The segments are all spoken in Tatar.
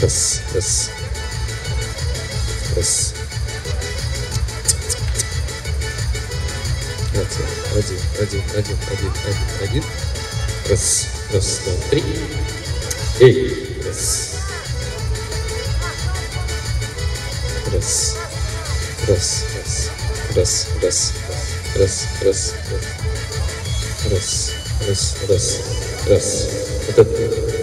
Раз, раз, раз. Один, один, один, один, один, один. Раз, раз, два, три. Эй, раз. Раз, раз, раз, раз, раз, раз, раз, раз, раз, раз. Вот это.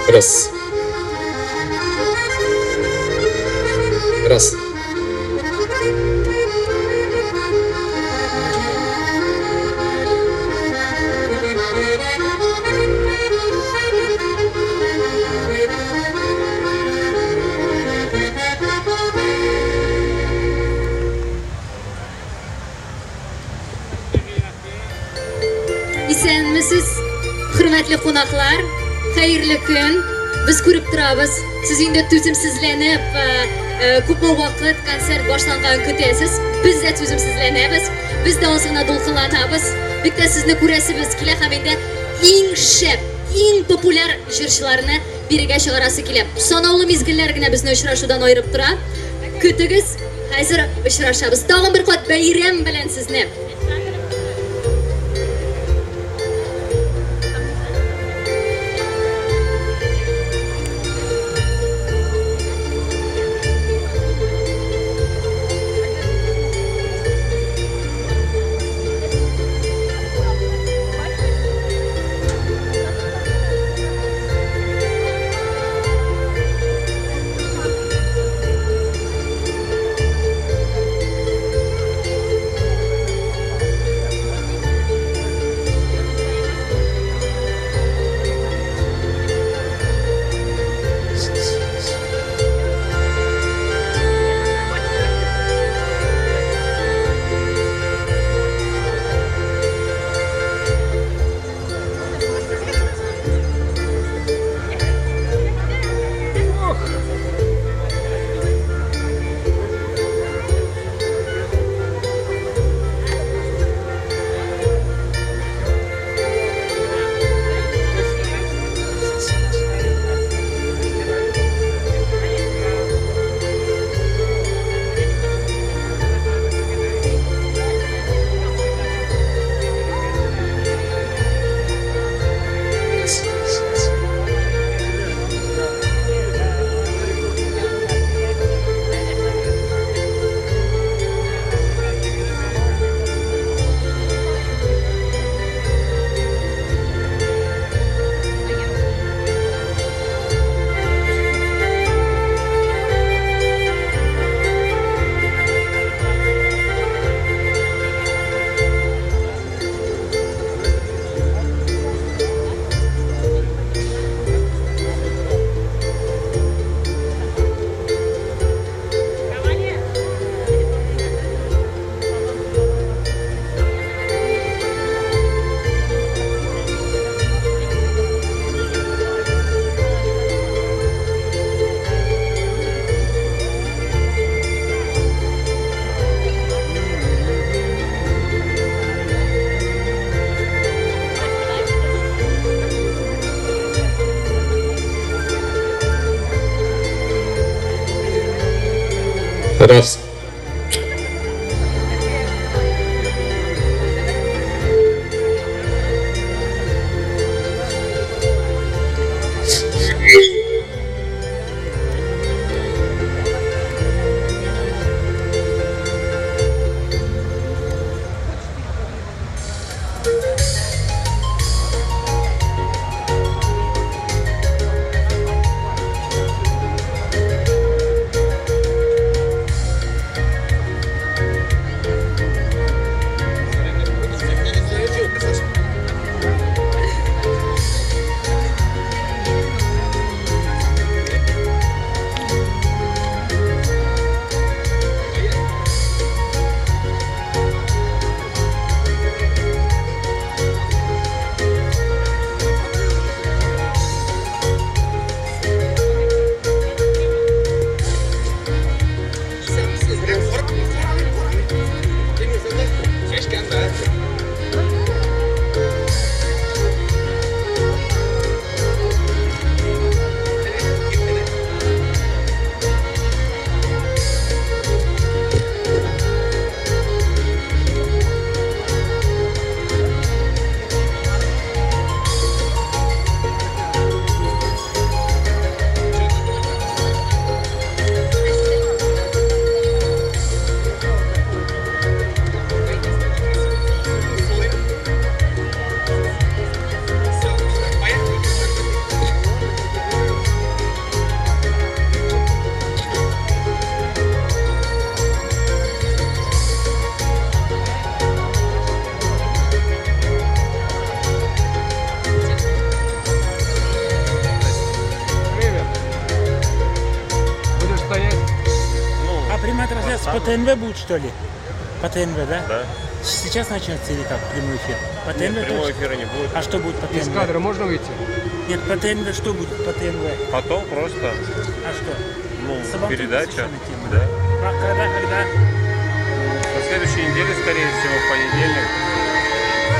Раз. Раз. Исәнмесез, хөрмәтле кунаклар, хәерле көн. Без күреп торабыз, сез инде түземсезләнеп, күпме вакыт концерт башланганын көтәсез. Без дә түземсезләнәбез, без дә аз гына дулкынланабыз. Бик тә сезне күрәсебез килә һәм инде иң шәп, иң популяр җырчыларны бирегә чыгарасы килә. Санаулы мизгелләр генә безне очрашудан аерып тора. Көтегез, хәзер очрашабыз. Тагын бер кат бәйрәм белән сезне. Раз. по ТНВ будет, что ли? По ТНВ, да? Да. Сейчас начнется или как прямой эфир? По ТНВ Нет, прямого точно? эфира не будет. А что будет по ТНВ? Из кадра можно выйти? Нет, по ТНВ что будет по ТНВ? Потом просто, А что? ну, Сабантуй передача. посвященная тема, Да. А когда, когда? На следующей неделе, скорее всего, в понедельник.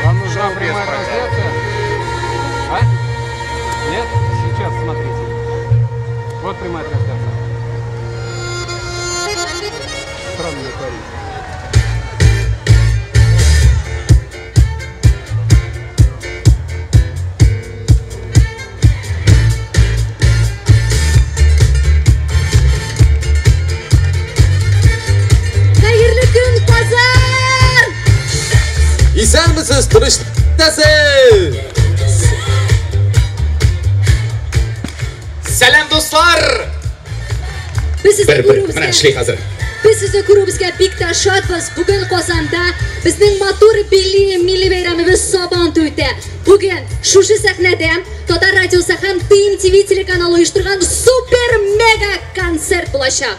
Вам нужна Шоу без прямая программы. трансляция? А? Нет? Сейчас смотрите. Вот прямая трансляция. Странный парень. Хәерле көн, Казан! Исәнмесез, тынычлысыз! Сәлам, дуслар! Без сезне Бер, бер, менә күрүебезгә эшли хәзер. Без сезне күрүебезгә бик тә шатбыз. Бүген Казанда безнең матур милли милли бәйрәмебез Сабантуй үтә. Бүген шушы сәхнәдә Татар радиосы һәм ТМТВ телеканалы оештырган супер-мега концерт булачак.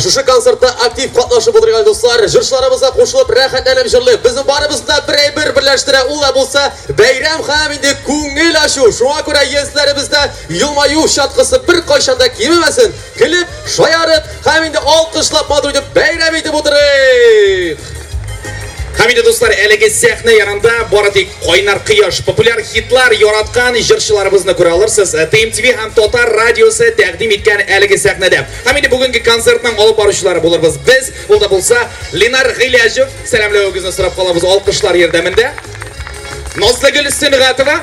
Шушы концертта актив катнашып утырган дуслар, җырчыларыбызга кушылып рәхәтләнеп җырлыйк. Безнең барыбызны да бер әйбер берләштерә, ул да булса бәйрәм һәм инде күңел ачу. Шуңа күрә йөзләребездә елмаю чаткысы бер кайчан да кимемәсен. Көлеп, шаярып һәм инде алкышлап матур итеп бәйрәм итеп утырыйк. Һәм инде, дуслар, әлеге сәхнә янында бары тик кайнар кояш, популяр хитлар яраткан җырчыларыбызны күрә алырсыз. ТМТВ һәм Татар радиосы тәкъдим иткән әлеге сәхнәдә. Һәм инде бүгенге концертның алып баручылары булырбыз без. Ул да булса Ленар Гыйләҗев, сәламләвегезне сорап калабыз алкышлар ярдәмендә. Назлыгөл Сөнгатова.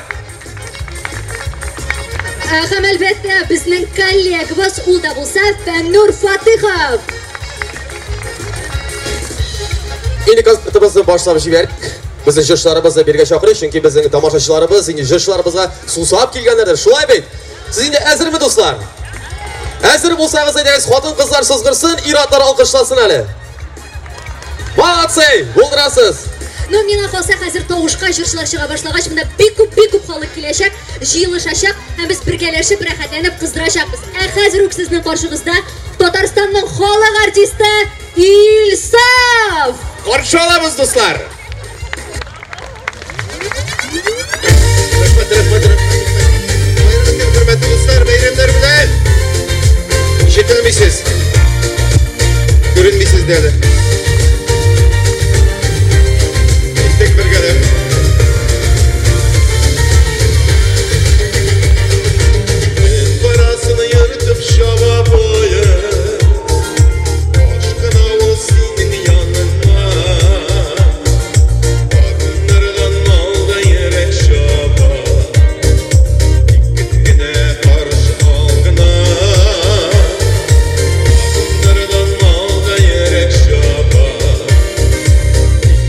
Һәм әлбәттә безнең коллегабыз, ул да булса Фәннур Фатыхов. Инде концертыбызны башлап җибәрдек. Безнең җырчыларыбызны биргә чакырыйк, чөнки безнең тамашачыларыбыз инде җырчыларыбызга сусап килгәннәрдер. Шулай бит? Сез инде әзерме, дуслар? Әзер булсагыз, әйдәгез, хатын-кызлар сызгырсын, ир-атлар алкышласын әле. Молодцы! Булдырасыз! Ну, миңа калса, хәзер тавышка җырчылар чыга башлагач, монда бик күп, бик күп халык киләчәк, җыелышачак һәм без бергәләшеп, рәхәтләнеп кыздырачакбыз. Ә хәзер үк сезнең каршыгызда Татарстанның халык артисты Илсаф! Каршы алабыз, дуслар! Рәхмәт, рәхмәт, рәхмәт. Хәерле көн, хөрмәтле дуслар, бәйрәмнәр белән. Ишетелмисез. Күренмисез дә әле. Әйттек бергәләп. Карасын йөртеп чаба поезд. Ашкына ул синең яныңа. Вагоннардан алда йөрәк чаба. Тик кенә каршы алгына. Вагоннардан алда йөрәк чаба.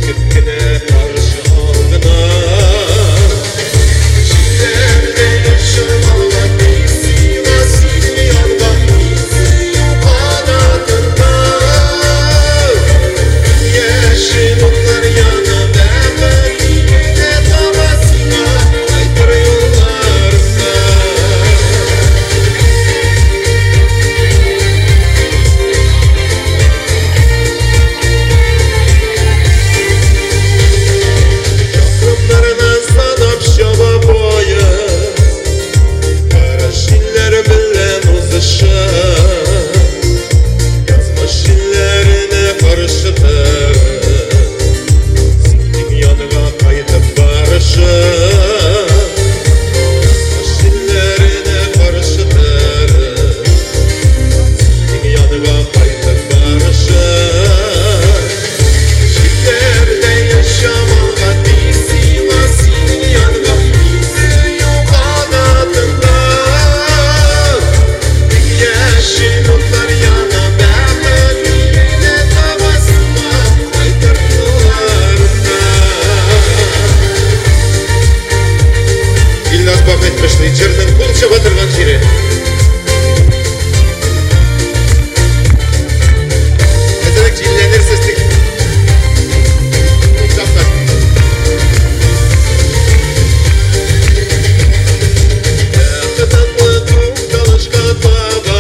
Тик кенә каршы алгына. Җилләрдә очырмалар, сиңа синең янга, канатында. Яшел утлар яна, бәхет генә таба сиңа, кайтыр юлларында. Чакрымнарны санап чаба поезд, Кара җилләр белән узыша. Язмыш җилләренә каршы торып, Синең яныңа кайтып барышы. Язмыш җилләренә каршы торып, Синең яныңа кайтып барышы. Җилләрдә яшамалга тиз сиңа синең янга, Сөю канатында. Яшел утлар яна, бәхет генә таба сиңа, кайтыр юлларында. Илназ бак әйтмешли, җырның кул чаба торган җире. Әзрәк җилләнерсез тик. Ул чакта. Бәхет атлы тукталышка таба,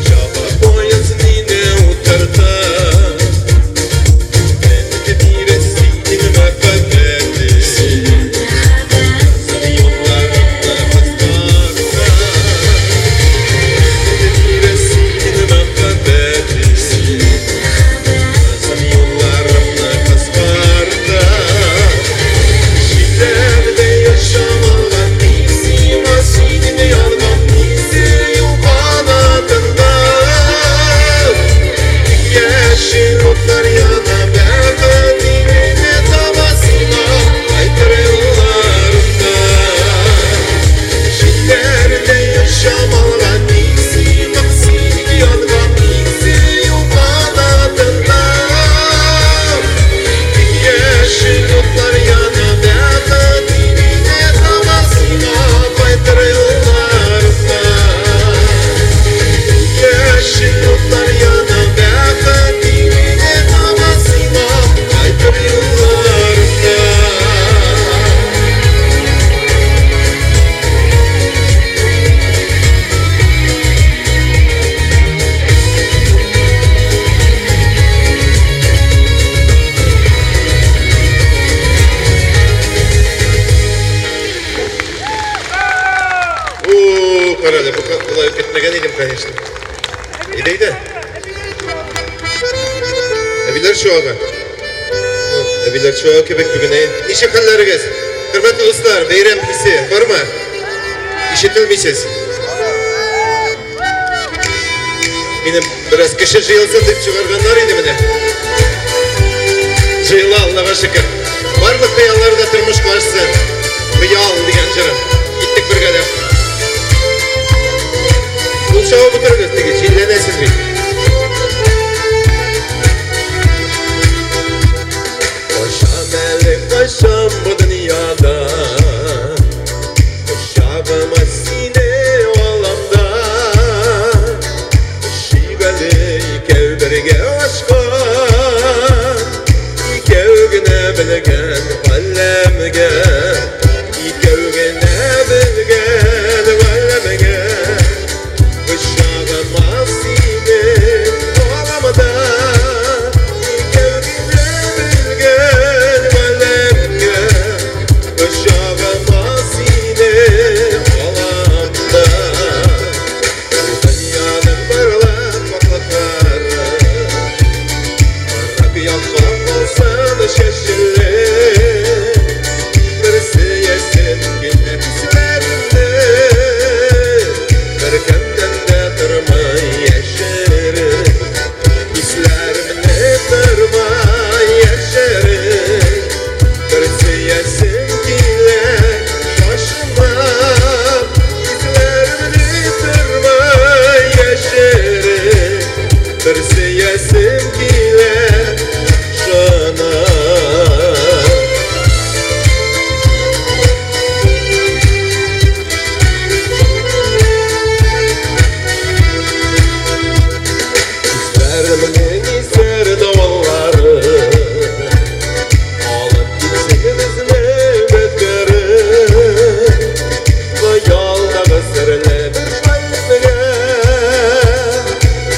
Чаба поезд мине Карале, бу болай көтмәгән идем, конечно. Әйдә, әйдә. Әбиләр чуагы. Әбиләр чуагы кебек бүген. Ничек хәлләрегез? Хөрмәтле дуслар, бәйрәм хисе бармы? Ишетелмисез. Минем бераз кеше җыелсын дип чыгарганнар иде менә. Җыела, Аллага шөкер. Барлык хыяллар да тормышка ашсын. Хыял дигән җырым. Киттек бергәләп. Кул чабып утырыгыз теге, җилләнәсез бит. Кайчан әле, кайчан бу дөньяда Кочагыма сине алам да Өшик әле икәү бергә ашкан Икәү генә белгән галәмгә Икәү генә белгән галәмгә Кочагыма сине алам да Икәү генә белгән галәмгә Кочагыма сине алам да Бу дөньяның барлык ваклыклары Карап якка калсын чәчелеп Берсе ясен килә хисләремне Беркемнән дә тормый яшереп Хисләремне тормый яшереп Берсе ясен килә шашынып Хисләремне тормый яшереп Берсе ясен килә шашынып. Хисләремнең исәр давыллары Алып китсен безне бетереп Хыялдагы серле бер галәмгә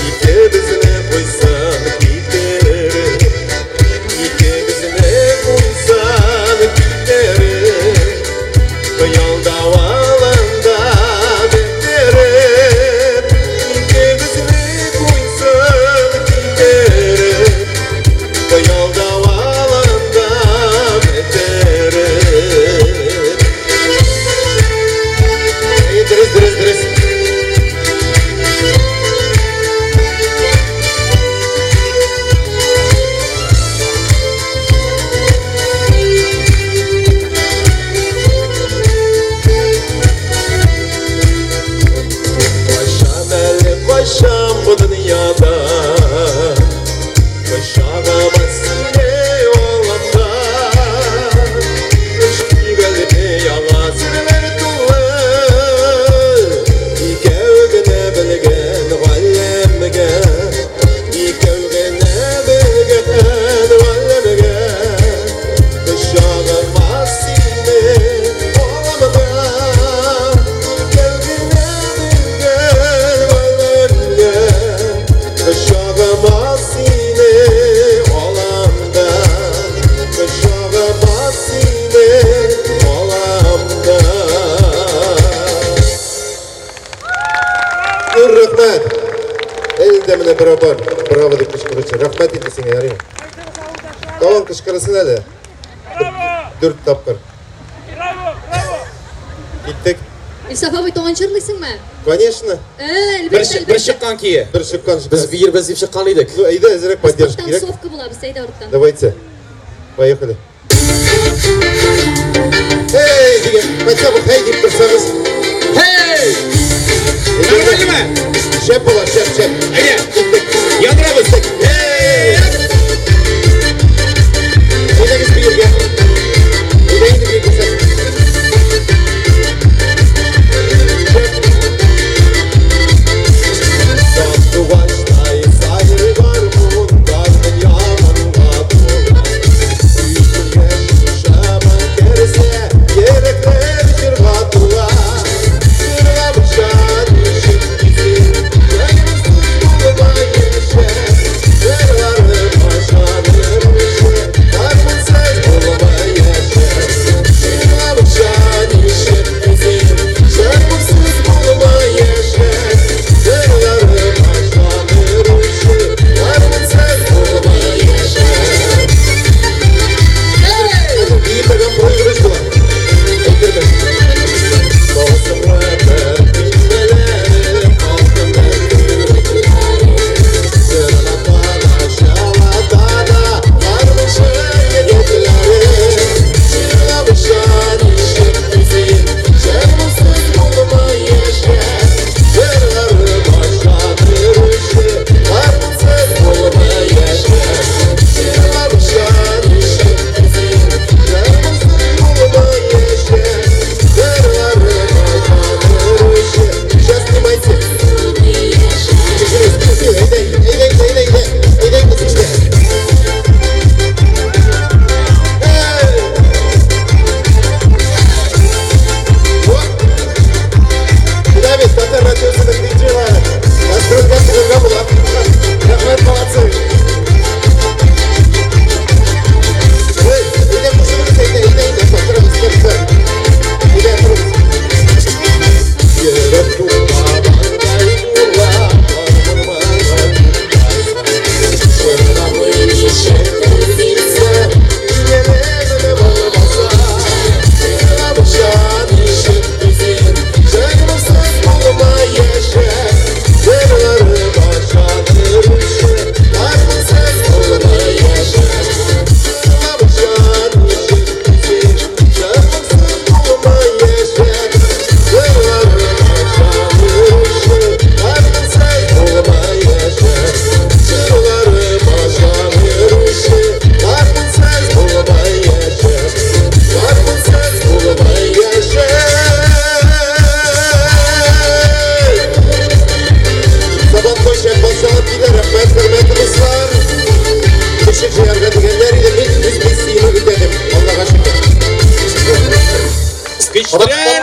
Икебезне куйсын китереп Икебезне куйсын китереп Хыял давылында бетереп Икебезне куйсын китереп Хыял давылында бетереп. Әйе, дөрес, дөрес, дөрес. Кайчан әле, кайчан бу дөньяда Кочагыма сине алам да Өшик әле яңа серләр тулы Икәү генә белгән галәмгә Икәү генә белгән галәмгә Кочагыма сине алам да Икәү генә белгән галәмгә Кочагыма сине алам да Кочагыма сине алам да. Зур рәхмәт. Әле менә барабан. Браво дип кычкыручы. Рәхмәт инде сиңа, ярыймы? Тагын кычкырсын әле. Дүрт тапкыр. Киттек. Илсаф абый, тагын җырлыйсыңмы? Конечно. Бер Әлбәттә, бер чыккан кие. Бер чыккан. Без биербез дип чыккан идек. Ну, әйдә, әзрәк поддержка кирәк. Танцовка була, без әйдә арттан. Давайте. Поехали. Эй, дигән, хотя бы хей дип торсагыз. Hey! Әйдә, Нормально? Шәп була, шәп, шәп. Әйдә. Киттек. Яндырабыз. Hey! Әйдәгез биергә. Әйдә инде бию күрсәт. Шәп. Сандугачтай сайрый гармун, дөнья моңга тула. Күңелгә шушы керсә, йөрәкләр.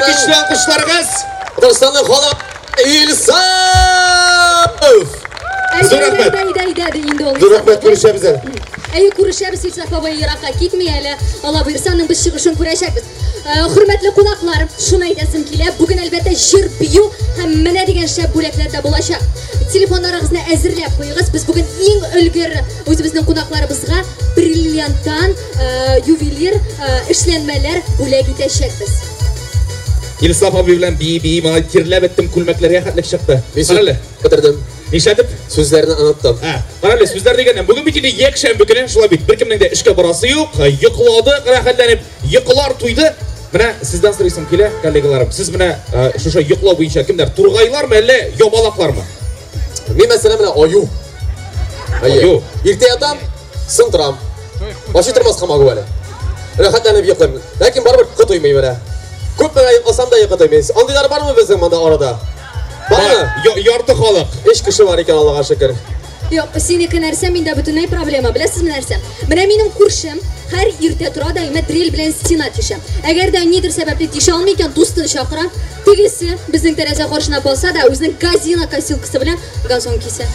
көчле алкышларыгыз. Татарстанның халык Илсаф! Зур рәхмәт. Әйдә, әйдә, әйдә, инде ул. Зур рәхмәт, күрешәбез әле. Әйе, күрешәбез, Илсаф бабай еракка китми әле. Алла боерса, аның без чыгышын күрәчәкбез. Хөрмәтле кунаклар, шуны әйтәсем килә, бүген әлбәттә җыр, бию һәм менә дигән шәп бүләкләр дә булачак. Телефоннарыгызны әзерләп куегыз. Без бүген иң өлгер үзебезнең кунакларыбызга бриллианттан ювелир эшләнмәләр бүләк итәчәкбез. Илсаф абый белән бии-бии, малай тирләп беттем, күлмәкләргә хәтлек чыкты. Мин Кара әле. бетердем. Нишләтеп? Сүзләрне оныттым. Ә, кара әле, сүзләр дигәннән, бүген бит инде якшәмбе көне, шулай бит, беркемнең дә эшкә барасы юк, йокладык, рәхәтләнеп, йокылар туйды. Менә сездән сорыйсым килә, коллегаларым, сез менә шушы йоклау буенча кемнәр, тургайлармы әллә ябалаклармы? Мин мәсәлән менә аю. Аю. Иртә ятам, соң торам. Башы тормаска могу әле. Рәхәтләнеп йоклыйм. Ләкин барыбер йокы туймый менә. Күп менә йокласам да йокы туймый. Андыйлар бармы безнең монда арада? Бармы? Ярты халык. Өч кеше бар икән, Аллага шөкер. Юк, синеке нәрсә, миндә бөтенләй проблема. Беләсезме нәрсә? Менә минем күршем һәр иртә тора да имә дрель белән стена тишә. Әгәр дә нидер сәбәпле тишә алмый икән, дустын чакыра. Тегесе безнең тәрәзә каршына баса да үзенең газина косилкасы белән газон кисә.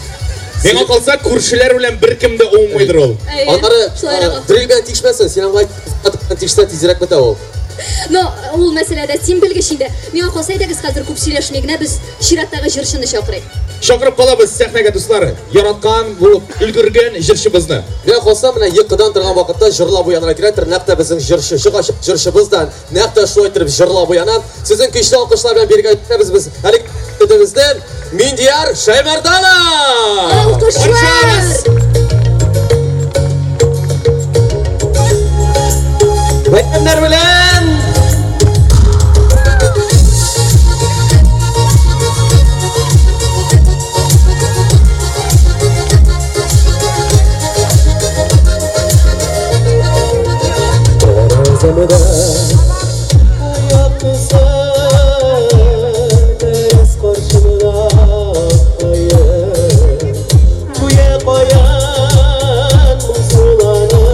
Миңа калса, күршеләр белән беркем дә уңмыйдыр ул. Әйе, Аннары шулайрак. дрель белән тишмәсен, син аңа тишсә тизрәк бетә ул. Но ул мәсьәләдә син белгеч инде. Миңа калса, әйдәгез хәзер күп сөйләшми генә без чираттагы җырчыны чакырыйк. Чакырып калабыз сәхнәгә, дуслар, яраткан булып өлгергән җырчыбызны. Миңа калса, менә йокыдан торган вакытта җырлап уянырга кирәктер. Нәкъ тә безнең җырчы, чыгачак җырчыбыз да нәкъ тә шулай итеп җырлап уяна. Сезнең көчле алкышлар белән биргә итәбез без. Әле бездән Миндияр Шәймәрданов! Алкышлар! Бәйрәмнәр белән! Tarazımda ayaklısı beyaz karşımda kayıp Kuya koyan musulanı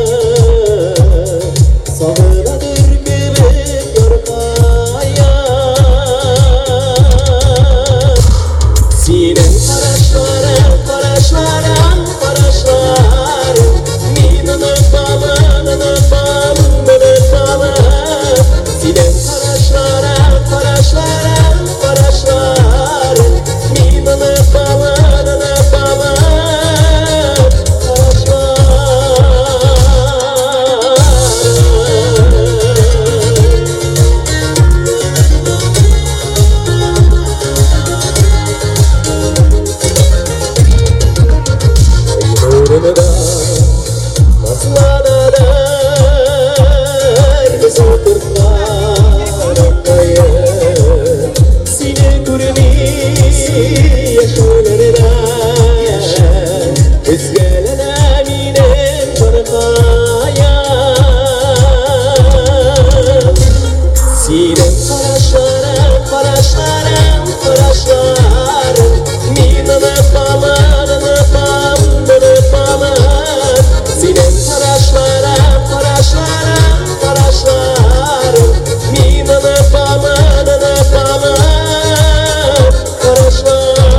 Sağınadır gibi yorkaya Sinem karaşlarım, karaşlarım, karaşlarım Min unutmamın, unutmamın, unutmamın Sinem karaşlarım, karaşlarım, karaşlarım Min unutmamın, unutmamın, karaşlarım. Nurunu nazlanadır biz oturtlar akkayı Seni görmey yaşolarına Özgelene minem çarkaya Sinem karaşlarım, karaşlarım, karaşlarım Min unutmamın, unutmam, unutmamın Sinem karaşlarım, karaşlarım, karaşlarım Min unutmamın, unutmamın, karaşlarım.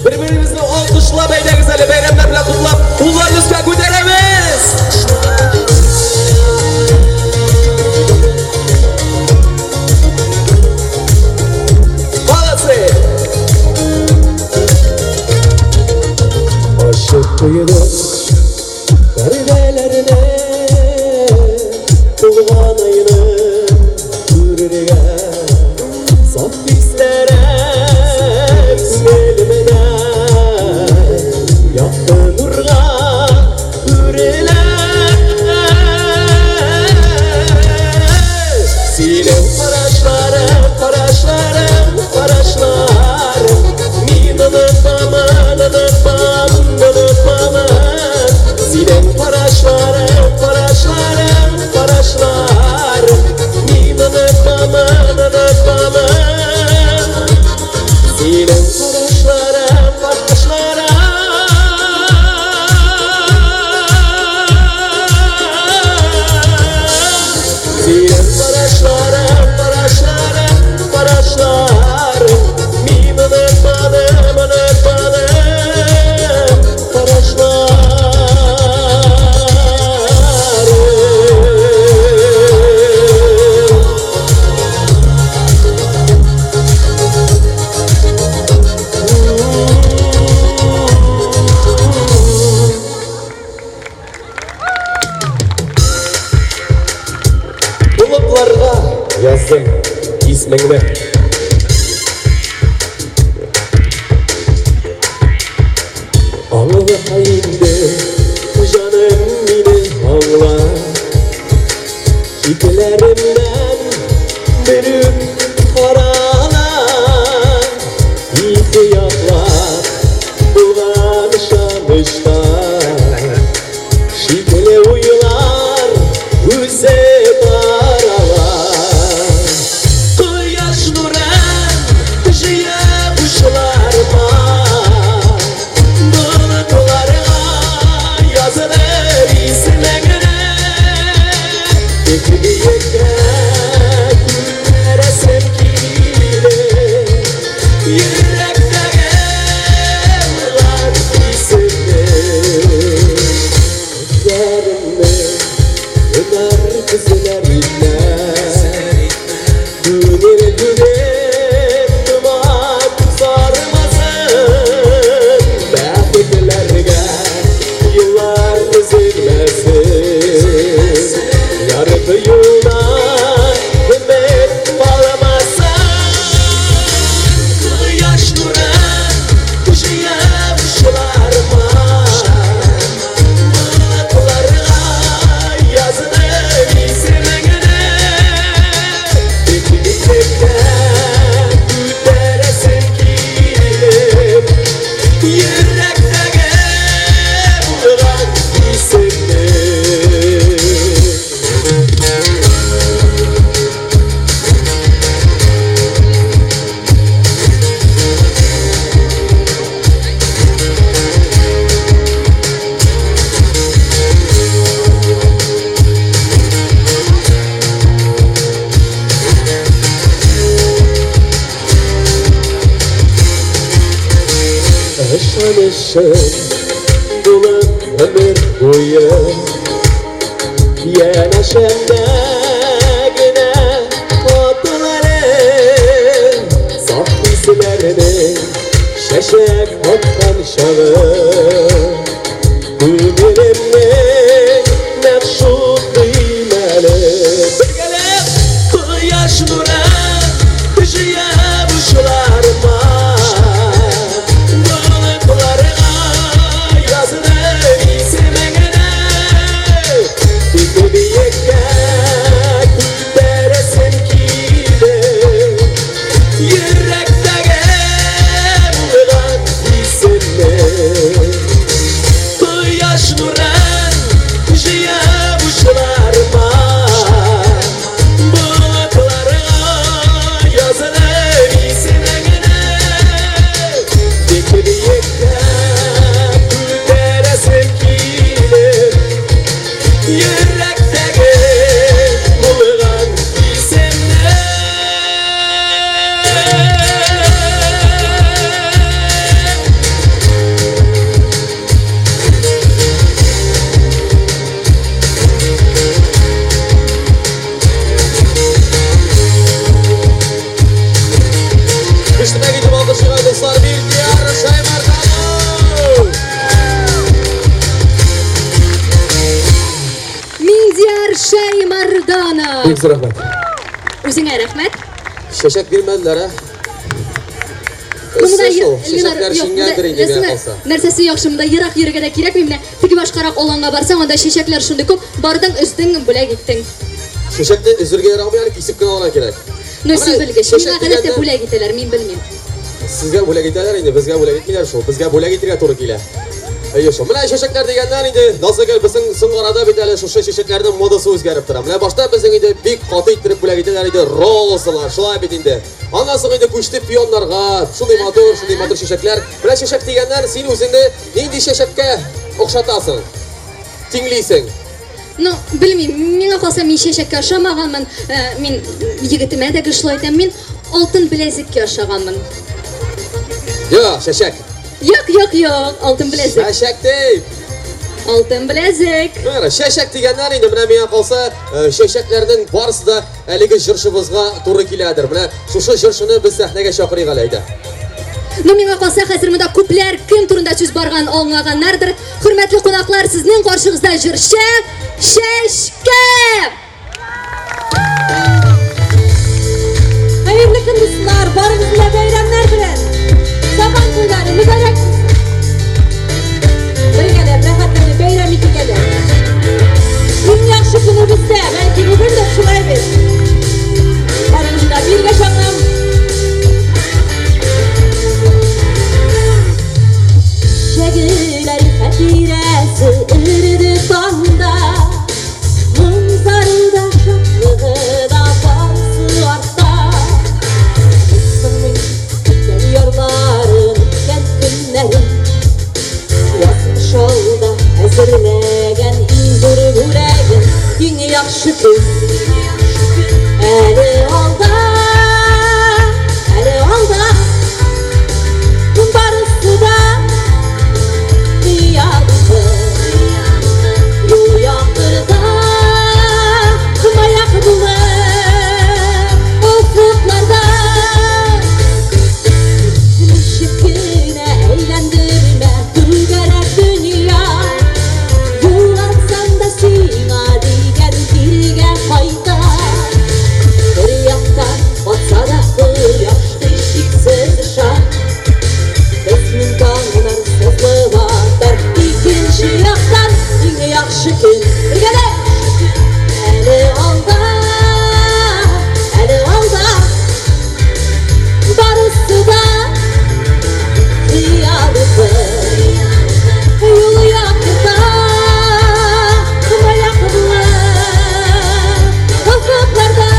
Bir-birimizni alkışlap әйдәгез әле бәйрәмнәр белән котлап, кулларны өскә күтәрәбез. Молодцы! Aşık kuyudur perdelerine Tulgan ayını görürge Saf hislere күңелемдә Якты нурга үрелә Синең карашларың, карашларың, карашларың Мин онытмамын, онытмамын, онытмамын Синең карашларың, карашларың, карашларың Яздым исмеңне. Аңла инде, җаным мине аңла. Шикләремнән берүк карала. Ике яклап булган ышанычта. Шикле уйлар үзе тарала. Кояш нурын җыеп учларыма, Болытларга язылыр исемеңне. Тик биеккә күтәрәсем килә, Йөрәктәге булган исемне. Күзләремне һөнәр күзләр итмә, Күңел бүген томан сармасын, Бәхетләргә юллар өзелмәсен. Ярты юлдан өмет калмасын. Кояш нурын җыеп учларыма, Болытларга яздым исемеңне. Тик биеккә күтәрәсем килеп, Йөрәктәге булган исемне. Ышанычым булып гомер буе Янәшәмдә генә атылары, Саф хисләрнең чәчәк аткан чагы. Күңелемнең нәкъ шундый мәле. Бергәләп кояш нурын җыеп учларыма, Болытларга яздым исемеңне. Тик биеккә күтәрәсем килә, Йөрәктәге булган исемне. Кояш нурын җыеп учларыма, Болытларга яздым исемеңне. Тик биеккә күтәрәсем килә, Йөрәктәге булган исемне. Көчлерәк итеп алкышлыйк, дуслар, Миндияр Шаймарданов! Миндияр Шаймарданов. Бик зур рәхмәт. Үзеңә рәхмәт. Чәчәк бирмәделәр, ә? Ну, монда Эссе шул, Ленар, чәчәкләр юк, шиңгәндер инде нәрсә- миңа калса. Нәрсәсе яхшы, монда ерак йөрергә дә кирәкми, менә теге башкарак аланга барсаң, анда чәчәкләр шундый күп, бардың, өздең, бүләк иттең. Чәчәкне өзергә ярамый, әле кисеп кенә алырга кирәк. Ну, син Менә белгеч, чәчәк миңа гадәттә дигәндә- бүләк итәләр, мин белмим. Сезгә бүләк итәләр инде, безгә бүләк итмиләр шул. Безгә бүләк итәргә туры килә. Әйе шул. Менә чәчәкләр дигәннән инде, Назлыгөл, безнең соңгы арада бит әле шушы чәчәкләрнең модасы үзгәреп тора. Менә башта безнең инде бик каты иттереп бүләк итәләр иде розалар, шулай бит инде. Аннан соң инде күчте пионнарга, шундый матур, шундый матур чәчәкләр. Менә чәчәк дигәннән, син үзеңне нинди чәчәккә охшатасың? Тиңлисең? Ну, белмим, миңа калса мин чәчәккә ошамаганмын, мин егетемә дә гел шулай әйтәм, мин алтын беләзеккә ошаганмын. Юк, чәчәк. Юк, юк, юк, алтын беләзек. Чәчәк дип. Алтын беләзек. Менә чәчәк дигәннәр инде, менә миңа калса, чәчәкләрнең барысы да әлеге җырчыбызга туры киләдер. Менә шушы җырчыны без сәхнәгә чакырыйк әле, әйдә. Ну, миңа калса, хәзер монда күпләр кем турында сүз барган аңлаганнардыр. Хөрмәтле кунаклар, сезнең каршыгызда җырчы Чәчкә! дуслар, барыгызны да бәйрәмнәр белән! Сабан туйлары мөбарәк булсын! Бергәләп, рәхәтләнеп бәйрәм итик әле. Иң яхшы көнебездә, бәлки бүгендер, шулай бит? Барыгызны да биргә чакырам. Чәчәкләр хатирәсе эреде таңда, Моңзары да, шатлыгы да барысы артта. Сыңмый үткән ярларын, үткән көннәрен. Язмыш алда әзерләгән иң зур бүләген, иң яхшы көн. Әле алда, әле алда. Барысы да хыялды. Юл яктырта, маяк булып офыкларда. Ничек кенә әйләндермә түгәрәк дөнья, Юллансам да сиңа дигән җиргә кайта. Бер яктан батса да кояш һичшиксез ышан, Безнең таңнар сызылып атар икенче яктан. Иң яхшы көн бергәләп әле алда, әле алда. Барысы да хыялды. Юл яктырта, маяк булып офыкларда.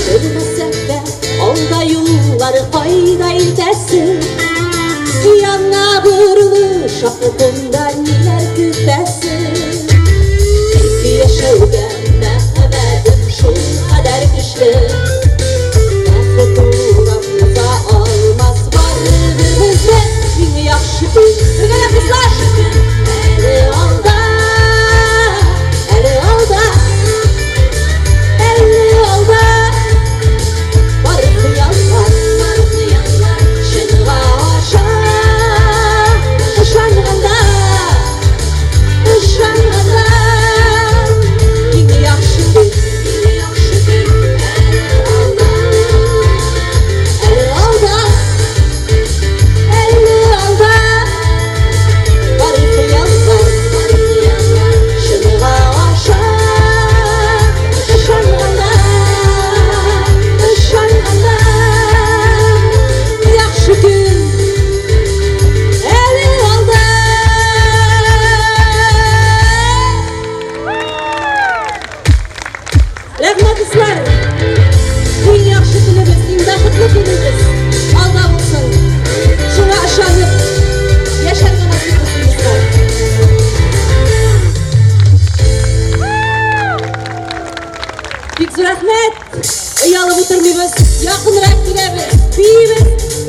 Белмәсәк тә, алда юллар кайда илтәсен, Яңа борылыш артында ниләр көтәсен. Тик яшәүгә мәхәббәтем шул кадәр көчле, Бәхет урап уза алмас барыбер безне. Иң яхшы көн бергәләп, дуслар, әле алда, әле алда, әле алда. Бар хыяллар, бар хыяллар чынга аша. Ышанганда, ышанганда. Иң яхшы көн, иң яхшы көн әле алда, әле алда, әле алда. Бар хыяллар, бар хыяллар чынга аша. Ышанганда, ышанганда. Яхшы көн әле алда. Рәхмәт, дуслар. Иң яхшы көнебез, иң бәхетле көнебез алда булсын. Шуңа ышанып яшәргә насыйп булсын, дуслар. Бик зур рәхмәт. Оялып утырмыйбыз, якынрак киләбез, биибез,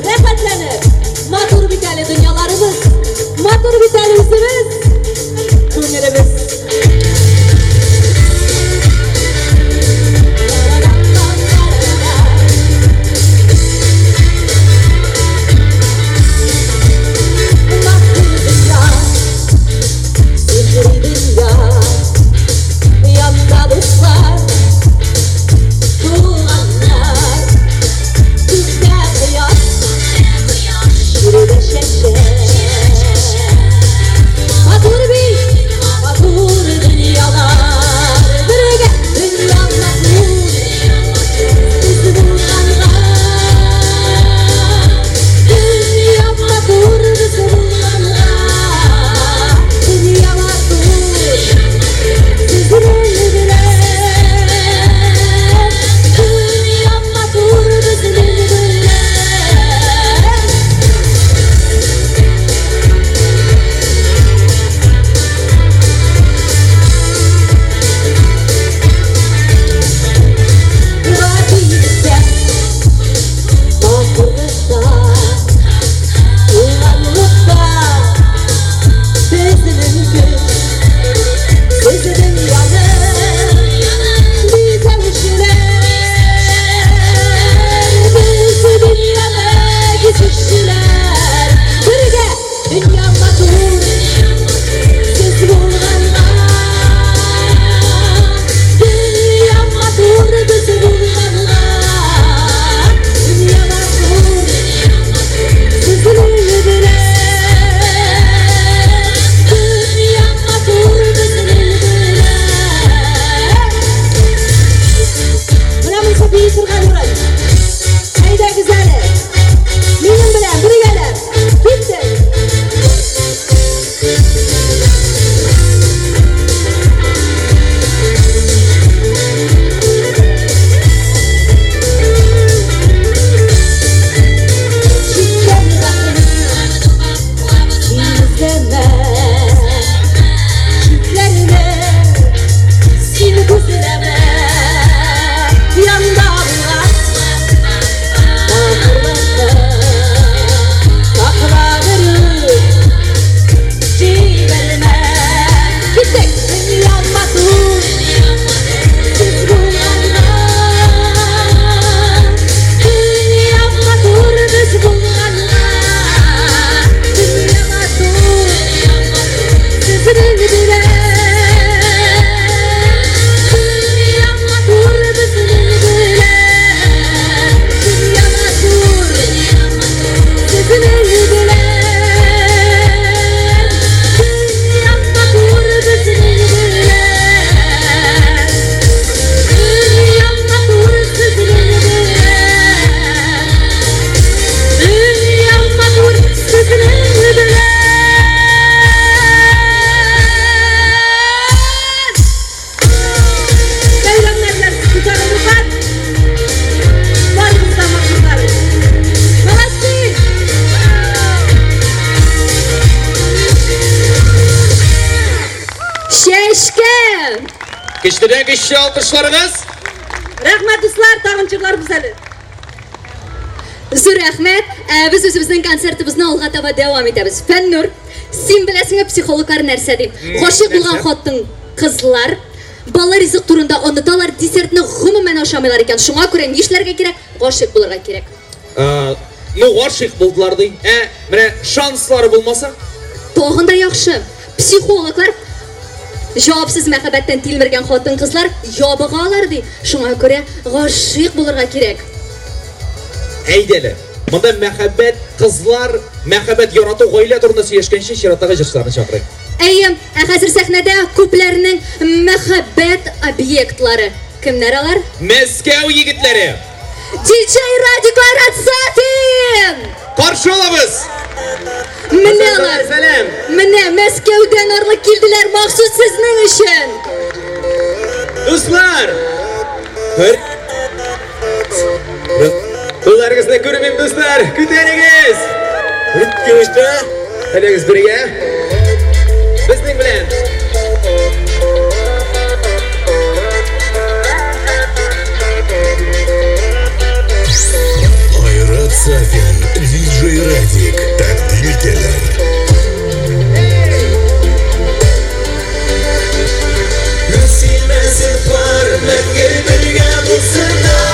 рәхәтләнеп. Матур бит әле дөньяларыбыз, матур бит әле үзебез, күңелебез. Матур дөнья, сихри дөнья, янда дуслар, туганнар, күктә кояш, җирдә чәчәк. Көчледән көчле алкышларыгыз. Рәхмәт, дуслар, тагын җырларбыз әле. Зур рәхмәт. Ә без үзебезнең концертыбызны алга таба дәвам итәбез. Фәннур, син беләсеңме психологлар нәрсә ди? Гашыйк булган хатын кызлар бала ризык турында оныталар, десертны гомумән ашамыйлар икән. Шуңа күрә нишләргә кирәк? Гашыйк булырга кирәк. Ну, гашыйк булдылар ди. Ә менә шанслары булмаса? Тагын да яхшы. Психологлар җавапсыз мәхәббәттән тилмергән хатын-кызлар ябыгалар ди. Шуңа күрә гашыйк булырга кирәк. Әйдәле. Монда мәхәббәт, кызлар, мәхәббәт, ярату, гаилә турында сөйләшкәнче чираттагы җырчыларны чакырыйк. Әйе, ә хәзер сәхнәдә күпләрнең мәхәббәт объектлары. Кемнәр алар? Мәскәү егетләре! DJ Радик Айрат Сафин! Каршы алабыз! Менә алар! Сәлам! Менә Мәскәүдән арлы килделәр махсус сезнең өчен! Дуслар! Бер. Кулларыгызны күрмим, дуслар! Күтәрегез! Үткүштә! Әйдәгез бергә! Безнең белән! Айрат Сафин, диджей Радик тәкъдим итәләр. Синмәсен пар, мәңге бергә булсыннар!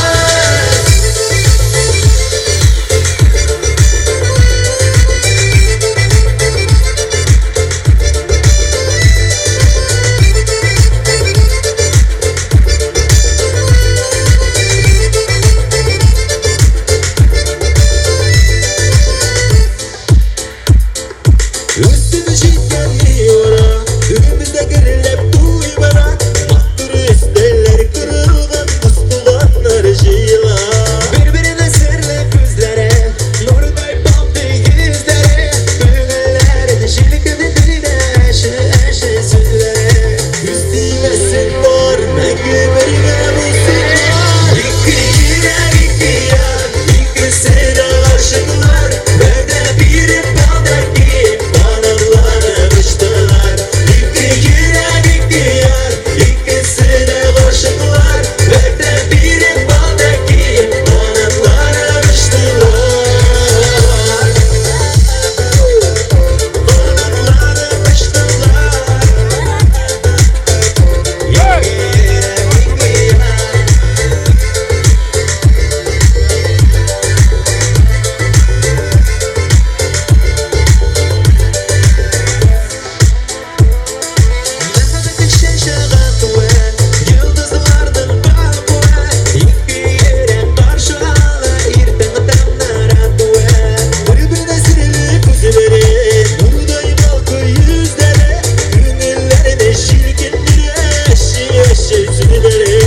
Үсеп җиткән ара, Төбебездә гөрләп туй бара, Матур өстәлләр корылган, дус туганнар җыела. Бер-беренә серле күзләре, нурдай балкый йөзләре, Күңелләрен җилкендерә әче-әче сүзләре. Күз тимәсен бар, мәңге бергә булсыннар. Ике йөрәк, ике яр, икесе дә гашыйклар, Вәгъдә биреп алда киеп, канатланып очтылар. Ике йөрәк, ике яр, икесе дә гашыйклар, Вәгъдә биреп алда киеп, канатланып очтылар. Канатланып очтылар. Ике йөрәк, ике яр. Мәхәббәтең чәчәк атуы, йолдызларның балкуы, Ике йөрәк каршы ала иртәнге таңнар атуы. Бер-беренә серле күзләре, нурдай балкый йөзләре, Күңелләрне җилкендерә әче-әче сүзләре.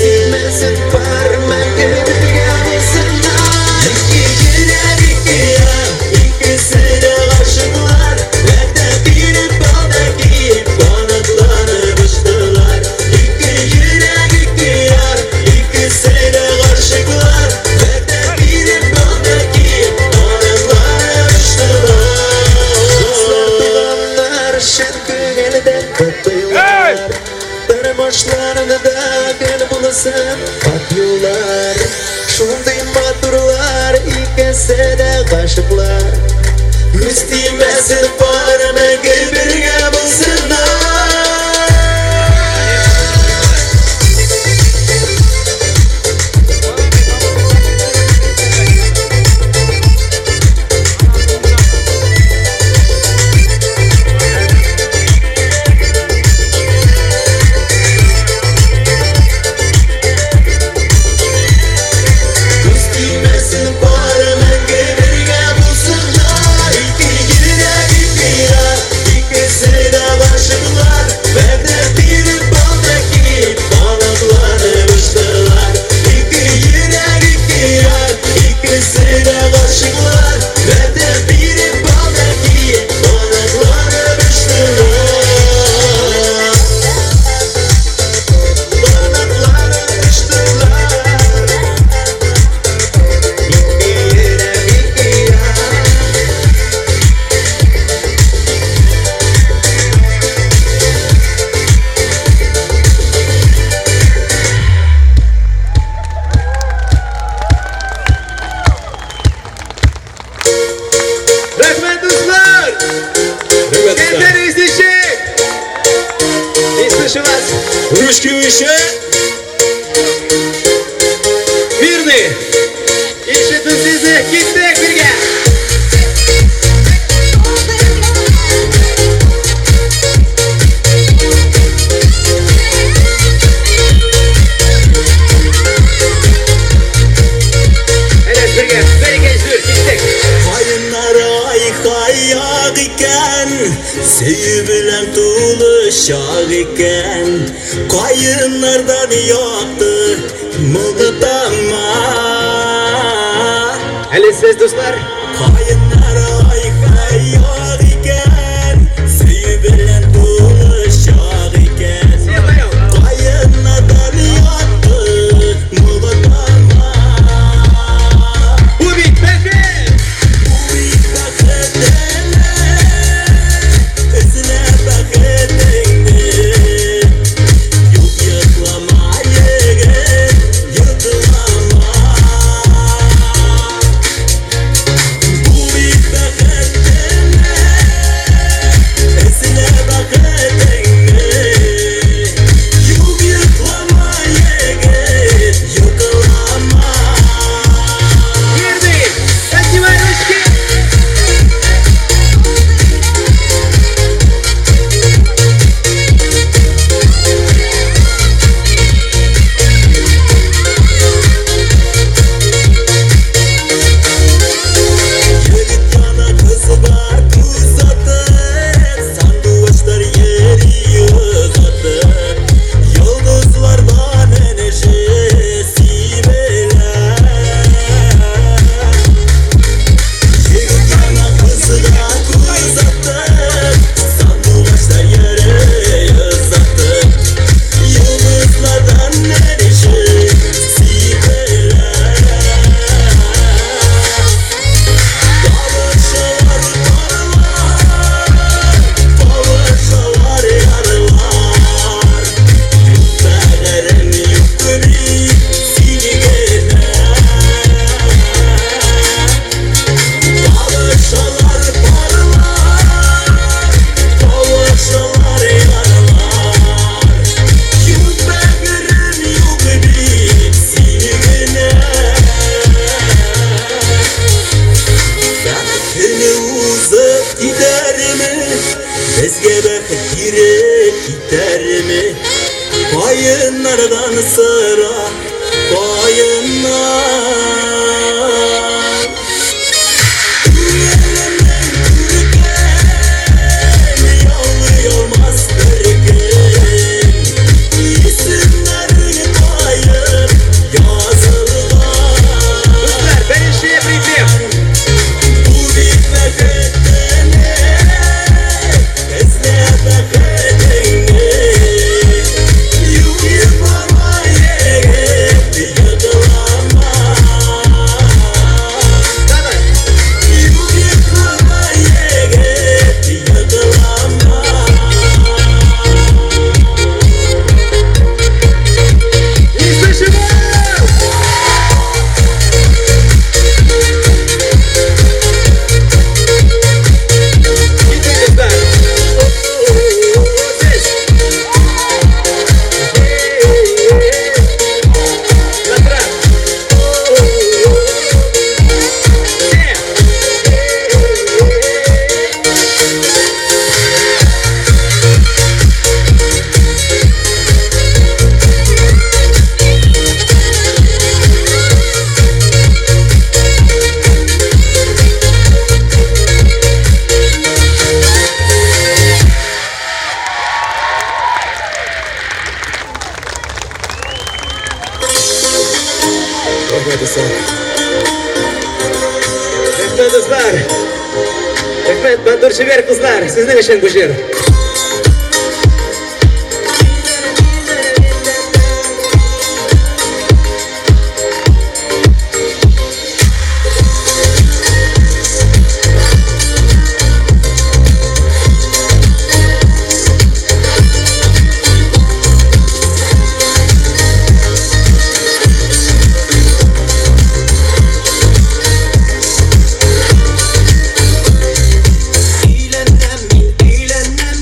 Тимәсен пар, мәңге бергә булсыннар. Ике йөрәк, ике яр, икесе дә гашыйклар, Вәгъдә биреп алда киеп, канатланып очтылар. Ике йөрәк, ике яр, икесе дә гашыйклар, Вәгъдә биреп алда киеп, канатланып очтылар. Дуслар, туганнар, чын күңелдән котлыйлар. Тормышларында гел булсын ак юллар. Шундый матурлар, икесе дә гашыйклар. Күз тимәсен пар, мәңге бергә булсыннар. Күз тимәсен пар, мәңге бергә булсыннар. Ике йөрәк, ике яр, икесе слышим вас. Ручки выше. Мирный. Ишетү сезне, киттек бергә. Әйдә, бергә, бергә җыр, киттек. Каеннар ай-хаяк икән, сөю белән тулы чак икән. Каеннардан якты моңы тама. Әле сез, дуслар. Каеннар ай-хаяк икән, сөю белән тулы чак икән. Каеннардан якты моңы тама. Бу бит бәхет! Бу бит бәхет әле, эзлә бәхетеңне. Юк йоклама, егет, йоклама. Бу бит бәхет әле, эзлә бәхетеңне. Юк йоклама, егет, йоклама. Мирный! Поднимай ручки! Егет яна кыз бар күз атып, сандугачлар йөри озатып, йолдызлардан энҗе сибелә. Егет яна кызга күз атып, сандугачлар йөри озатып, йолдызлардан энҗе сибелә. Kavuşalar parlar, kavuşalar yarlar. Yok bağırım yok bir seni gene. Kavuşalar parlar, kavuşalar yarlar. Yok bağırım yok bir seni gene. Бәхетне узып китәрме, безгә бәхет биреп китәрме? Каеннардан сора, каеннар. Күңелемнең күркен, яулый алмас бер кем. Исемнәрең каен язылган. Дуслар, беренче припев. Бу бит бәхет әле, эзлә бәхетеңне. Юк йоклама, егет, йоклама. Давай. Юк йоклама, егет, йоклама. Не слышим вас! Киттек, дуслар. Сез. Батырак. Все. Рәхмәт, дуслар. Рәхмәт, дуслар. Рәхмәт, матур чибәр кызлар. Сезнең өчен бу җыр. Әйләнәм мин, әйләнәм.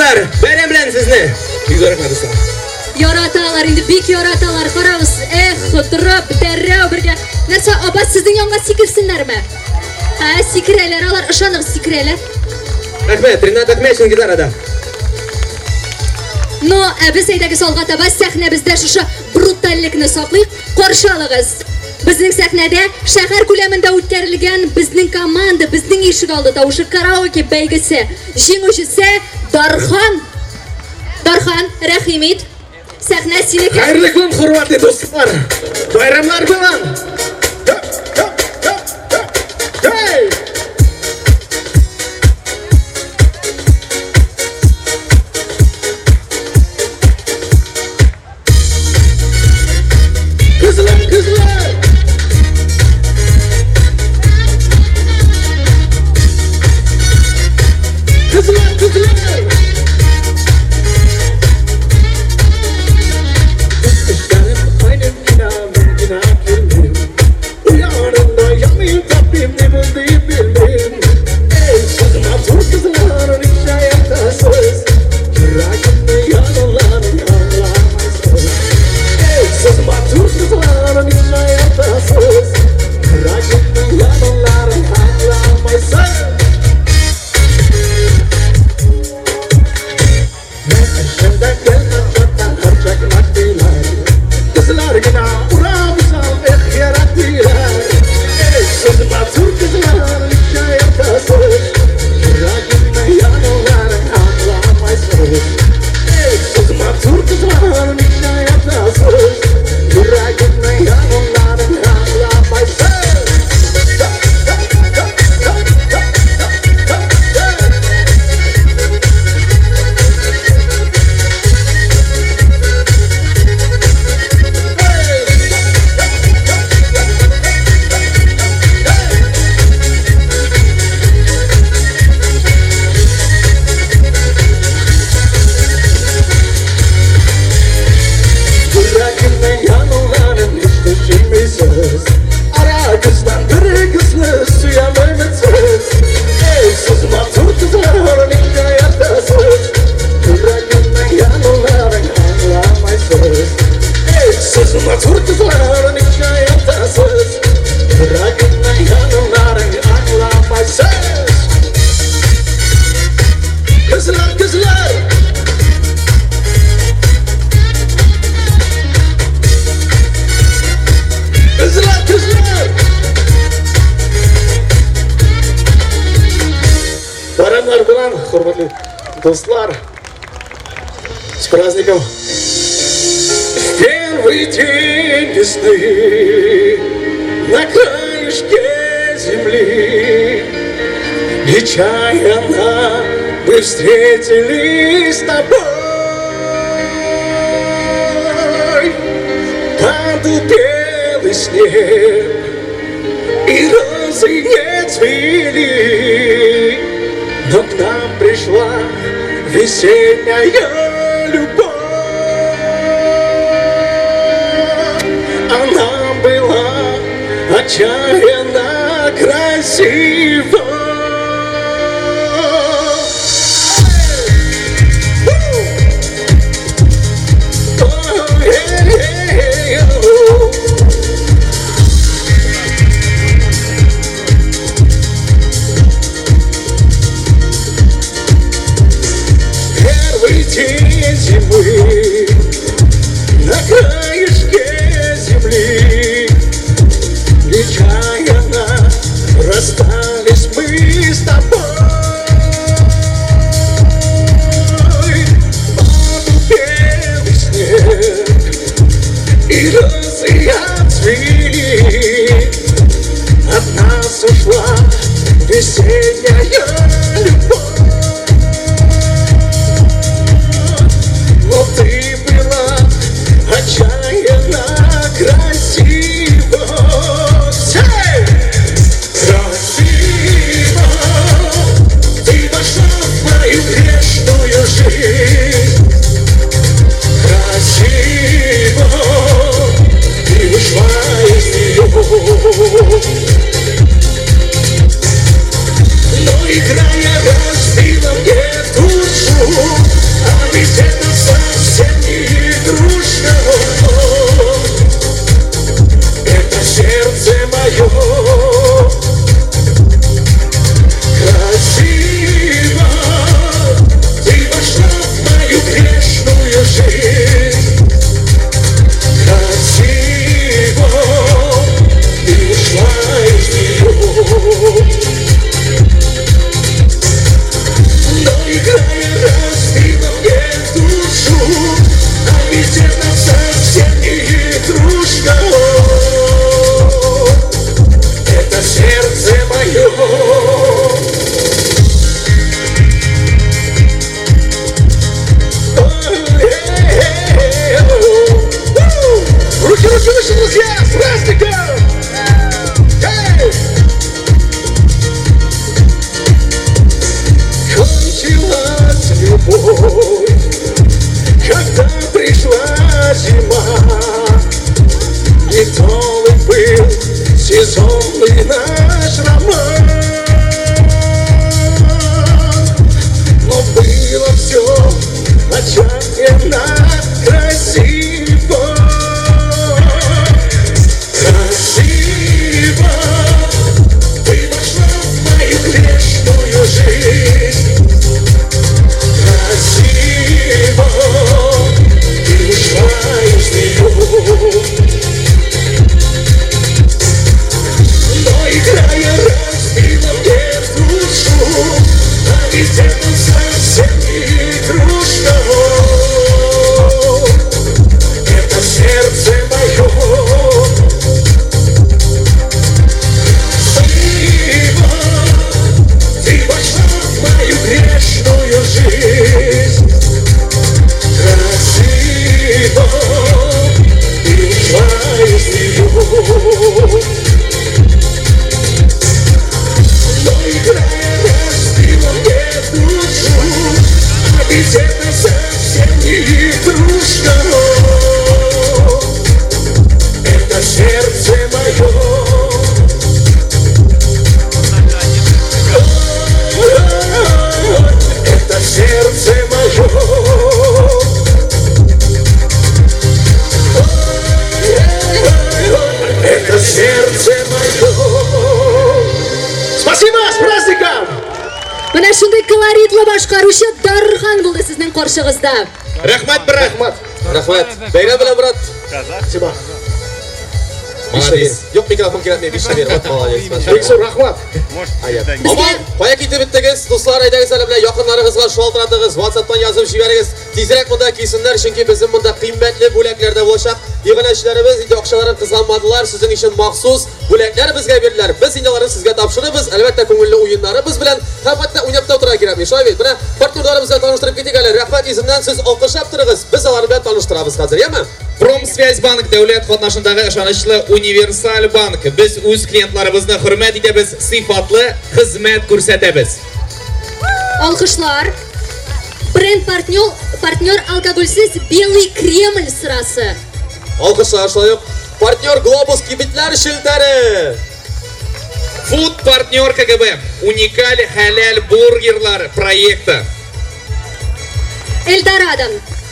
Дуслар, бәйрәм белән сезне. Бик зур рәхмәт, дуслар. Яраталар инде, бик яраталар. Карагыз, эх, торып, дәррәү бергә. Нәрсә, апа, сезнең янга сикерсеннәрме? Ә, сикерәләр алар, ышаныгыз, сикерәләр. Рәхмәт, Ринат Әхмәтшин гитарада. Но, ә без әйдәгез алга таба сәхнәбездә шушы брутальлекне саклыйк. Каршы алыгыз. Безнең сәхнәдә шәһәр күләмендә үткәрелгән безнең команда, безнең ишек алды тавышы караоке бәйгесе җиңүчесе Дархан. Дархан, рәхим ит. Сәхнә синеке. Хәерле көн, хөрмәтле дуслар. Байрамнар белән. Hey! Kızlar, kızlar! Kızlar, kızlar! Kuşlarım aynı günahım, günah bilmem. Uyanında yanıyor Rabbim, ne buldu bilmem. Ey sızma tur kızların hikayetasız. Yüreğimde yanılan anlamazsız. Ey sızma tur kızların hikayetasız. Yüreğimde yanılan anlamazsız. Ben gelmem çattan harçak maddiler. Kızlar gına uramızal ehyaratdiler. Ey sızma tur kızlar hikayetasız. Yüreğimde yanılan anlamazsız. Ey sızma tur kızlar hikayetasız. Yüreğimde yanılan anlamazsız. Yüreğimde yanılanın hiç düşünmeysiz. Ara kızdan biri kızlı suya meymetsiz. Ey sızma tur kızların hikayetasız. Yüreğimde yanılanın anlamaysız. Ey sızma tur kızların hikayetasız. Yüreğimde yanılanın anlamaysız. Kızlar, kızlar! Kızlar, kızlar! Bayramlar bilan, hurmatli do'stlar. С праздником! В первый день весны на краешке земли нечаянно мы встретились с тобой. Падал белый снег, и розы не цвели, но к нам пришла весенняя любовь. Она была отчаянно красива. Первый день зимы на краешке земли нечаянно расстались мы с тобой. Падал белый снег, и розы отцвели. От нас ушла весенняя любовь. Но ты была отчаянно тобой, когда пришла зима. И долг был сезонный наш роман, но было все отчаянно красиво. Красиво ты вошла в мою грешную жизнь. Красиво ты ушла из нее. Но играя разбила мне душу, а ведь это совсем не игрушка. Это сердце мое. Спасибо, ты вошла в мою грешную жизнь. Красиво ты ушла из нее. Но играя разбила мне душу, а ведь это совсем не игрушка. Это сердце мое. Это сердце мое. Это сердце мое. Спасибо, с праздником! Менә шундый колоритлы башкаручы Дархан булды сезнең каршыгызда. Рәхмәт, брат! Рәхмәт. Рәхмәт. Бәйрәм белән, брат. Спасибо. Молодец. Юк, микрофон кирәкми, биш бир. Вот молодец. Бик зур рәхмәт. Аман, кая китеп беттегез? Дуслар, әйдәгез әле менә якыннарыгызга шалтыратыгыз, WhatsApp'тан язып җибәрегез. Тизрәк монда килсеннәр, чөнки безнең монда кыйммәтле бүләкләр дә булачак. Иганәчеләребез инде акчаларын кызганмадылар, сезнең өчен махсус бүләкләр безгә бирделәр. Без инде аларны сезгә тапшырабыз. Әлбәттә, күңелле уеннарыбыз белән һәм хәтта уйнап та утырырга кирәкми. Шулай бит? Менә партнерларыбыз белән таныштырып китик әле. Рәхмәт йөзеннән сез алкышлап торыгыз. Без алар белән таныштырабыз хәзер, яме? Промсвязьбанк дәүләт катнашындагы ышанычлы универсаль банк. Без үз клиентларыбызны хөрмәт итәбез, сыйфатлы хезмәт күрсәтәбез. Алкышлар. Бренд партнер алкогольсез Белый Кремль сырасы. Алкышлар шулай ук. Партнер Глобус кибетләр челтәре. Фуд партнер КГБ. Уникаль хәләл бургерлар проекты. Эльдорадо.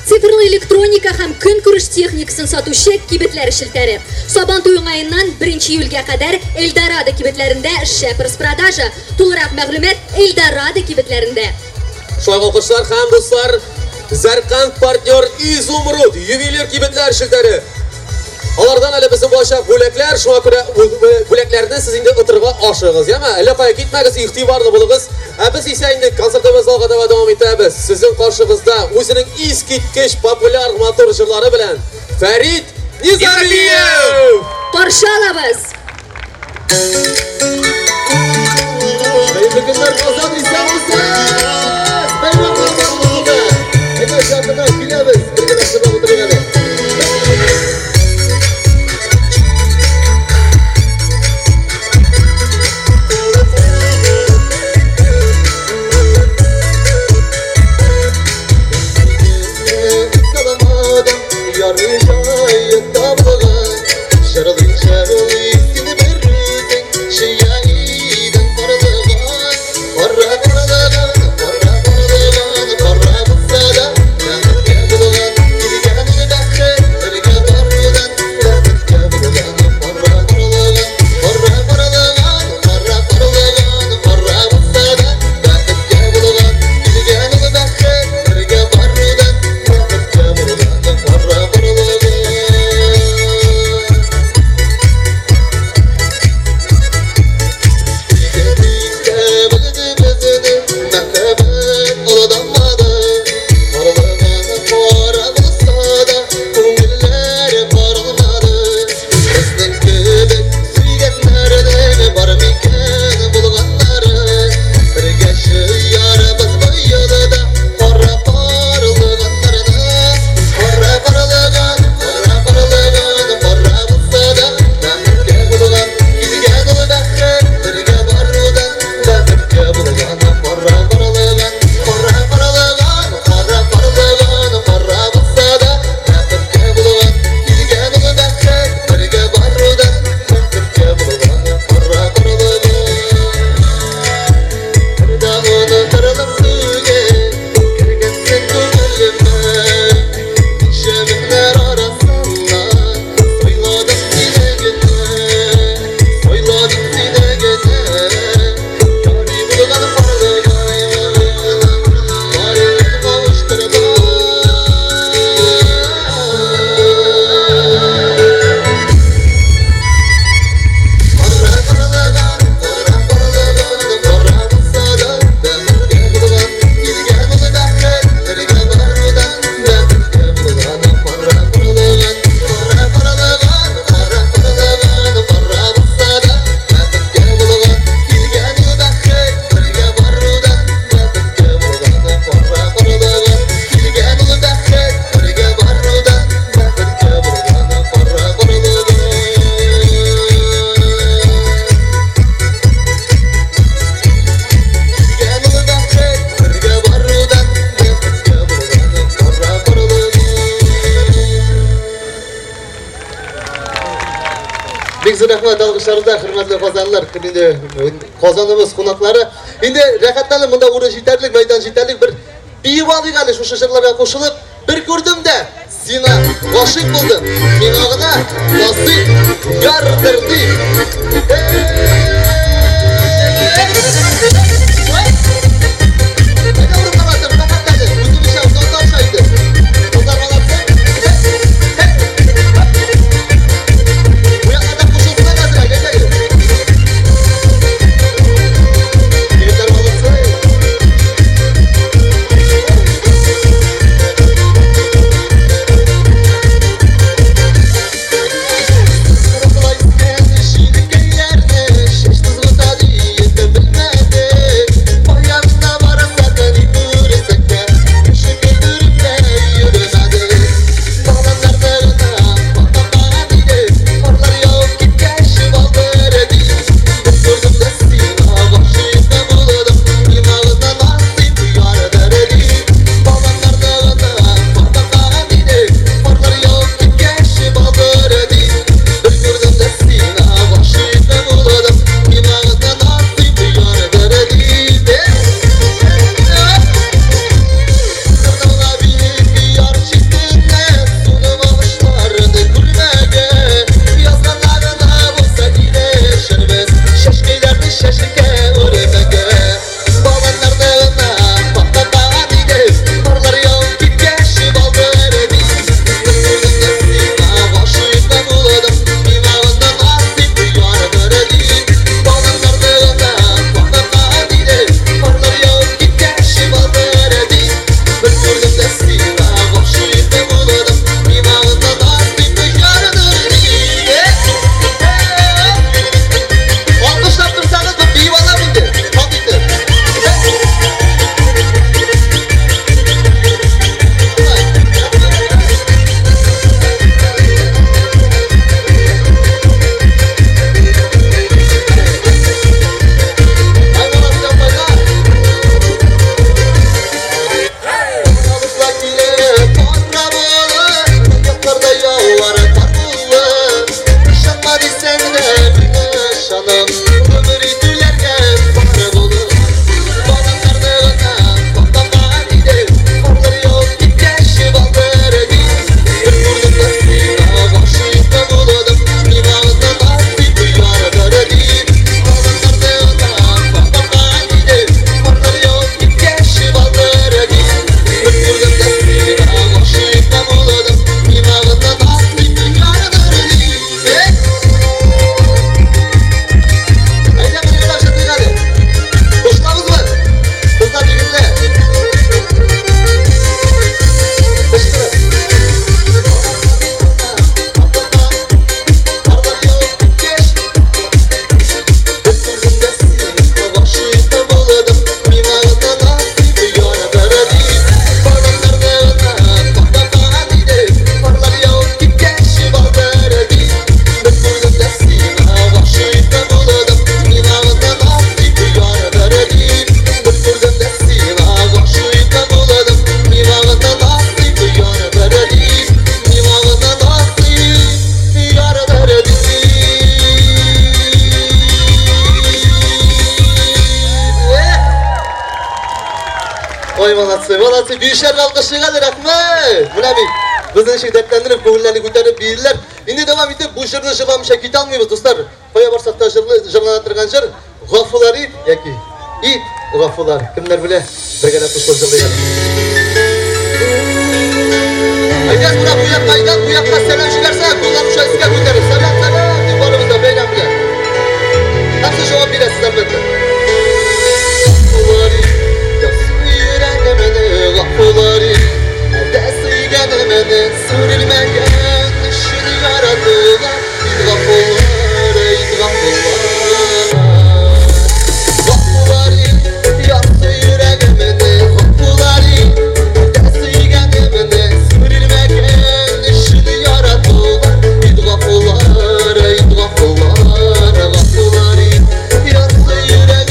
Цифрлы электроника һәм көнкүреш техникасын сатучы кибетләр челтәре. Сабан туе уңаеннан 1 июльгә кадәр Эльдорадо кибетләрендә шәп распродажа. Тулырак мәгълүмат Эльдорадо кибетләрендә. Шулай ук алкышлар һәм дуслар, Зәркан партнер Изумруд ювелир кибетләр челтәре. Алардан әле безнең булачак бүләкләр, шуңа күрә бүләкләрне сез инде отырырга ашыгыз, яме? Әллә кая китмәгез, игътибарлы булыгыз. Ә без исә инде концертыбыз алга таба дәвам итәбез. Сезнең каршыгызда үзенең искиткеч популяр матур җырлары белән Фәрит Низамиев! Каршы алабыз! Хәерле көннәр, Казан, исәнмесез! Бәйрәм белән барыгызны! Әйдә, якыннан киләбез, бергә чыгып утырыйк әле. Şiya idin parlığa, parra parlığa. Бик зур рәхмәт алкышларыгызга, хөрмәтле казанлылар, инде Казаныбыз кунаклары. Инде рәхәтләнеп монда урын җитәрлек, мәйдан җитәрлек бер биеп алыйк әле шушы җырларга кушылып. Бер күрдем дә, сиңа гашыйк булдым. Миңа гына насыйп ярдыр дип. Ой, молодцы, молодцы. Биючеләр алкышлыйк әле, рәхмәт. Менә бит, безне ничек дәртләндереп, күңелләрне күтәреп биеделәр. Инде дәвам итеп, бу җырны җырламыйча китә алмыйбыз, дуслар. Кая барсак та җырлы, җырлана торган җыр, Гафулар ит яки ит, гафулар. Кемнәр белә, бергәләп кушылып җырлыйк әле. Әйдә, менә бу якка, әйдә, бу якка сәлам җибәрсәк, кулларны шулай өскә күтәреп, сәлам, сәлам дип барыбыз да бәйрәм белән. Һәм сез җавап бирәсез, әлбәттә. Гафулар ит, йөрәгемне гафулар ит, әлдә сөйгәнемне сүрелмәгән өчен яратылган ит гафулар, ит гафулар. Гафулар ит, ярты йөрәгемне гафулар ит, әлдә сөйгәнемне сүрелмәгән өчен яратылган ит гафулар, ит гафулар, гафулар ит, ярты йөрәгемне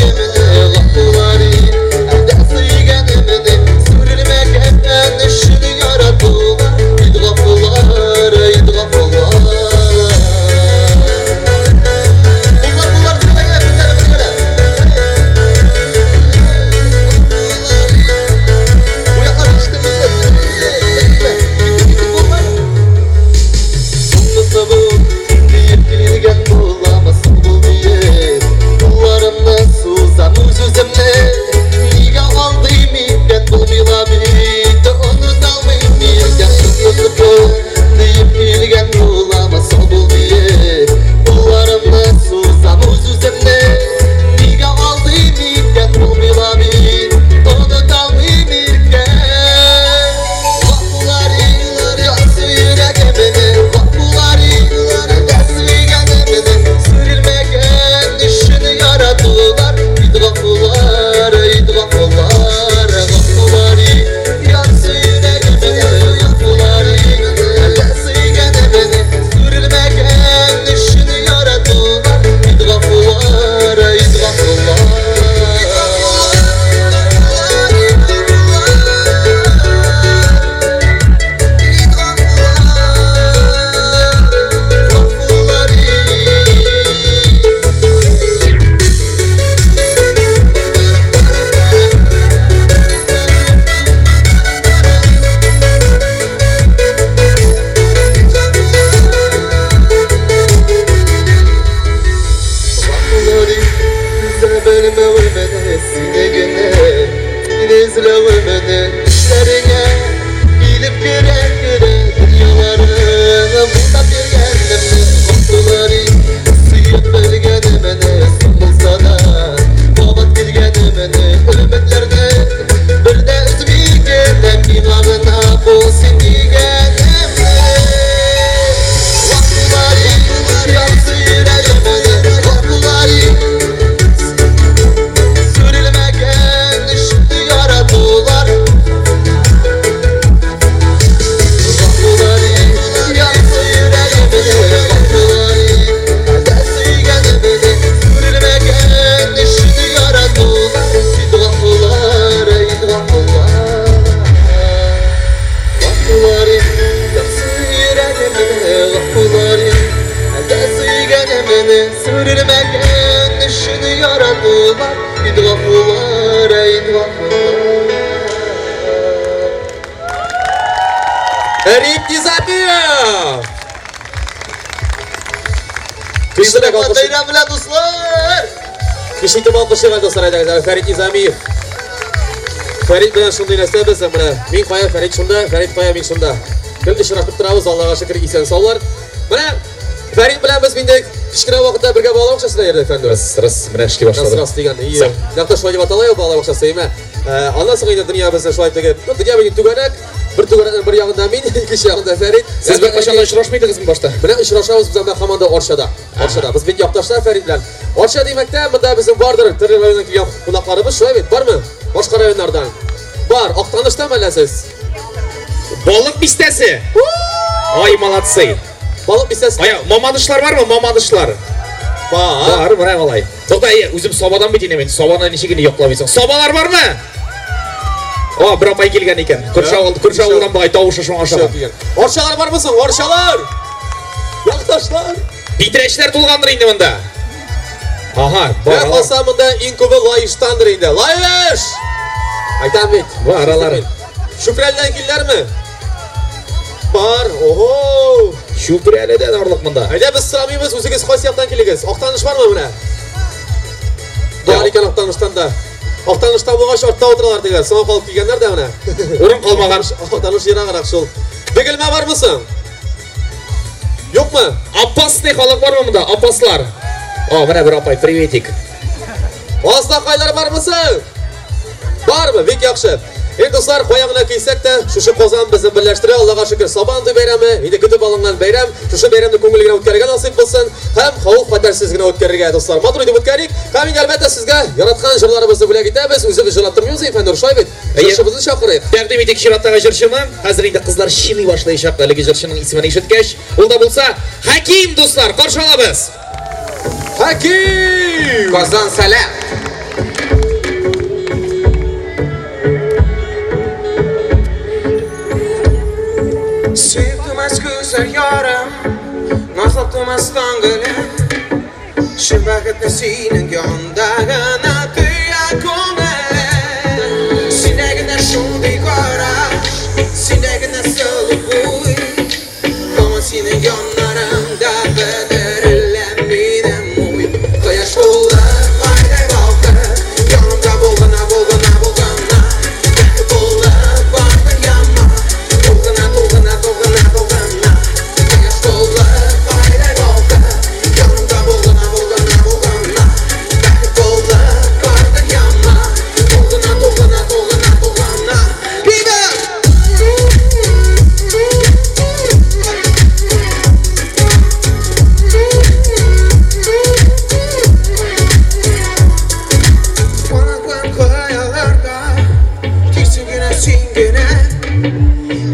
Сине эзләвемне төшләреңә килеп керә керә дөньяларыңа бутап йөргәнемне гафулар ит сөеп белгәнемне соң булса да кабат килгәнемне өметләрне бер дә өзми генә миңа гына бул син дигәнемне гафулар ит ярсы йөрәгемне гафулар ит сүрелмәгән өчен яратулар гафулар ит ярсы йөрәгемне гафулар ит әлдә сөйгәнемне сүрелмәгән өчен яратулар ит гафулар ит гафулар гафулар ит ярсы йөрәгемне гафулар ит әлдә сөйгәнемне сүрелмәгән өчен яратулар ит гафулар ит гафулар. Фәрит Низамиев! Көчлерәк алкыш. Бәйрәм белән, дуслар! Көчле итеп алкышлыйк, дуслар, әйдәгез, әле Фәрит Низамиев. Фәрит белән шундый нәрсә без менә. Мин кая, Фәрит шунда, Фәрит кая, мин шунда. Көн очрашып торабыз, Аллага шөкер, исән саулар. Менә Фәрит белән без инде кечкенә вакытта бергә балалар бакчасында йөрдек, Фәндүр. Рас, рас, менә эшли башлады. Рас, рас дигән. Ие. Нәкъ шулай дип атала ул балалар бакчасы, әйме? Аннан соң инде дөнья безне шулай теге, ну, дөнья бит түгәрәк. Бер түгәрәкнең бер ягында мин, икенче ягында Фәрит. Сез беркайчан да очрашмыйдыгызмы башта? Менә очрашабыз без анда һаман да Арчада. Арчада. Без бит якташлар Фәрит белән. Арча димәктә, монда безнең бардыр төрле районнан килгән кунакларыбыз, шулай бит, бармы? Башка районнардан. Бар, Актаныштан әллә сез? Балык бистәсе. Ай, молодцы. Балык бистәсе. Ая, Мамадышлар бармы? Мамадышлар. Бар. Бар, менә алай. Тукта, әй, үзем Сабадан бит инде мин. Сабаны ничек инде якламыйсың? Сабалар бармы? О, бер апай килгән икән. Күрше авыл, күрше авылдан бугай тавышы шуңа ошаган. Арчалар бармы соң? Арчалар! Якташлар! Питрәчләр тулгандыр инде монда. Ага, бар. Менә калса монда иң күбе Лаештандыр инде. Лаеш! Әйтәм бит. Бар алар. Чүпрәледән килделәрме? Бар. Ого! Чүпрәледән арлык монда. Әйдә без сорамыйбыз, үзегез кайсы яктан килегез? Актаныш бармы менә? Бар икән Актаныштан да. Актанышта булгач артта утыралар дигән. Соңа калып килгәннәр дә менә. Урын калмаган. Актаныш ераграк шул. Бөгелмә бармы соң? Юкмы? Апасный халык бармы монда? Апаслар. О, менә бер апай, приветик. Азнакайлар бармы соң? Бармы? Бик яхшы. Инде дуслар, кая гына килсәк тә, шушы Казан безне берләштерә. Аллага шөкер, Сабантуй бәйрәме, инде көтеп алынган бәйрәм. Шушы бәйрәмне күңелле генә үткәрергә насыйп булсын һәм хәвеф-хәтәрсез генә үткәрергә, дуслар. Матур итеп үткәрик. Һәм инде әлбәттә сезгә яраткан җырларыбызны бүләк итәбез. Үзебез җырлап тормыйбыз, Фәннур, шулай бит? Җырчыбызны чакырыйк. Тәкъдим итик чираттагы җырчыны. Хәзер инде кызлар чиный башлаячак әлеге җырчының исемен ишеткәч. Ул да булса Хәким, дуслар, каршы алабыз. Хәким! Казан сәлам! Сөеп тумас гүзәл ярым, назлап тумас таң гөлем. Чын бәхетне синең янда гына тоя күңелем. Синдә генә шундый караш, синдә генә сылу буй. Һаман синең яннарыңда бетерелә минем уй. Кояш булып, айдай балкып, янымда булгына, булгына, булгына. Бәхет булып, бардың яма, тулгына, тулгына, тулгына, тулгына. Кояш булып, айдай балкып, янымда булгына, булгына, булгына. Бәхет булып, бардың яма, тулгына, тулгына, тулгына, тулгына. Бибер! Канатлан каяларда, тик син генә, син генә.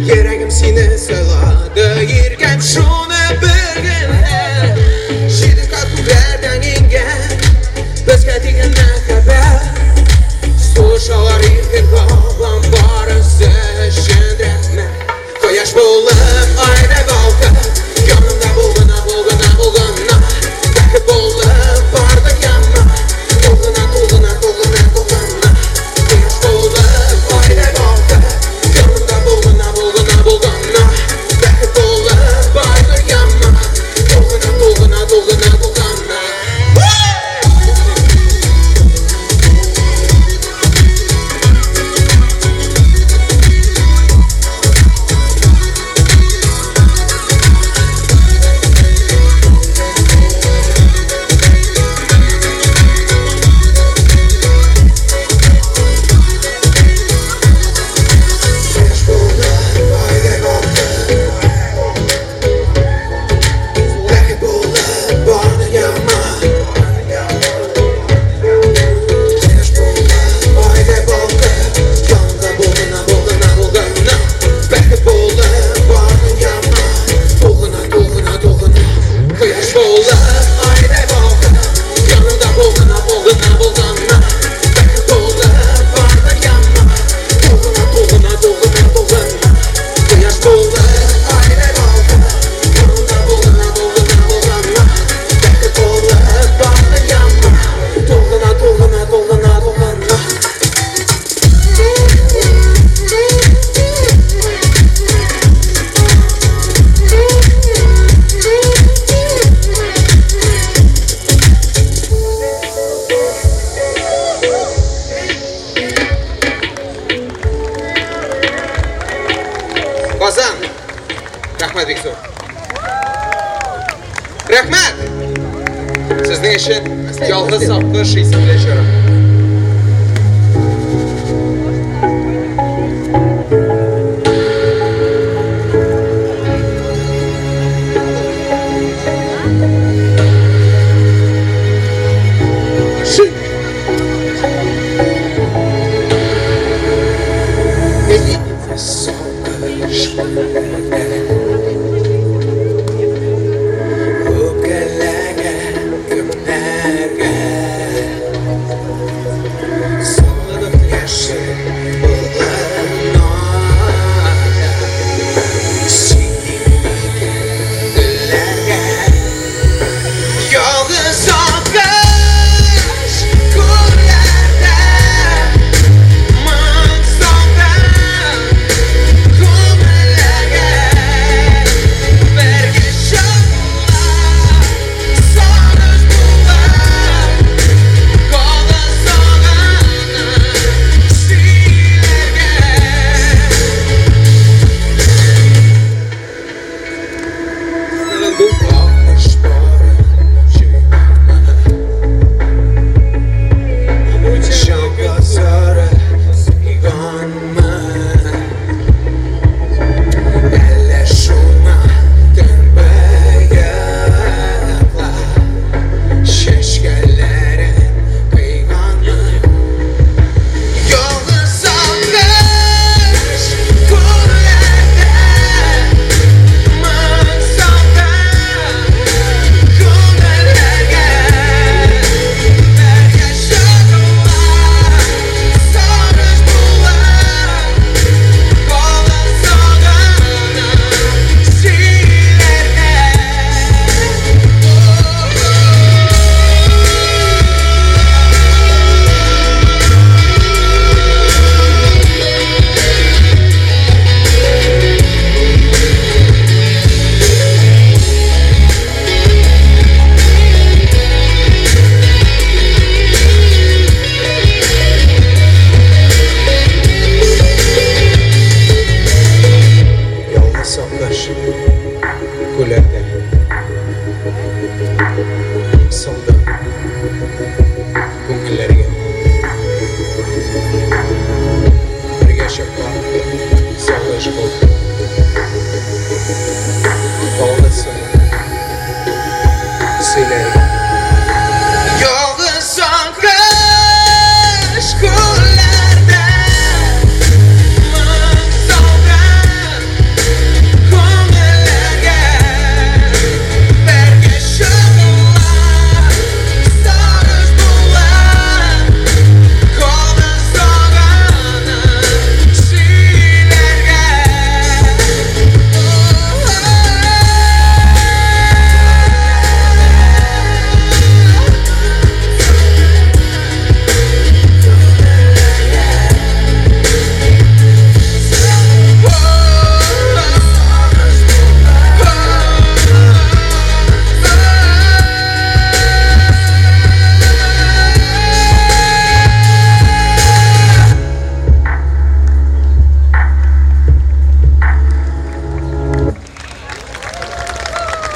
Йөрәгем сине сайлады, иркәм шуны бел генә. Җиде кат күкләрдән иңгән, безгә дигән мәхәббәт. Сулышалар иркен һавам, барысы өчен рәхмәт. Кояш булып, айдай балкып, янымда булгына, булгына, булгына. Бәхет булып, бардың яма, тулгына, тулгына, тулгына, тулгына. Кояш булып, айдай балкып, Рәхмәт бик зур. Рәхмәт! Сезнең өчен Ялгыз аккош исемле җырым. Ялгыз аккош күлләрдә моң салган күңелләргә бергә чыгула сагыш була кала сагына сөйләргә. Аккош парын җыйганмы, Чаңга сары сыйганмы, Әллә шуңа төнбоеклар Чәчкәләрен кыйганмы? Ялгыз аккош күлләрдә моң салган күңелләргә бергә чыгула сагыш була кала сагына сөйләргә. Ялгыз аккош күлләрдә салдым күңелләргә бергә чыккан сагыш булды калды соңына сөйләргә. Ялгыз аккош күлләрдә моң салган күңелләргә бергә чыгула сагыш була кала сагына сөйләргә.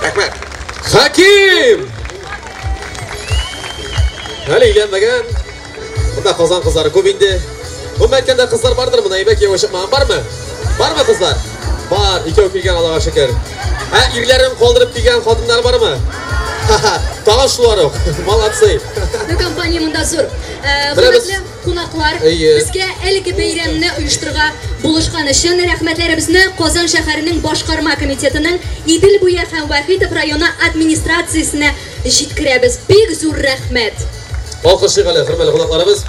Рәхмәт. Хаким! Әле өйләнмәгән. Монда Казан кызлары күп инде. Гомумән әйткәндә кызлар бардыр монда, әйбәт кияүгә чыкмаган бармы? Бармы кызлар? Бар, икәү килгән Аллага шөкер. Ә ирләрен калдырып килгән хатыннар бармы? Тагын шулар ук. Молодцы. Ну, компания монда зур. Беләбез. Хөрмәтле кунаклар, Әйе. безгә әлеге бәйрәмне оештырырга булышкан өчен рәхмәтләребезне Казан шәһәренең башкарма комитетының Идел буе һәм Вахитов районы администрациясенә җиткерәбез. Бик зур рәхмәт. Алкышлыйк әле, хөрмәтле кунакларыбыз.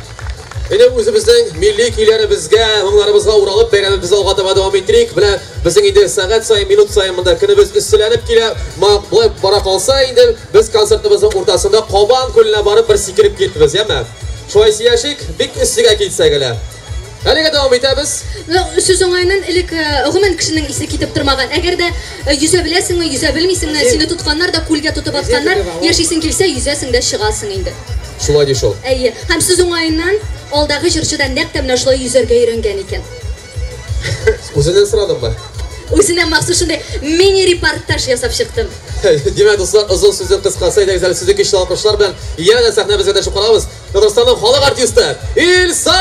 Инде үзебезнең милли көйләребезгә, моңнарыбызга уралып, бәйрәмебезне алга таба дәвам иттерик. Менә безнең инде сәгать саен, минут саен монда көнебез өстеләнеп килә. Ма болай бара калса инде без концертыбызның уртасында Кабан күленә барып бер сикереп китбез, яме? Шулай сөйләшик, бик өстегә китсәк әле. Әлегә дәвам итәбез. Ну, сүз уңаеннан элек гомумән кешенең исе китеп тормаган. Әгәр дә йөзә беләсеңме, йөзә белмисеңме, сине тотканнар да күлгә тотып атканнар, яшисең килсә, йөзәсең дә чыгасың инде. Шулай ди шул. Әйе. Һәм сүз уңаеннан алдагы җырчы да нәкъ тә менә шулай йөзәргә өйрәнгән икән. Үзеннән сорадыңмы? Үзенә махсус шундый мини-репортаж ясап чыктым. Димәк, дуслар, озын сүзнең кыскасы, әйдәгез әле сезне көчле алкышлар белән янә дә сәхнәбезгә дәшеп калабыз. Татарстанның халык артисты Илсаф!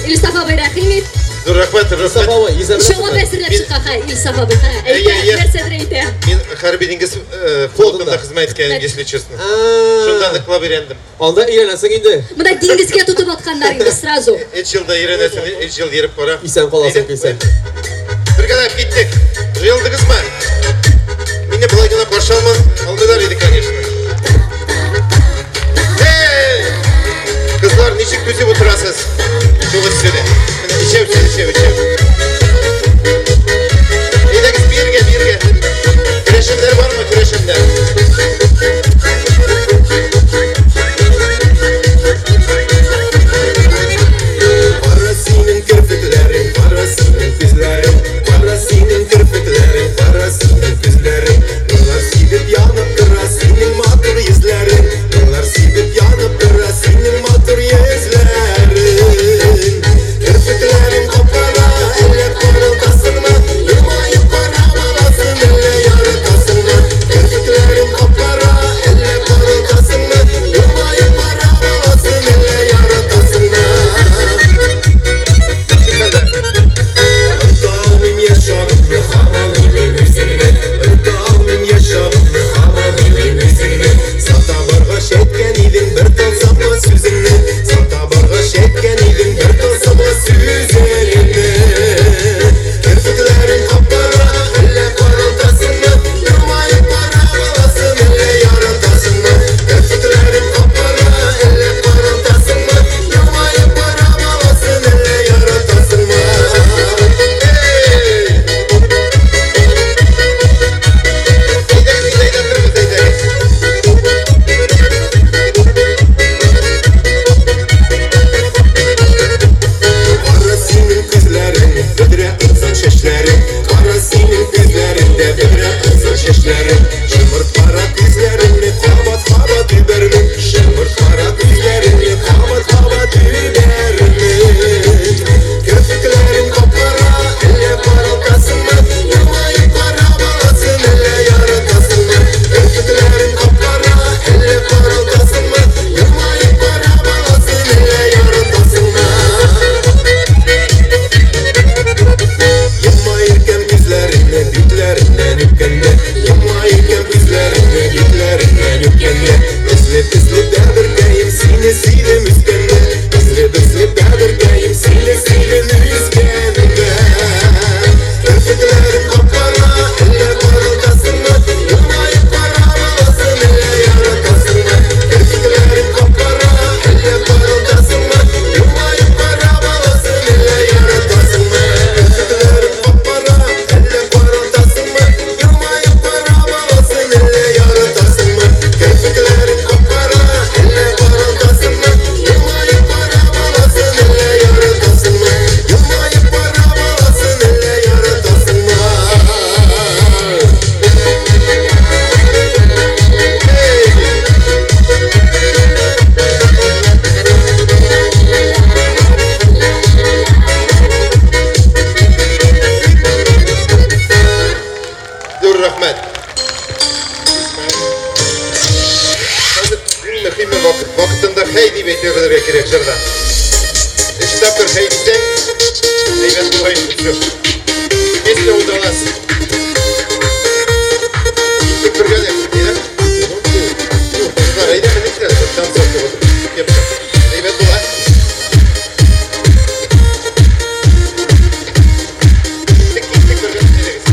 Илсаф абый, рәхим ит. Зур рәхмәт, Илсаф рәхмәт. абый, йөзә Җавап әзерләп чыккан, ха, Илсаф абый, ха. Әйтә, Әйе, әйе. нәрсәдер әйтә. Мин хәрби диңгез флотында хезмәт иткән, если честно. Шунда ныклап өйрәндем. Анда өйрәнәсең инде. Монда диңгезгә тотып атканнар инде сразу. Өч елда өйрәнәсең, өч ел йөреп кара. Исән каласың, килсәң. Бергәләп киттек. Җыелдыгызмы? Мине болай гына каршы алмыйлар иде, конечно. Эй! Кызлар, ничек түзеп утырасыз? Шул эсседә. Менә ичәү, ичәү, ичәү. Әйдәгез, биргә, биргә. Керәшеннәр бармы, керәшеннәр? Кара синең керфекләрең, кара синең күзләрең, кара синең керфекләрең, кара синең күзләрең. Нурлар сибеп янып тора синең матур йөзләрең, нурлар сибеп янып тора синең матур йөзләрең. Керфекләрең кап-кара, әллә каралтасыңмы? Елмаеп карап аласың, әллә яратасыңмы? Керфекләрең кап-кара, әллә каралтасыңмы? Елмаеп карап аласың, әллә яратасыңмы? Оныта алмыйм яшь чагымны, һаман уйлыйм үзеңне. Оныта алмыйм яшь чагымны, һаман уйлыйм үзеңне. Сата баргач әйткән идең бер тылсымлы сүзеңне. Сата баргач әйткән идең бер тылсымлы сүзеңне. Керфекләрең кап-кара, әллә каралтасыңмы? Елмаеп карап аласың, әллә яратасыңмы? Керфекләрең кап-кара, әллә каралтасыңмы? Елмаеп карап аласың, әллә яратасыңмы? Эй! Әйдәгез, әйләндерегез, әйдәгез. Кара синең күзләрең, бөдрә озын чәчләрең. Кара синең күзләреңдә бөдрә озын чәчләрең. Шомырт кара күзләреңне кабат-кабат үбәрмен. Шомырт кара күзләреңне кабат-кабат үбәрмен. Керфекләрең кап-кара, әллә каралтасыңмы? Елмаеп карап аласың, әллә яратасыңмы? Керфекләрең кап-кара, әллә каралтасыңмы? Елмаеп карап аласың, әллә яратасыңмы? Йома иркәм күзләреңне, битләреңнән үпкәндә. Йома иркәм күзләреңне, битләреңнән үпкәндә. Өзлеп-өзлеп бәгырькәем, сине сөйдем үскәндә. Өзлеп-өзлеп бәгырькәем, сине сөйдем үскәндә. Керфекләрең кап-кара, әллә каралтасыңмы? Елмаеп карап аласың, әллә яратасыңмы? Керфекләрең кап-кара, әллә каралтасыңмы? Елмаеп карап аласың, әллә яратасыңмы? Керфекләрең кап-кара, әллә каралтасыңмы? Елмаеп карап аласың, әллә яратасыңмы? Керфекләрең кап-кара, әллә каралтасыңмы? Елмаеп карап аласың, әллә яратасыңмы? Елмаеп карап аласың, әллә яратасыңмы? Зур рәхмәт. Хәзер иң мөһиме вакыт. Вакытында хәй дип әйтә белергә кирәк җырда. Өч тапкыр хәй дисәң, әйбәт була инде, всё. Песня удалась. Киттек бергәләп, әйдә. Кызлар, әйдә, менеп әле, танцовка вот. Кепка. Әйбәт була. Киттек, киттек бергәләп, әйдәгез.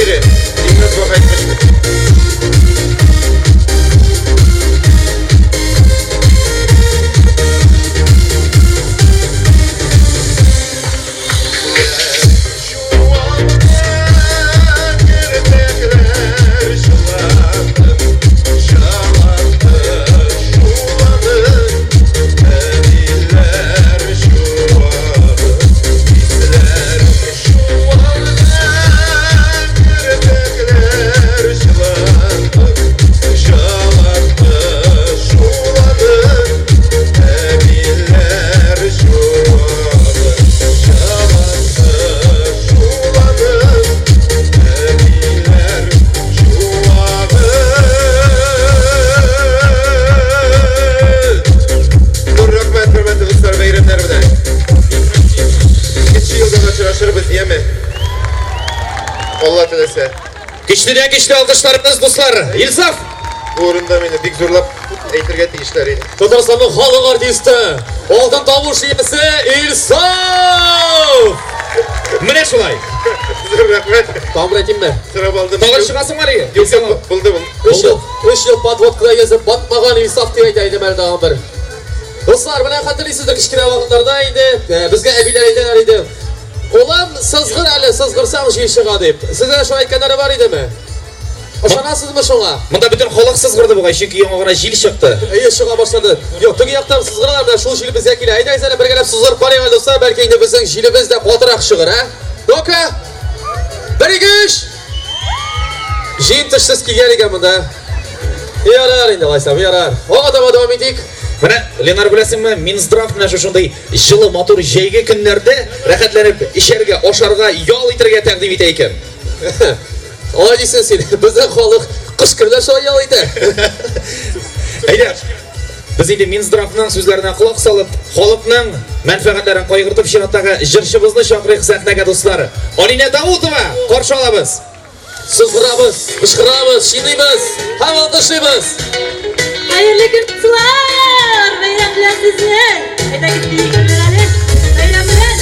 җире, Илназ бабай әйтмешли. Алла теләсә. Көчледән көчле алкышларыбыз, дуслар. Илсаф! Бу урында мине бик зурлап әйтергә тиешләр иде. Татарстанның халык артисты, алтын тавыш иясе Илсаф! Менә шулай. Зур рәхмәт. Тамыр әйтимме? Сорап алдым. Тагын чыгасың әле? Юк, юк, булды, булды. Өч ел, өч ел подводкада йөзеп батмаган Илсаф дип әйтә идем әле тагын бер. Дуслар, менә хәтерлисездер, кечкенә вакытларда инде безгә әбиләр әйтәләр иде. Улым, сызгыр әле, сызгырсаң җил чыга дип. Сезгә дә шулай әйткәннәре бар идеме? Ышанасызмы шуңа? Монда бөтен халык сызгырды бугай, чөнки яңа гына җил чыкты. Әйе, чыга башлады. Юк, теге яктан сызгыралар, менә шул җил безгә килә. Әйдәгез әле бергәләп сызгырып карыйк әле, дуслар, бәлки инде безнең җилебез дә катырак чыгыр, ә? Ну-ка! Бер, ике, өч! Җил тешсез килгән икән монда. Ярар инде, алайсам, ярар. Алга таба дәвам итик. Менә, Ленар, беләсеңме, Минздрав менә шушындый җылы, матур җәйге көннәрдә рәхәтләнеп эчәргә, ашарга, ял итәргә тәкъдим итә икән. Алай дисең син, безнең халык кыш көне дә шулай ял итә. Әйдә, без инде Минздравның сүзләренә колак салып, халыкның мәнфәгатьләрен кайгыртып чираттагы җырчыбызны чакырыйк сәхнәгә, дуслар. Алинә Даутова, каршы алабыз. Сызгырабыз, кычкырабыз, чиныйбыз һәм алкышлыйбыз. Хәерле көн, дуслар! Бәйрәм белән сезне! Әйдәгез, биик әле! Бәйрәм белән!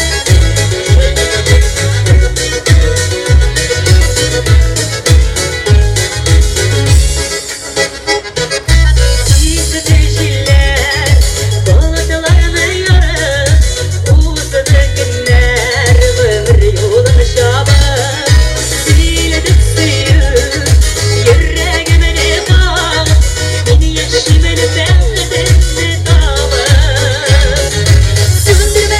Исте җилләр, болытларны ярып, узды көннәр, гомер юлын чабып, сөйләдек сөю, йөрәгемне кагып, мин яшимен бәхетемне табып. Сүндермә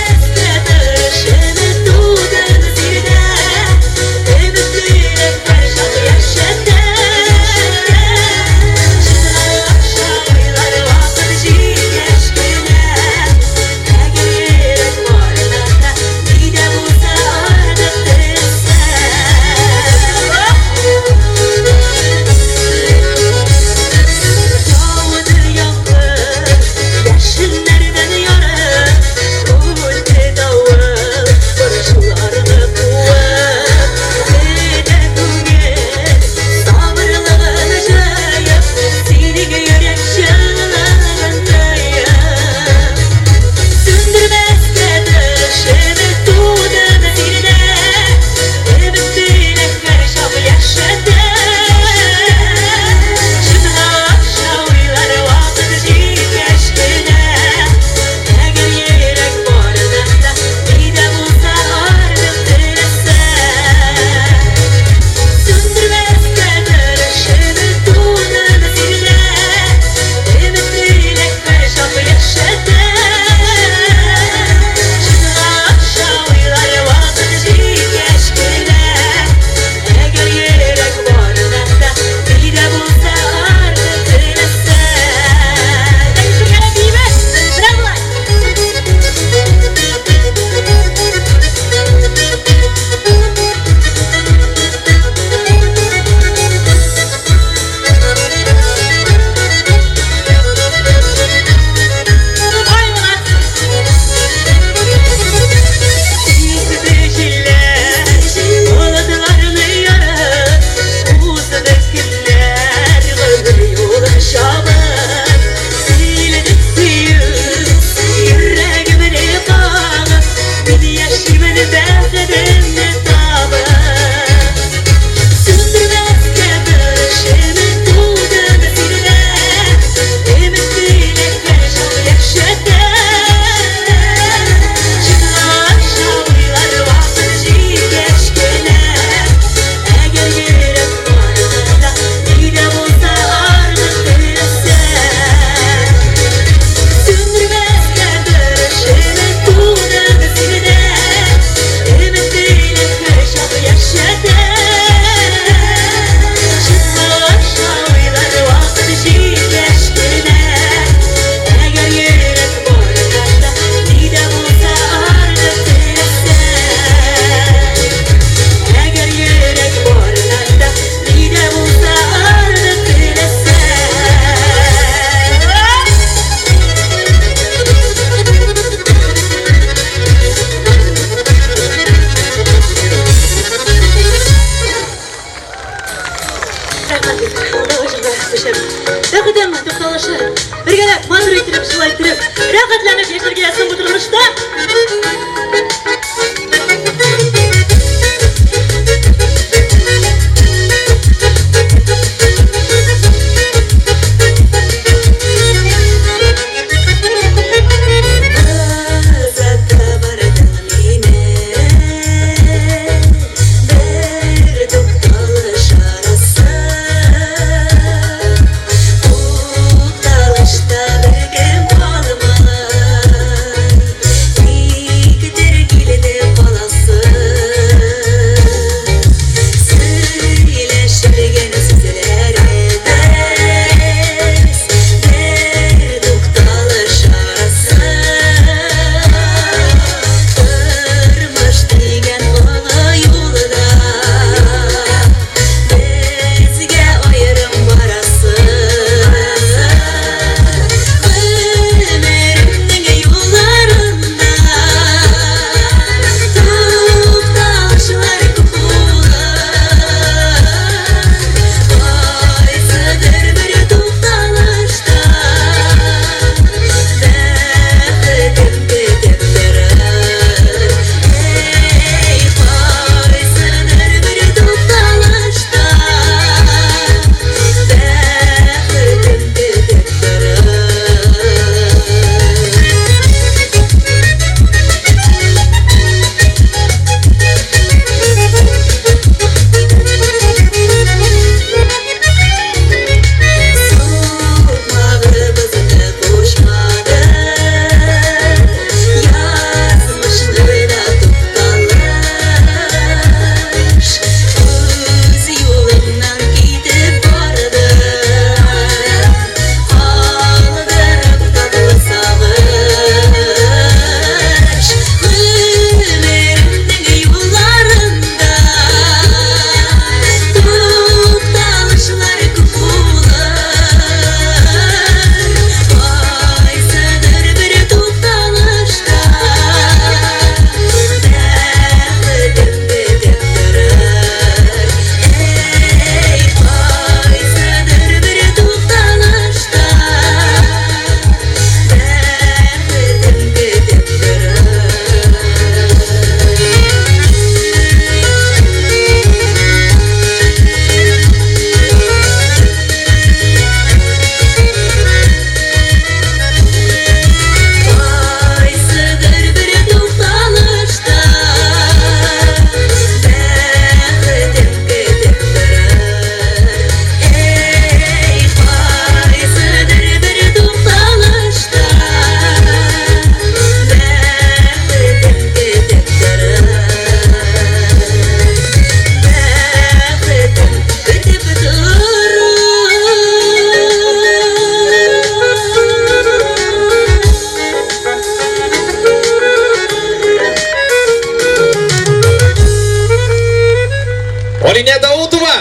Алинә Даутова!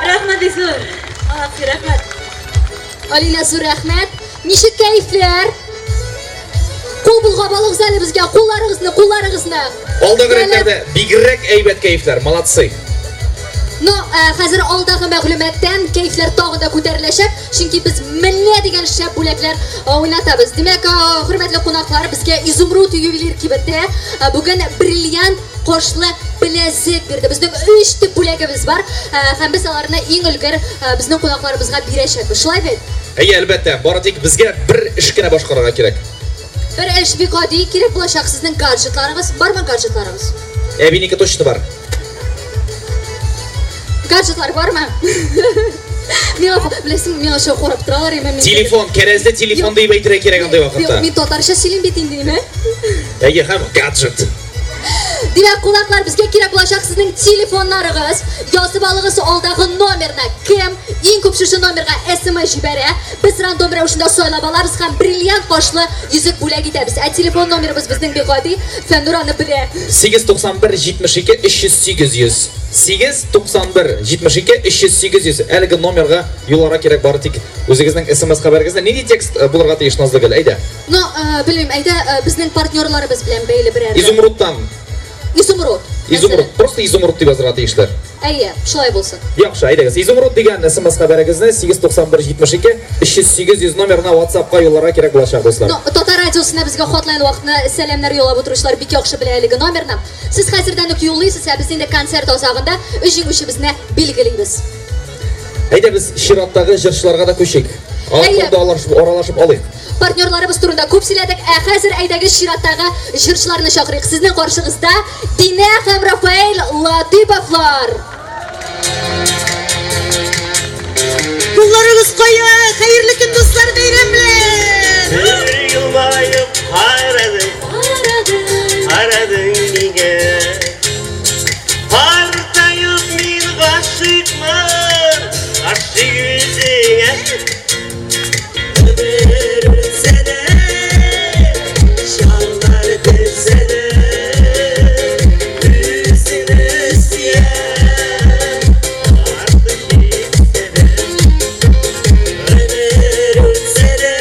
Рәхмәт бик зур. Молодцы, рәхмәт. Алинә, зур рәхмәт. Ничек кәефләр? Кул болгап алыгыз әле безгә, кулларыгызны, кулларыгызны. Алдагы рәтләрдә бигрәк әйбәт кәефләр, молодцы. Но э, хәзер алдагы мәгълүматтан кәефләр тагын да күтәреләчәк, чөнки без менә дигән шәп бүләкләр э, уйнатабыз. Димәк, э, хөрмәтле кунаклар, безгә Изумруд ювелир кибете э, бүген бриллиант кошлы беләзек бирде. Безнең өч төп бүләгебез бар, һәм без аларны иң өлгер безнең кунакларыбызга бирәчәкбез. Шулай бит? Әйе, әлбәттә, бары тик безгә бер эш кенә башкарырга кирәк. Бер эш бик гади, кирәк булачак сезнең гаджетларыгыз. Бармы гаджетларыгыз? Әбинеке точно бар. Гаджетлар бармы? Миңа, беләсең, миңа шул карап торалар, әмма мин... Телефон, кәрәзле телефон дип әйтергә кирәк андый вакытта. Мин татарча сөйлим бит инде, ниме? Әйе, һәм гаджет. Димәк, кунаклар, безгә кирәк булачак сезнең телефоннарыгыз. Язып алыгыз алдагы номерны. Кем иң күп шушы номерга SMS җибәрә, без рандом рәвешендә сайлап алабыз һәм бриллиант кашлы йөзек бүләк итәбез. Ә телефон номерыбыз безнең бик гади, Фәннур аны белә. 891 72 308 100. 891 72 308 100. Әлеге номерга юлларга кирәк бары тик үзегезнең SMS хәбәрегезне. Нинди текст э, булырга тиеш, Назлыгөл? Әйдә. Ну, э, белмим, әйдә, э, безнең партнерларыбыз белән бәйле берәр. Изумрудтан. Изумруд. Изумруд. Просто изумруд дип язырга тиешләр. Әйе, шулай булсын. Яхшы, әйдәгез. Изумруд дигән SMS хәбәрегезне 891 72 308 100 номерына WhatsApp-ка юлларга кирәк булачак, дуслар. Ну, Татар радиосына безгә хатлайн вакытны сәламнәр юллап утыручылар бик яхшы белә әлеге номерны. Сез хәзердән үк юллыйсыз, ә без инде концерт азагында өч җиңүчебезне билгелибез. Әйдә без чираттагы җырчыларга да күчик. Алар турында аралашып, аралашып алыйк. Партнерларыбыз турында күп сөйләдек, ә хәзер әйдәгез чираттагы җырчыларны чакырыйк. Сезнең каршыгызда Динә һәм Рафаэль Латыповлар. Кулларыгыз кая? Хәерле көн, дуслар, бәйрәм белән! Бер елмаеп карадың, карадың миңа. Картаеп мин гашыйкмын, гашыйк үзеңә. Өмер үтсә дә, җаннар тезсә дә, үзеңне сөям, артык җитсә дә. Өмер үтсә дә,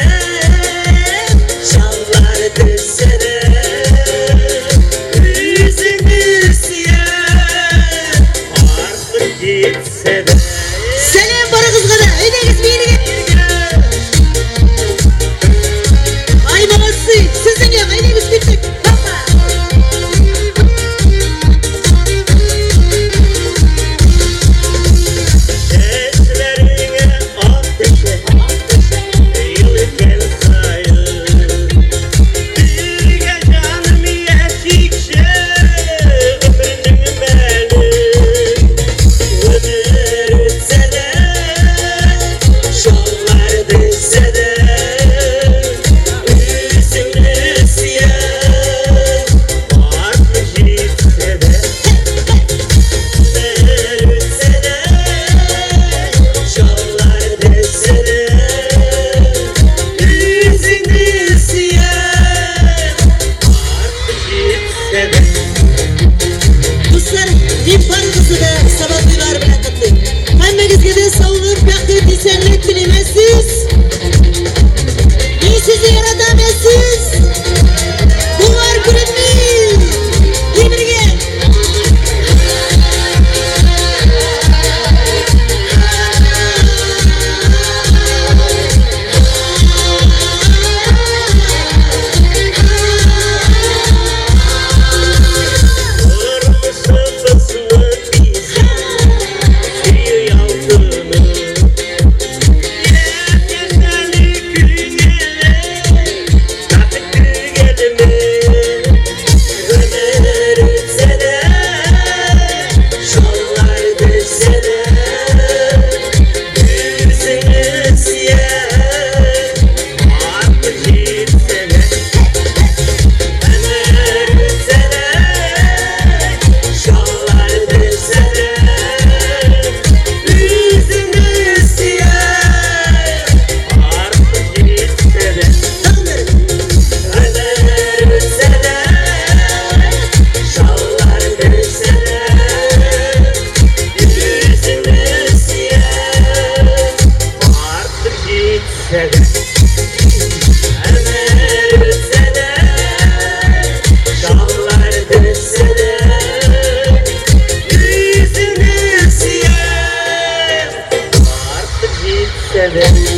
Яшәдем.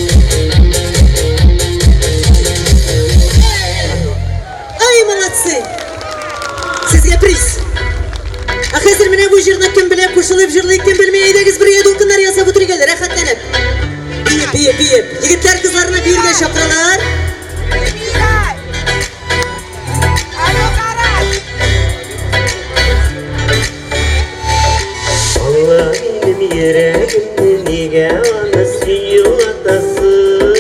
Ай, молодцы! Сезгә приз. Ә хәзер менә бу җырны кем белә, кушылып җырлый, кем белми, әйдәгез бергә дулкыннар ясап утырыйк әле, рәхәтләнеп. Биеп, биеп, биеп. Егетләр кызларны биергә чакыралар. Аңла минем йөрәгемне, нигә аны син юатасың?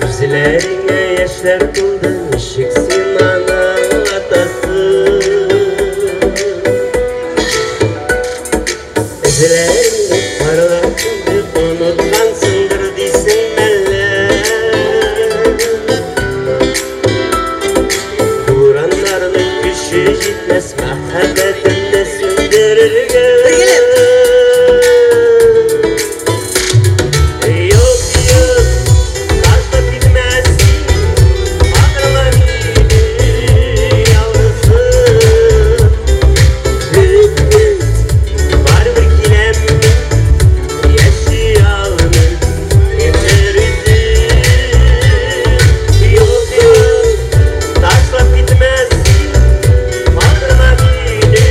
Күзләреңә яшьләр тулды, ничек син аны аңлатасың? Эзләреңне карлар кебек оныткансыңдыр дисең мәллә? Бураннарның көче җитмәс мәхәббәтемне сүндерергә. Юк, юк, ташлап китмәс, калдырма мине ялгызым. Көт, көт, барыбер киләм мин, яши алмыйм мин берүзем. Юк, юк, ташлап китмәс, калдырма мине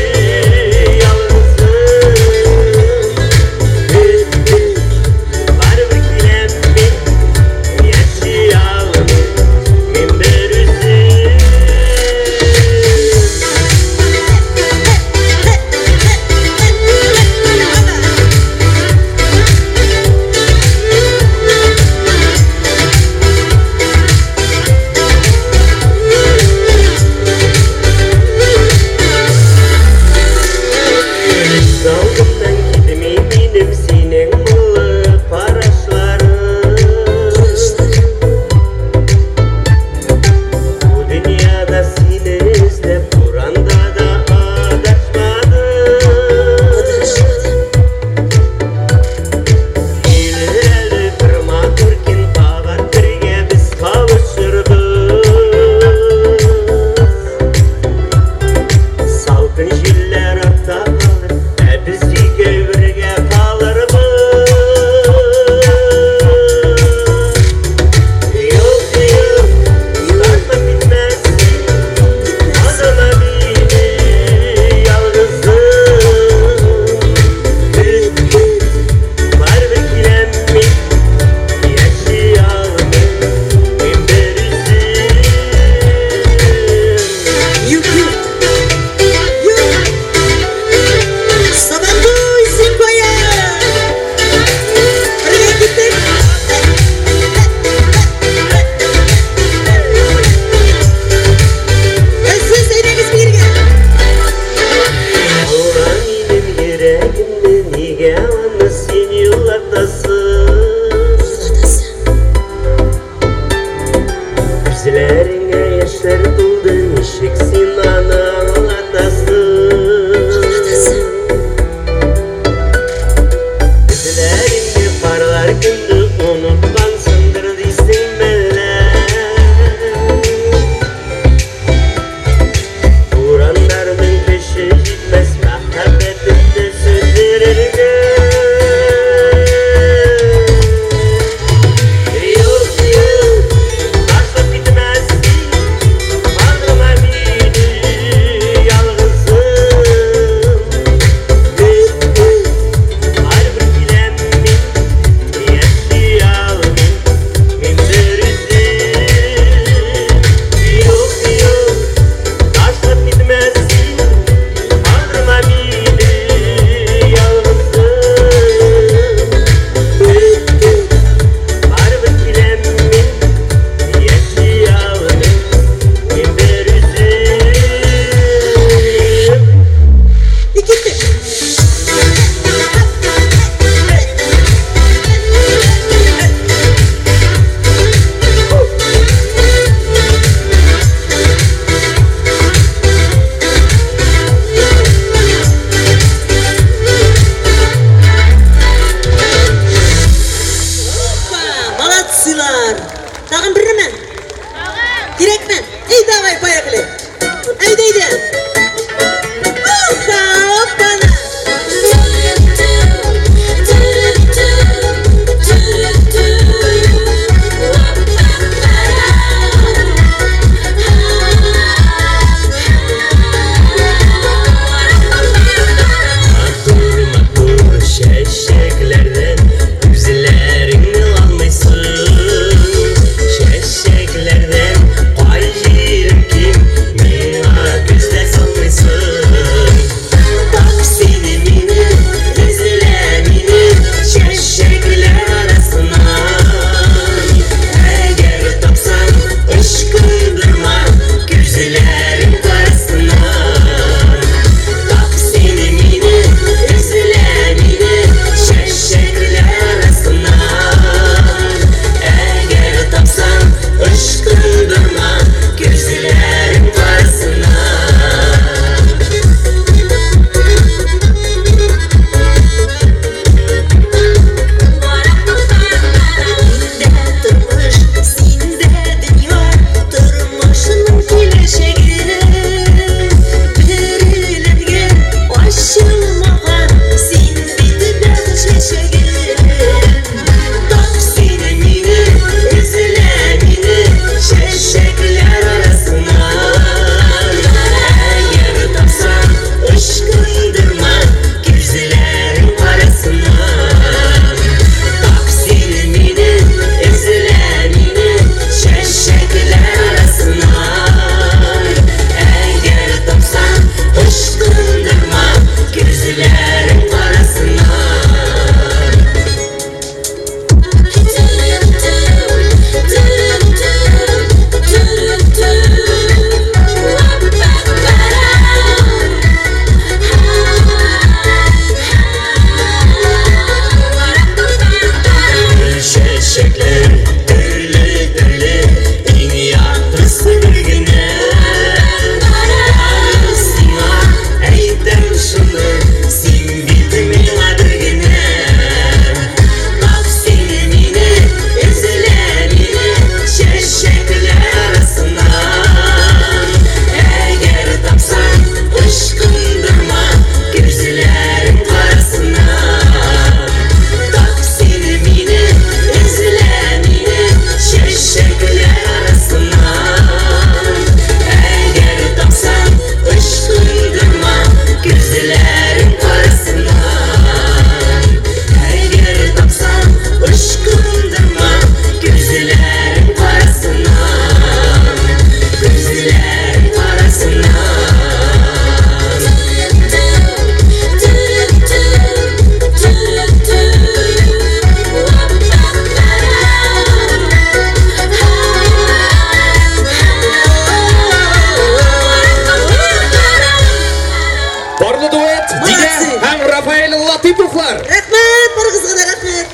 Дуслар! Рәхмәт, барыгызга да рәхмәт.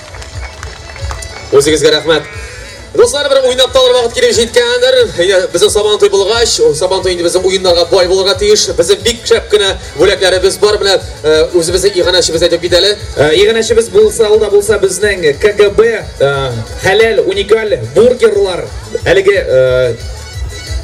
Үзегезгә рәхмәт. Дуслар, бер уйнап та алыр вакыт килеп җиткәндер. Әйдә, безнең Сабан туй булгач, ул Сабан туй инде безнең уеннарга бай булырга тиеш. Безнең бик шәп кенә бүләкләребез бар. Менә э, үзебезнең иганәчебез әйтеп кит әле. Э, Иганәчебез булса, ул да булса безнең КГБ э, хәләл уникаль бургерлар әлеге э,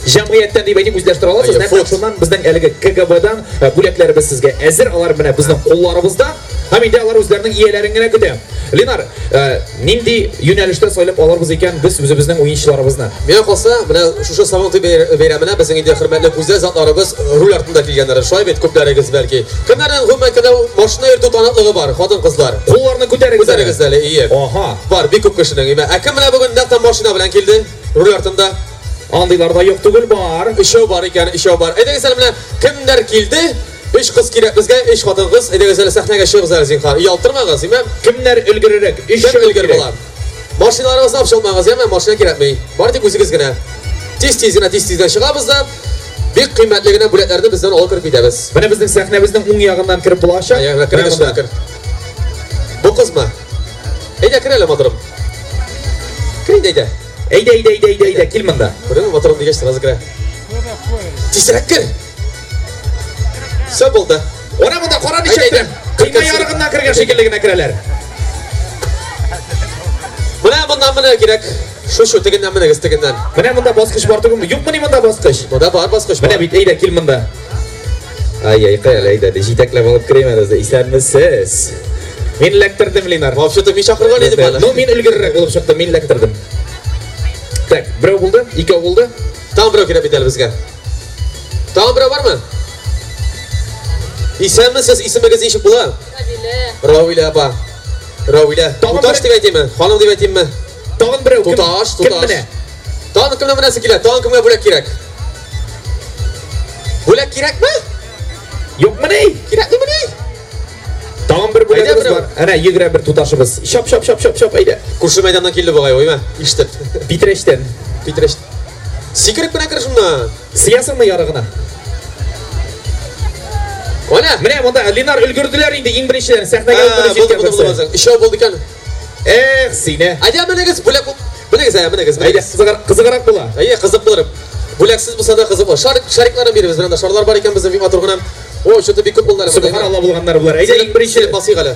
җәмгыятьтән дип әйтик үзләштерә аласыз. Әйе, Нәкъ фуд. шуннан безнең әлеге КГБдан э, бүләкләребез сезгә әзер. Алар менә безнең кулларыбызда. Һәм инде алар үзләренең ияләрен генә көтә. Ленар, э, нинди юнәлештә сайлап алырбыз икән без үзебезнең уенчыларыбызны? Миңа калса, менә шушы Сабан туй бәйрәменә безнең инде хөрмәтле гүзәл затларыбыз руль артында килгәннәр. Шулай бит күпләрегез бәлки. Кемнәрнең гомумән кенә машина йөртү таныклыгы бар, хатын-кызлар? Кулларны күтәрегез. әле. Күтәрегез әле, ие. Аһа. Бар, бик күп кешенең. Име. Ә кем менә бүген нәкъ тә машина белән килде? Руль артында. Андыйлар да юк түгел бар. Өчәү бар икән, өчәү бар. Әйдәгез әле менә кемнәр килде? Өч кыз кирәк безгә, өч хатын-кыз. Әйдәгез әле сәхнәгә чыгыгыз әле зинһар. Оялтырмагыз, име? Кемнәр өлгерерәк? Өч Кем өлгер була? Машиналарыгызны алып чыкмагыз, яме? Машина кирәкми. Бары тик үзегез генә. Тиз-тиз генә, тиз-тиз генә чыгабыз да, бик кыйммәтле генә бүләкләрне бездән алып кереп китәбез. Менә безнең сәхнәбезнең уң ягыннан кереп булачак. Әйе, менә керегез Менә шунда, кер. Бу кызмы? Әйдә, кер әле, матурым. Кер инде, әйдә. Әйдә, әйдә, әйдә, әйдә, әйдә, кил монда. Күрдеңме, матурым дигәч, сразу керә. Тизрәк кер. Все булды. Ора монда кара Әйдә, ничек әйдә. Кыйма ярыгыннан кергән шикелле генә керәләр. Менә моннан менә кирәк. Шу-шу тегеннән менегез, тегеннән. Менә монда баскыч бар түгелме? Юкмыни монда баскыч? Монда бар баскыч. Менә бит, әйдә, кил монда. Ай-ай, кая әле, әйдә, җитәкләп алып керим әле, исәнмесез. Мин эләктердем, Ленар. Вообще-то мин чакырган идем аны. Ну, мин өлгеррәк булып чыктым, мин эләктердем. Так, берәү булды, икәү булды. Тагын берәү кирәк бит әле безгә. Тагын берәү бармы? Исәнмесез, исемегез ничек була? Равилә. Равилә апа. Равилә. Тагын Туташ бер- дип әйтимме? Ханым дип әйтимме? Тагын берәү. Кем- Туташ, Кем туташ. менә? Тагын кемнән менәсе килә? Тагын кемгә бүләк кирәк? Бүләк кирәкме? Юкмыни? Кирәкмени? Тагын бер бүләгебез Әйдә, бар. Әнә йөгерә бер туташыбыз. Чап, чап, чап, чап, чап, әйдә. Күрше мәйданнан килде бугай, уйма. Ишетеп. Питрәчтән. Питрәч. Сикереп кенә кер шуннан. Сыясыңмы ярыгына? Оля. Менә монда Ленар өлгерделәр инде иң беренчедән сәхнәгә Ә, үк Булды, җиткән булды, берсе. булды. Өчәү булды икән. Эх, сине. Әйдә, менегез, бүләк. Менегез, әйдә, менегез, Әйдә, менегез. кызыграк, кызыграк була. Әйе, кызык булыр. Бүләксез булса да кызык булыр. Шарик, шарикларын биребез, менә шарлар бар икән безнең бик матур гына. О, что-то бик күп булды әле. Субханалла булганнар булар. Әйдә, иң беренче басыйк әле.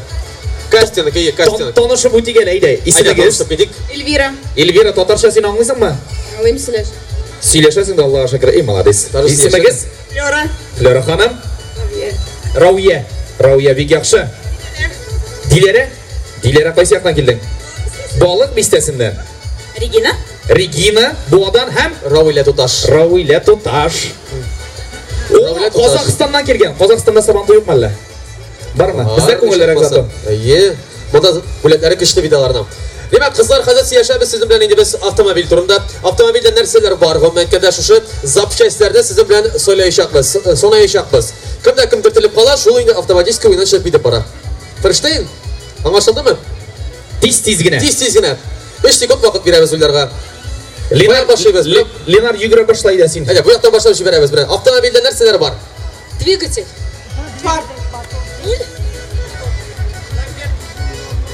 Кастинг, әйе, кастинг. танышып үтик әле, әйдә. Әйдә, Исемегез? танышып китик. Эльвира. Эльвира, татарча син аңлыйсыңмы? Аңлыйм сөйләш. Сөйләшәсең дә, Аллага шөкер. Эй, молодец. Даже Исемегез? Флера. Флера ханым. Рауя. Рауя бик яхшы. Диләрә? Диләрә кайсы яктан килдең? Балык бистәсеннән. Регина. Регина, Буадан һәм Равилә туташ. Рауилә туташ. О, Рауилә туташ. Казахстаннан килгән. Казахстанда Сабантуй юкмы әллә? Бармы? Бездә күңеллерәк зато. Әйе. Монда бүләкләре көчле бит аларның. Димәк, кызлар, хәзер сөйләшәбез сезнең белән инде без автомобиль турында. Автомобильдә нәрсәләр бар? Гомумән әйткәндә, шушы запчастьләрне сезнең белән сөйләячәкбез, санаячакбыз. Кемдә кем төртелеп кала, шул инде автоматически уеннан чыгып китеп бара. Ферштейн, аңлашылдымы? Тиз-тиз генә. Тиз-тиз генә. 3 секунд вакыт бирәбез уйларга. Ленар Каян башлыйбыз? Ленар йөгерә башлай да син. Әйдә, бу яктан башлап җибәрәбез менә. Автомобильдә нәрсәләр бар? Двигатель. Фар. Руль.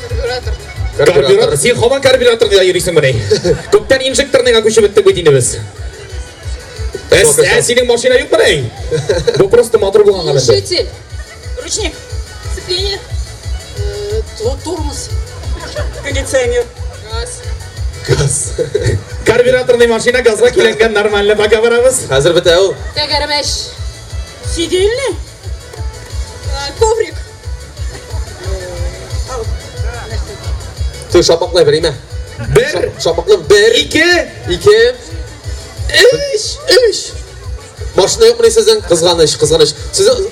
Карбюратор. Карбюратор. Син һаман карбюраторда йөрисең менә. Күптән инжекторныйга күчеп беттек бит инде без. Ә, ә синең машина юк менә. Бу просто матур булганга менде. Глушитель. Ручник. Сцепление. Тормоз. Кондиционер. Газ. Газ. Карбюраторный машина газга көйләнгән нормально пока барабыз. Хәзер бетә ул. Тәгәрмәч. Сидельный. Коврик. Ты шапаклай бер, име? Бер, Шапаклы бер, ике, ике, өч, өч. Машина юкмыни сезнең? Кызганыч, кызганыч. Сезнең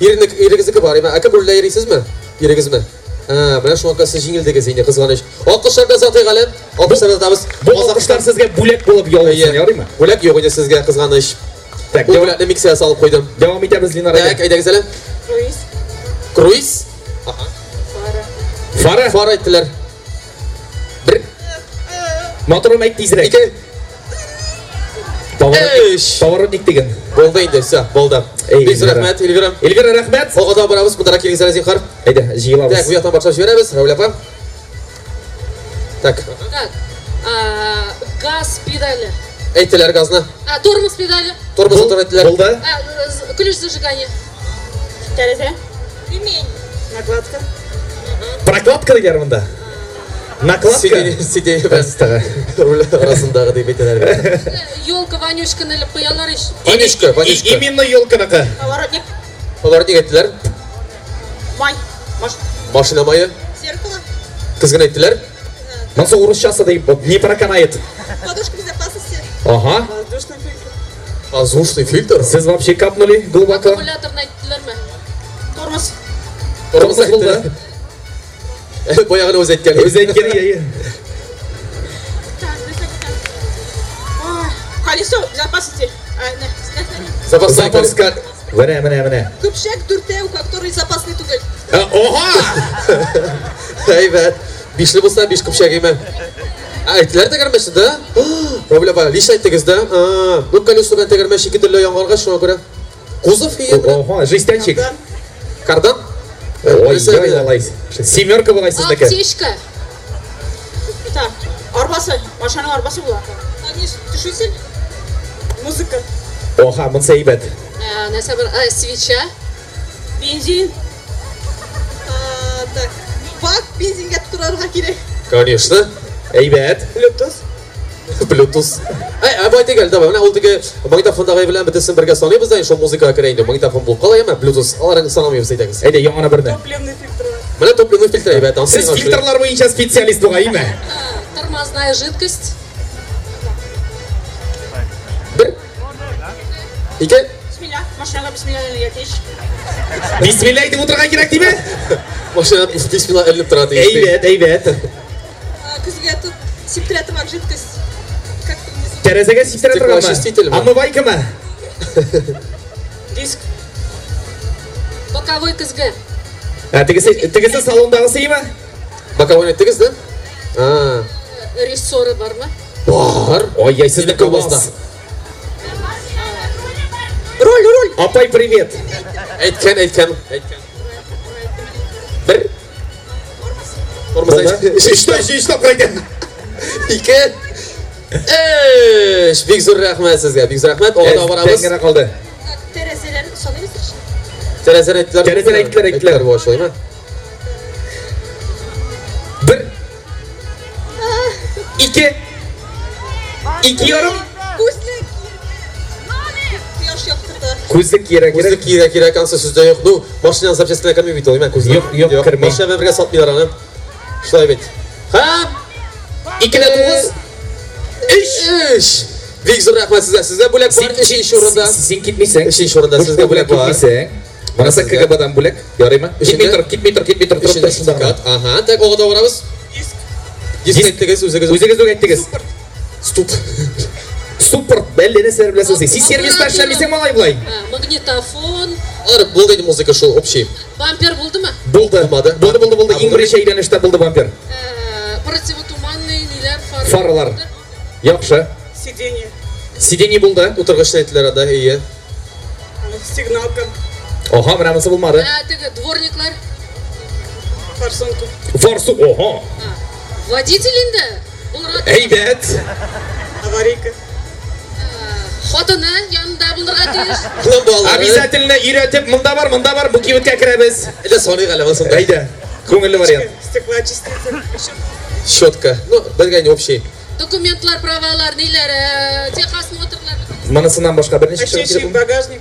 ирнек, ирегезнеке бар, име? Ә кем рульдә йөрисезме? Ирегезме? Ә, менә шуңа күрә сез җиңелдегез инде, кызганыч. Алкышлар белән озатыйк әле. Алкышлар озатабыз. Бу алкышлар сезгә бүләк булып ялынсын, ярыймы? Бүләк юк инде сезгә, кызганыч. Так, Бу дәвам, бүләкне миксерга салып куйдым. дәвам итәбез, Ленар. Так, әйдәгез әле. Круиз. Круиз. Аһа. Фара. Фара, Фара әйттеләр. Бер, матурым әйт тизрәк. ике. Өч. Поворотник диген. Булды инде, все, булды. Бик зур рәхмәт, Эльвира. Эльвира, рәхмәт. Алга таба барабыз, мондарак килегез әле, зинһар. Әйдә, җыелабыз. Так, бу яктан башлап җибәрәбез, Рәүлә апа. Так. Так, газ педали. Әйттеләр газны. А, тормоз педали. Тормоз утыр әйттеләр. Булды. А, ключ зажигания. Тәрәзә. Ремень. Накладка. Прокладка диләр монда. Накладка. Сиденье белән руль арасындагы дип әйтәләр. Елка Ванюшканы элеп куялар ич. Ванюшка, Ванюшка. Именно елканыкы. Поворотник. Поворотник әйттеләр. Май. Машина мае. Зеркало. Көзгене әйттеләр. Монысы урысчасы дип, не проканает. Подушка безопасности. Ага. Воздушный фильтр. Воздушный фильтр? Сез вообще капнули глубоко. Аккумуляторны әйттеләрме? Тормоз. Тормоз Тормоз булды. Баягыны үзе әйткән. Үзе әйткән, иә, иә. Так, Колесо безопасности. Запасной Запаска. Менә, менә, менә. Көпшәк дүртәү, который запасный түгел. Ага! Әйбәт. Бишле булса, биш көпшәк име. Әйттеләр тәгәрмәче, да? Рәүлә апа, лично әйттегез, да? Ну, колесо белән тәгәрмәч ике төрле янгарга, шуңа күрә. Кузов ие. Ага, жестянчик. Кардан? Ой, ой, алай. Семерка бугай сезнеке. Аптечка. Так, арбасы, машинаның арбасы була. Огнетушитель. Музыка. Оха, монысы әйбәт. Нәрсә бар? Свеча. Бензин. Так, бак бензингә тутырырга кирәк. Конечно. Әйбәт. Bluetooth. Bluetooth. Әй, ә бу әйтик әле, давай, менә ул теге магнитофондагы белән бөтенесен бергә саныйбыз да, шул музыкага керә инде. Магнитофон булып кала, яме Bluetooth. Аларын санамыйбыз әйтегез. Әйдә, яңаны берне. Топливный фильтр. Менә топливный фильтр әйбәт. анысы Сез миңа ошый. фильтрлар буенча специалист бугай, име? Тормозная жидкость. Бер. Ике. Бисмилла, машинага бисмилла әлегә тиеш. Бисмилла әйтеп утырырга кирәк диме? Машина бисмилла эленеп тора дигән. Әйбәт, әйбәт. Көзгә тут сиптерә торган жидкость. Как там называется? Тәрәзәгә сиптерә торганмы? Стеклоочистительме? Омывайкамы? Диск. Боковой көзге. Ә, тегесе, тегесе салондагысы име? Боковой әйттегез, да? А, Рессоры бармы? бар. Ой, яй, сезнең Колбасда. колбас. Руль, руль. Апай, привет. Әйткән, әйткән, әйткән. Бер. Тормоз Булды. әйт. Өч, өч тапкыр әйтәм. Ике. Өч. Бик зур рәхмәт сезгә, бик зур рәхмәт. Алга таба барабыз. Тәңгәрә калды. Так, тәрәзәләрне саныйбыз. Тәрәзәне әйттеләр. Тәрәзәне әйттеләр, әйттеләр. Бу шулаймы? Бер. Ике. Ике ярым. Күзлек. Кояш яктырды. Күзлек кирәк, Күзлек кирәк. кирәк, кирәк, ансы сүздә юк. Ну, машинаның запчастьлары керми бит ул, имә күзлек. Юк, юк, керми. Машина белән бергә сатмыйлар аны. Шулай бит. Һәм 2,9. Өч. Өч. Бик зур рәхмәт сезгә. Сезгә бүләк бар. Өченче урында. Син китмисең. Өченче урында сезгә бүләк бар. Китмисең. Монысы Сезгә. КГБдан бүләк. Ярыймы? Китми Өченче. тор, китми тор, китми тор, торып Өченче тор шунда гына. сертификат. Ага, так, алга таба барабыз. Диск әйттегез, үзегез. Үзегез үк әйттегез. Стоп. Суппорт, әллә нәрсәләр беләсез. Син сервиста эшләмисең малай болай. Магнитофон. Алар булды инде музыка шул общий. Бампер булдымы? Булды. Булмады. Булды, булды, булды. А, Иң булды. беренче әйләнештә булды бампер. Противотуманный ниләр, фарлар. Фаралар. Яхшы. Сиденье. Сиденье булды. Утыргычны әйттеләр анда, ие. Сигналка. Ага, менә монысы булмады. Теге дворниклар. Форсунка. Форсу, ого. Водитель инде. Булырга Әйбәт. Аварийка. Хатыны янында булырга тиеш. Шуннан балалары. Обязательно өйрәтеп, монда бар, монда бар, бу кибеткә керәбез. Әйдә саныйк әле монсын да. Әйдә. Күңелле вариант. Стеклоочиститель. Щетка. Ну, безгә инде общий. Документлар, правалар, ниләр, техосмотрлар. Монысыннан башка берничә Ощущение багажник.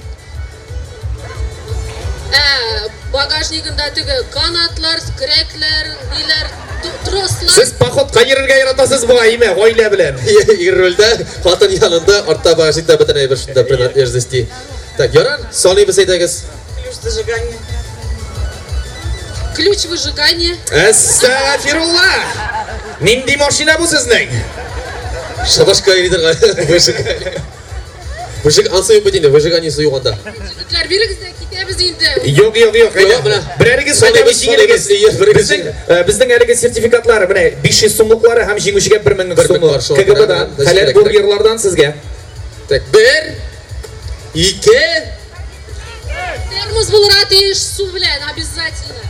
Багажнигында теге канатлар, көрәкләр, ниләр, трослар. Сез походка йөрергә яратасыз бугай, име, гаилә белән. Ир рульдә, хатын янында, артта багажникта бөтен әйбер шунда принадлежности. Так, ярар, саныйбыз әйдәгез. Ключ зажигания. Ключ выжигания. Әстәгъфирулла! Нинди машина бу сезнең? Шабашка йөридер. Выжигание. Выжиг, ансы юк бит инде, выжиганиесе юк анда. Егетләр, бирегез дә китәбез инде. Юк, юк, юк. Юк, менә. Берәрегез хотя бы Саныйбыз, җиңелегез. саныйбыз, ие, берегез Безнең безнең әлеге сертификатлары менә 500 сумлыклары һәм җиңүчегә 1000 1000 сумлык. бар, шул КГБдан, берәр, хәләл кирәк. бургерлардан сезгә. Так, 1, 2. Термос булырга тиеш су белән, обязательно.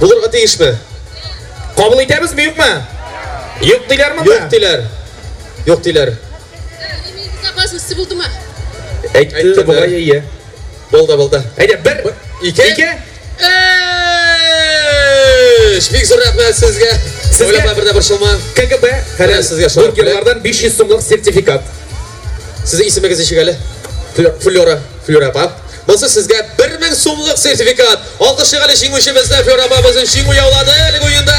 Булырга тиешме? Кабул итәбезме, юкмы? Юк диләр монда. Юк диләр. Юк диләр. Ремень безопасности булдымы? Әйтте, бугай, әйе. Булды, булды. Әйдә, 1, 2, 2, 3. Бик зур рәхмәт сезгә. Сезгә Уйлап бер дә борчылма. КГБ Хәләл сезгә шул. Бургерлардан 500 сумлык сертификат. Сезнең исемегез ничек әле? Флюра, Флюра апа. Булса сезгә 1000 сумлык сертификат. Алкышлык әле җиңүчебезне, Флюра апа безнең җиңү яулады әлеге уенда.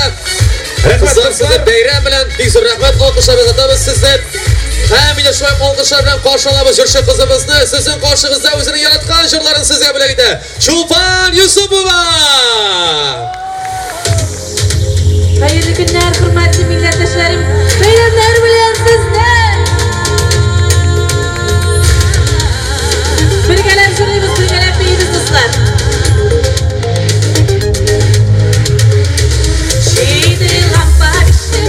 Рәхмәт, Кызлар, сезне дуслар. бәйрәм белән бик зур рәхмәт. Алкышлар озатабыз сезне. Һәм инде шулай алкышлар белән каршы алабыз җырчы кызыбызны. Сезнең каршыгызда үзенең яраткан җырларын сезгә бүләк итә. Чулпан Юсупова! Хәерле көннәр, хөрмәтле милләттәшләрем. Бәйрәмнәр белән сезне! Бергәләп җырлыйбыз, бергәләп биибез, дуслар. Җиде лампа бишле,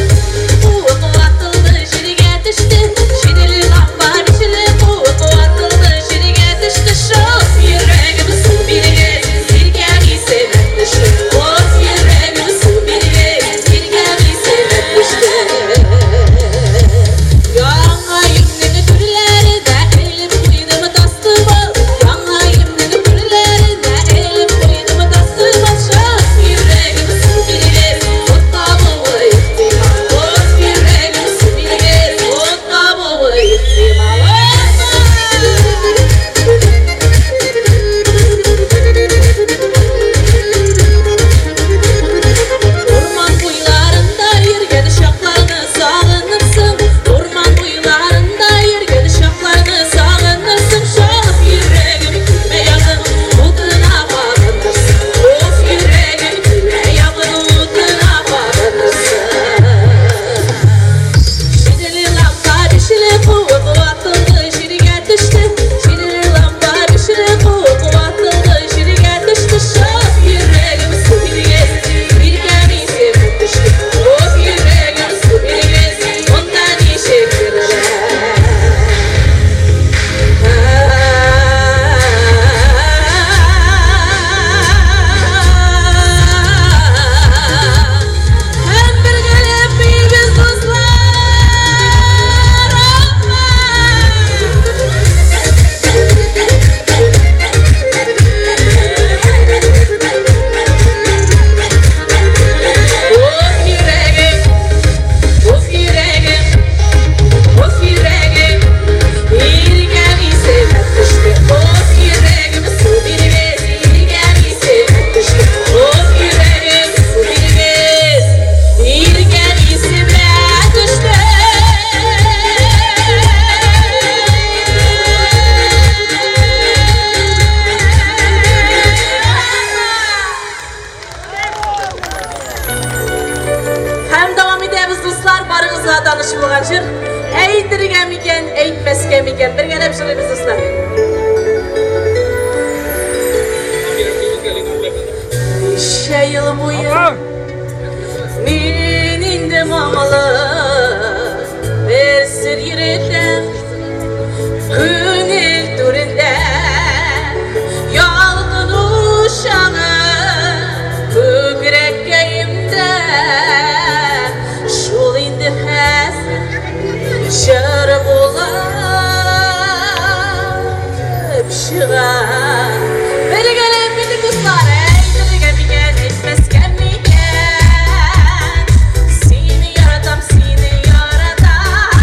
куык ватылды, җиргә төште. Җиде лампа бишле, куык ватылды, җиргә төште. Шул йөрәгем су биргән, җиргә исемә төште. Ул йөрәгем су биргән, җиргә исемә төште. Яңа йөкнең түрләренә элеп куйдым тастымал. Яңа йөкнең түрләренә элеп куйдым тастымал. Шул йөрәгем су биргән, ут табуы ихтимал. Ут йөрәгем су биргән, ут табуы ихтимал. Урман буйларында йөргән чакларны сагынырсың. Урман буйларында йөргән чакларны сагынырсың. Шалып йөрәгем күрмә ягын, утына багынырсың. Of йөрәгем күрмә ягын, утына багынырсың. Җиделе лампа бишле куык ватылды, җиргә төште. Җиделе лампа бишле куык ватылды, җиргә төште. Шалып йөрәгем су биргән, биргән исемә төште. Of йөрәгем су биргән, монда ничек керелә? Һәм бергәләп биибез, дуслар. Of йөрәгем, of йөрәгем, of йөрәгем, иргәм исемә төште. Of йөрәгем, су биргән, иргәм исемә төште. Of йөрәгем, су биргән, иргәм исемә төште. Һәм дәвам итәбез, дуслар, барыгызга таныш булган җыр. Әйтергә микән, әйтмәскә микән? Бергәләп җырлыйбыз, дуслар. Ничә ел буе мин инде моңлы бер сер йөртәм күңел түрендә. Ялкын учагы күкрәккәемдә, шул инде хәзер җыр булып чыга. Бергәләп бит, дуслар, әйтергә микән, әйтмәскә микән? Сине яратам, сине яратам.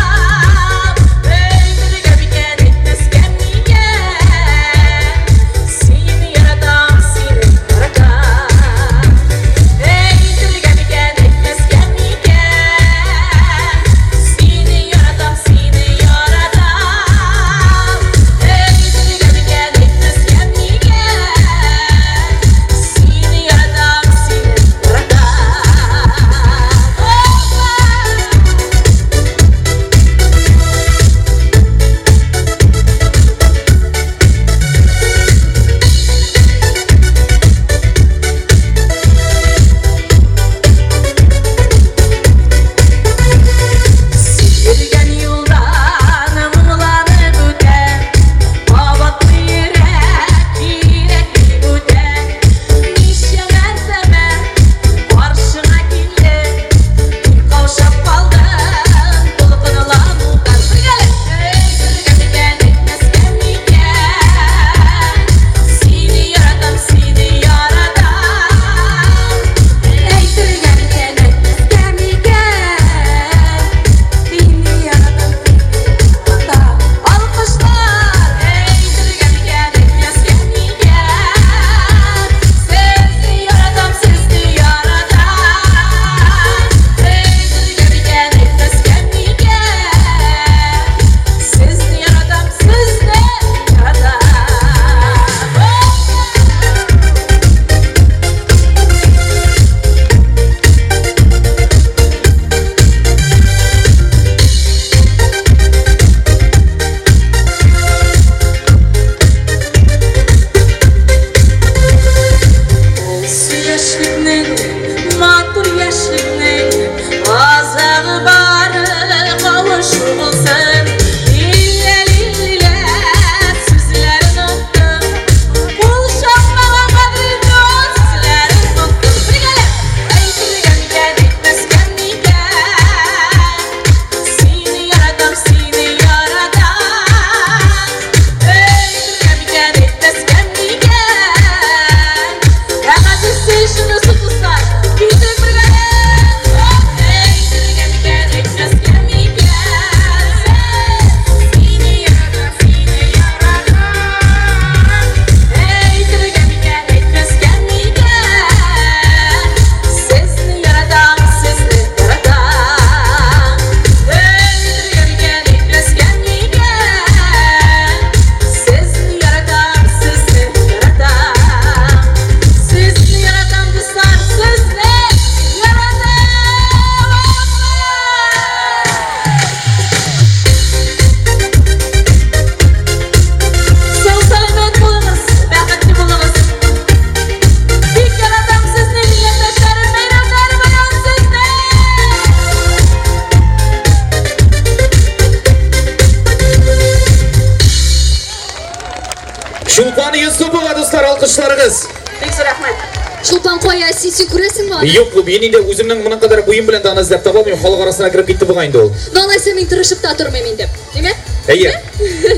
Алкышларыгыз. Бик зур рәхмәт. Чулпан кая, син син күрәсеңме аны? Юк, мин инде үземнең моның кадәр буем белән дә аны эзләп таба алмыйм, халык арасына кереп китте бугай инде ул. Ну алайса мин тырышып та тормыйм инде. Димә? Әйе.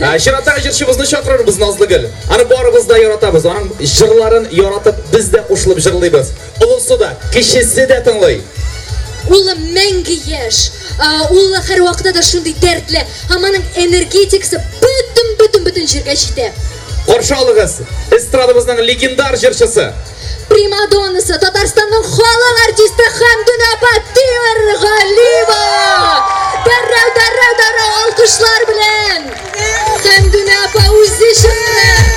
Ә, Чираттагы җырчыбызны чакырырбыз Назлыгөл. Аны барыбыз да яратабыз. Аның җырларын яратып без дә кушылып җырлыйбыз. Олысы да, кечесе дә тыңлый. Ул мәңге яшь. Ул һәрвакытта да шундый дәртле. Һәм аның энергетикасы бөтен бөтен бөтен җиргә җитә. Каршы алыгыз, эстрадабызның легендар җырчысы. Примадоннасы, Татарстанның халык артисты Хәмдүнә апа Тимергалиева! Дәррәү, дәррәү, дәррәү алкышлар белән! Хәмдүнә апа үзе чыкты!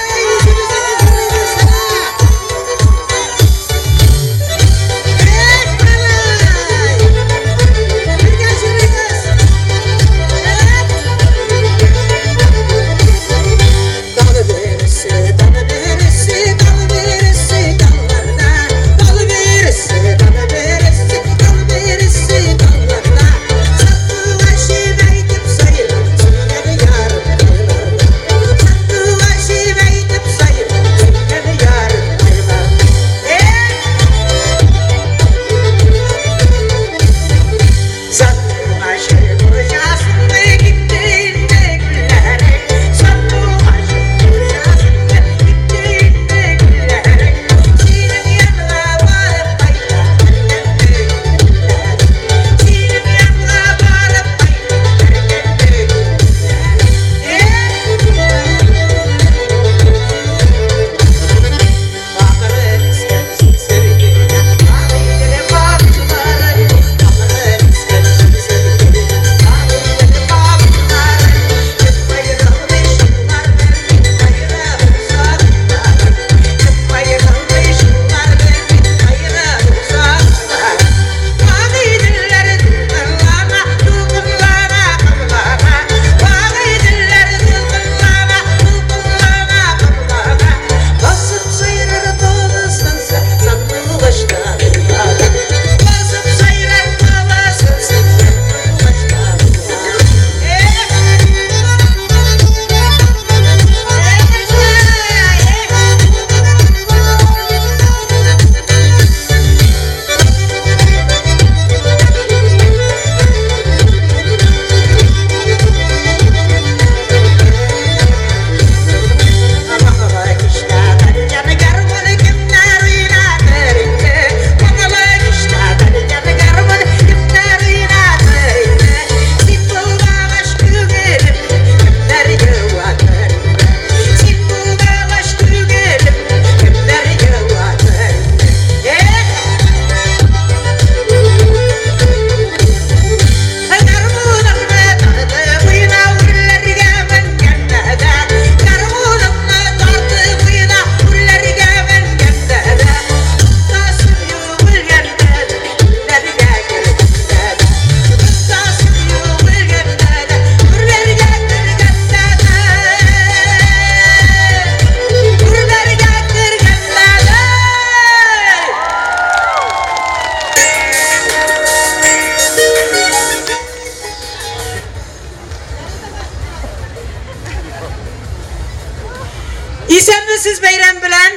Исәнмесез бәйрәм белән.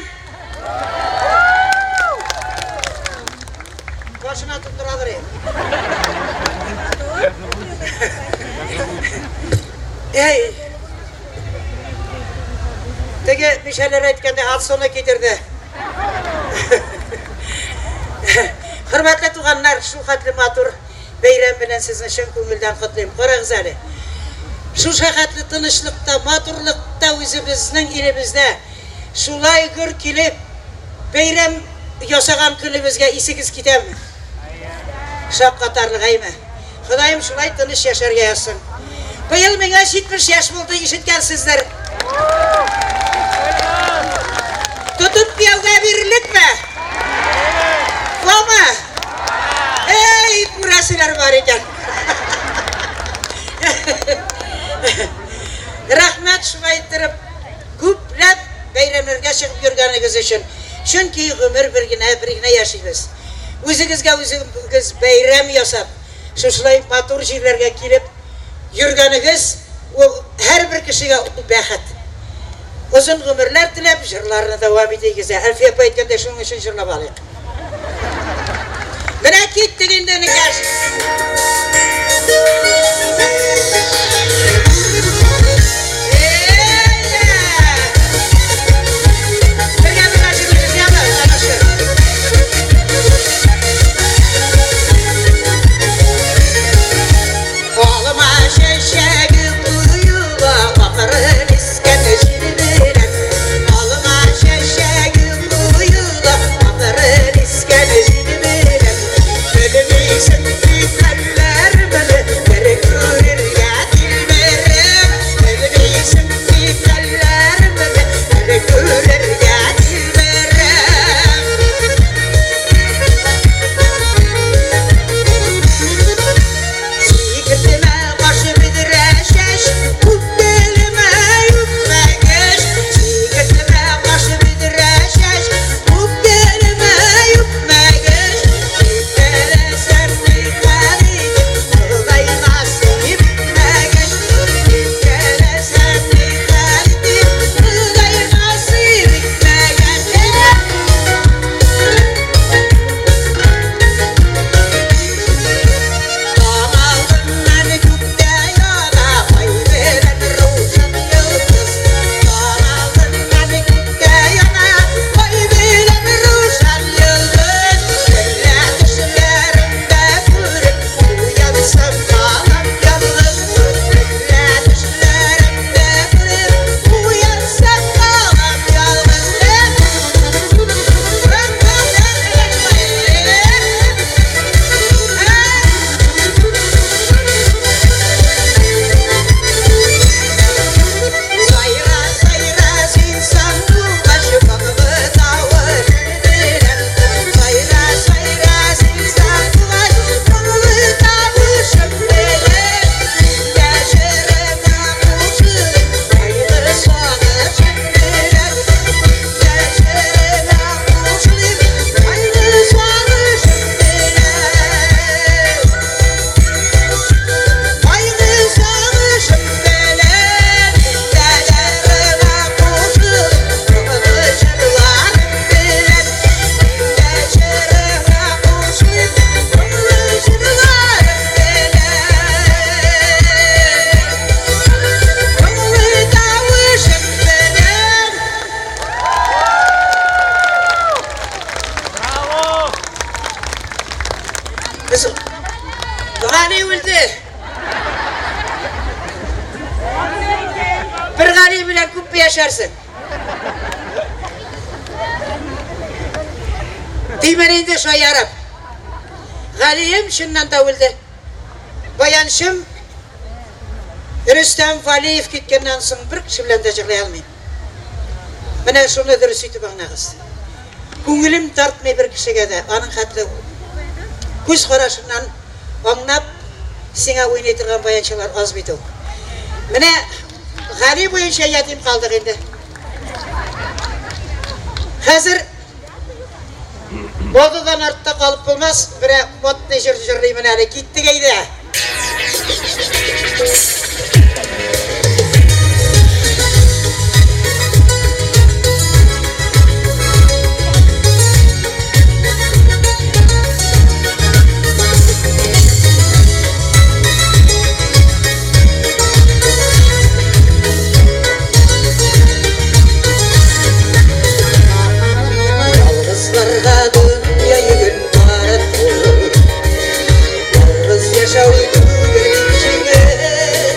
Башына тоттырадыр Эй! Теге мишәләр әйткәндә отсоны китерде. Хөрмәтле туганнар, шул хәтле матур бәйрәм белән сезне чын күңелдән котлыйм. Карагыз әле. Шушы хәтле тынычлыкта, матурлыкта үзебезнең илебездә шулай гөр килеп бәйрәм ясаган көнебезгә исегез китәме? Шаккатарлык, әйме? Ходаем шулай тыныч яшәргә язсын. Быел миңа 70 яшь булды, ишеткәнсездер. Тотып кияүгә бирерлекме? Буламы? Эй, күрәселәр бар икән. Рәхмәт шулай иттереп күпләп бәйрәмнәргә чыгып йөргәнегез өчен. Чөнки гомер бер генә, бер генә яшибез. Үзегезгә үзегез бәйрәм ясап, шушылай матур җирләргә килеп йөргәнегез ул һәрбер кешегә ул бәхет. Озын гомерләр теләп, җырларны дәвам итик. Әлфия апа әйткәндә, шуның өчен җырлап алыйк. Менә киттек инде, энекәш. Бергә бергә җырлыйбыз, яме, танышып. Алма чәчәге коела, акрын искән җил белән. Алма чәчәге коела, акрын искән җил белән. Белмисең бит хәлләр моны, бер күрергә тилмерәм. Белмисең бит хәлләр моны, бер күрергә тилмерәм. Сикертмә баш бөдрә чәч, үпкәләмә үпмәгәч. Сикертмә баш бөдрә чәч, үпкәләмә үпмәгәч. Үпкәләсәң нихәл итеп, Ходай насыйп итмәгәч. Үпкәләсәң нихәл итеп, Ходай насыйп итмәгәч. Таң алдыннан күктә яна ай белән раушан йолдыз. Таң алдыннан күктә яна ай белән раушан йолдыз. Төнлә төшләремдә күреп, уянсам калам ялгыз. Төнлә төшләремдә күреп, уянсам калам ялгыз. Сайра, сайра, син сандугач, моңлы тавышың белән. Сайра, сайра, син сандугач, моңлы тавышың белән. Миндә җырыңа кушылып, кайгы сагышың белән. Миндә җырыңа кушылып, кайгы сагышың белән. Кайгы сагышым белән, миндә җырыңа кушылып, моңлы җырларым белән. Миндә җырыңа кушылып, моңлы җырларым белән. Моңлы тавышым белән. Без Гали үлде. Бер Гали белән күп яшәрсең. Димен инде шаярып. Галием чыннан да үлде. Баянчым Рөстәм Валиев киткәннән соң бер кеше белән дә җырлый алмыйм. Менә шуны дөрес итеп аңлагыз. Күңелем тартмый бер кешегә дә, аның хәтле күз карашыннан аңлап сиңа уйный торган баянчылар аз бит ул. Менә Гали буенча ятим калдык инде. Хәзер модадан артта калып булмас, берә модный җыр җырлыймын әле. Киттек әйдә. Ялгызларга дөнья йөген таратып, Ялгыз яшәү түгел җиңел.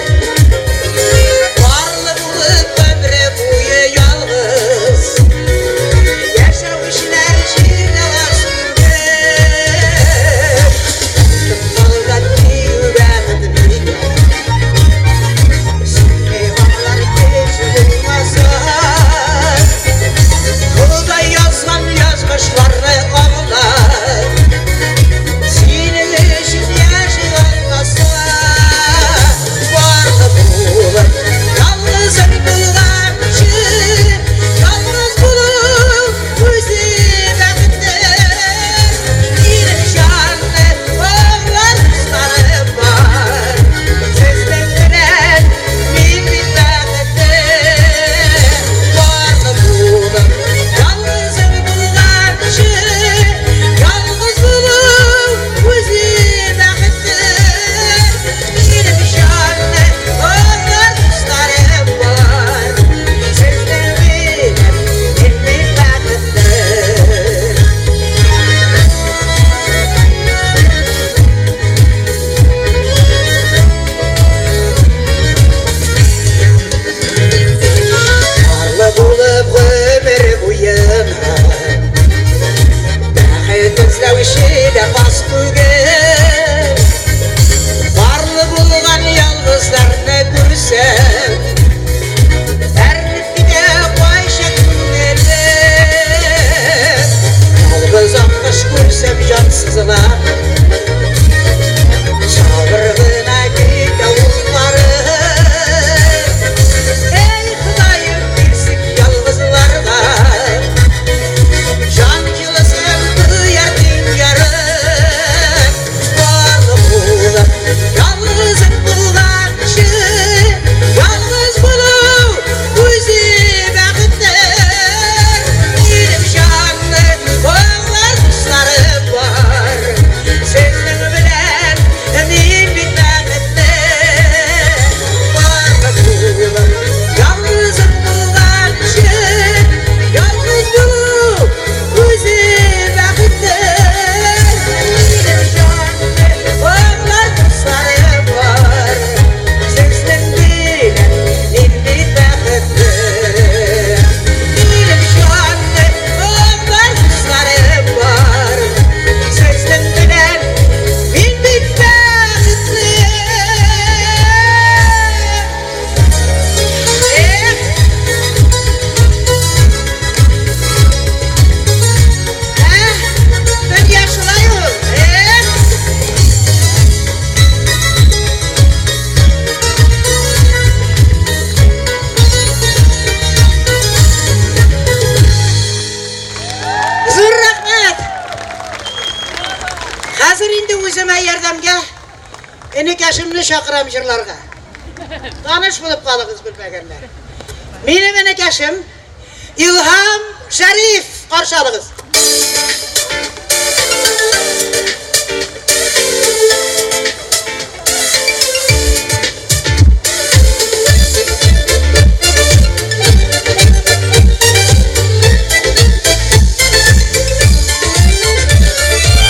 Энекәшемне чакырам җырларга. Таныш булып калыгыз белмәгәннәр. Минем энекәшем Илһам Шәриф каршы алыгыз.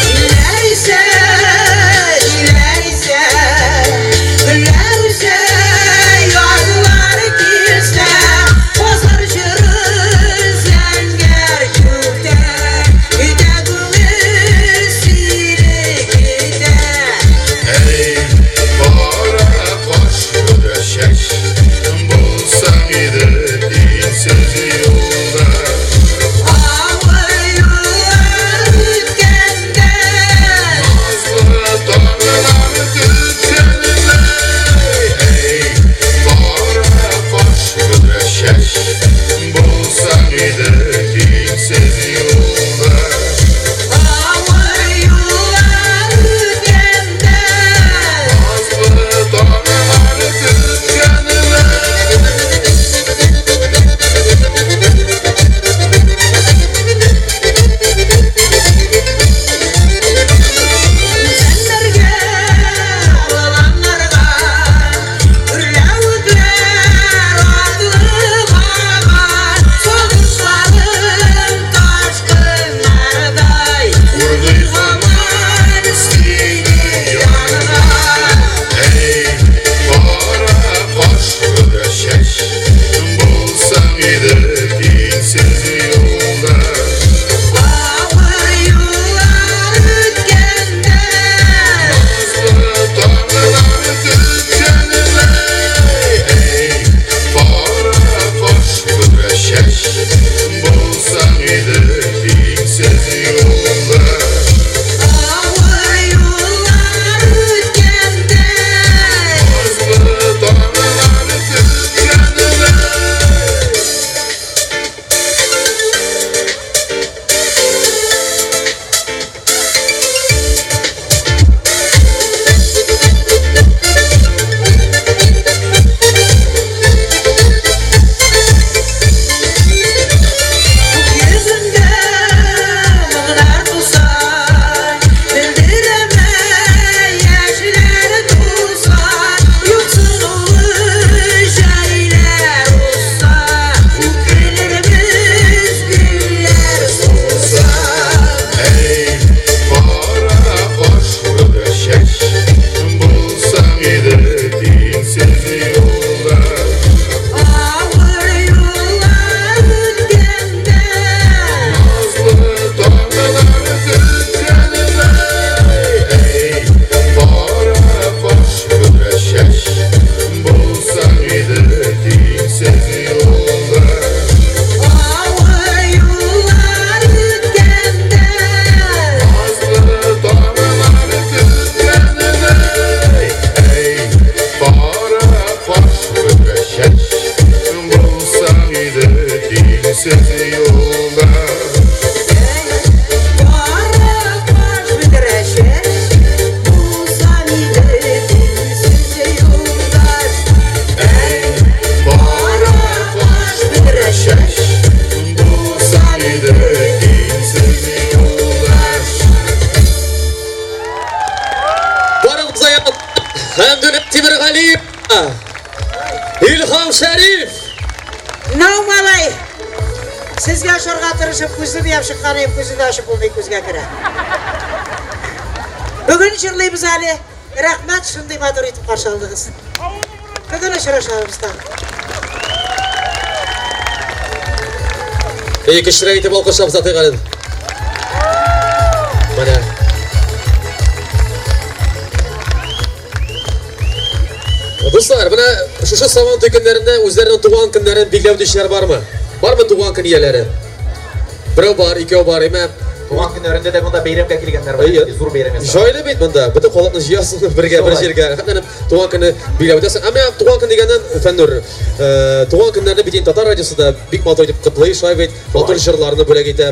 Җилләр исә, җилләр исә, гөлләр үсә, язлар килсә, базар җыры зәңгәр күктә, китә күңел сине көтә. Әй, кара каш, бөдрә чәч, булсаң иде тиңсез юлда. Авыр юллар үткәндә, Назлы таңнар көткәндә. Әй, кара каш, бөдрә чәч, булсаң иде тиңсез юлда. Авыр юллар үткәндә, Назлы таңнар көткәндә. Үзәннәргә, аланнарга, гөрләвекләр атлы бага, сагышларым ташкыннардай, Ургый һаман сине янга. Әй, кара каш, бөдрә чәч, булсаң иде тиңсез юлда. Авыр юллар үткәндә, Назлы таңнар көткәндә. Әй, кара каш, бөдрә чәч, булсаң иде тиңсез юлда. Авыр юллар үткәндә, Назлы таңнар көткәндә. Йөзендә моңнар туса, белдерәме яшьләр тулса, юксынулы җәйләр узса, үкенербез гөлләр сулса. Әй, кара каш, бөдрә чәч, булсаң иде тиңсез юлда. Авыр юллар үткәндә, Назлы таңнар көткәндә. Әй, кара каш, бөдрә чәч, булсаң иде тиңсез юлда. Авыр юллар үткәндә, Назлы таңнар көткәндә. Әй, кара каш, бөдрә чәч, булсаң иде тиңсез юлда. Кара каш, бөдрә чәч, булсам иде тиңсез юлдаш. Әй, кара каш, бөдрә чәч, булсаң иде тиңсез юлдаш. Барыгызга Хәмдүнә Тимергалиев, Илһам Шәриф. Нау малай, сезгә ашарга тырышып күзне буяп чыккан идем, күзне дә ачып булмый күзгә керә. Бүген җырлыйбыз әле. Рәхмәт, шундый матур итеп каршы алдыгыз. Бүген очрашабыз тагын. Икенчерәк итеп алкышлап озатыйк әле. Менә. Дуслар, менә шушы Сабантуй көннәрендә үзләренең туган көннәрен билгеләп үтүчеләр бармы? Бармы туган көн ияләре? Берәү бар, икәү бар, әмма Туган көннәрендә дә монда бәйрәмгә килгәннәр бар. Әйе. Зур бәйрәм ясап. Җайлы бит монда. Бөтен халыкны җыясың бергә бер Шулай. җиргә. Рәхәтләнеп туган көне билгеләп үтәсең. Ә менә туган көн дигәннән, Фәннур, туган көннәрне бит инде татар радиосы да бик матур итеп котлый, шулай бит, матур җырларны бүләк итә.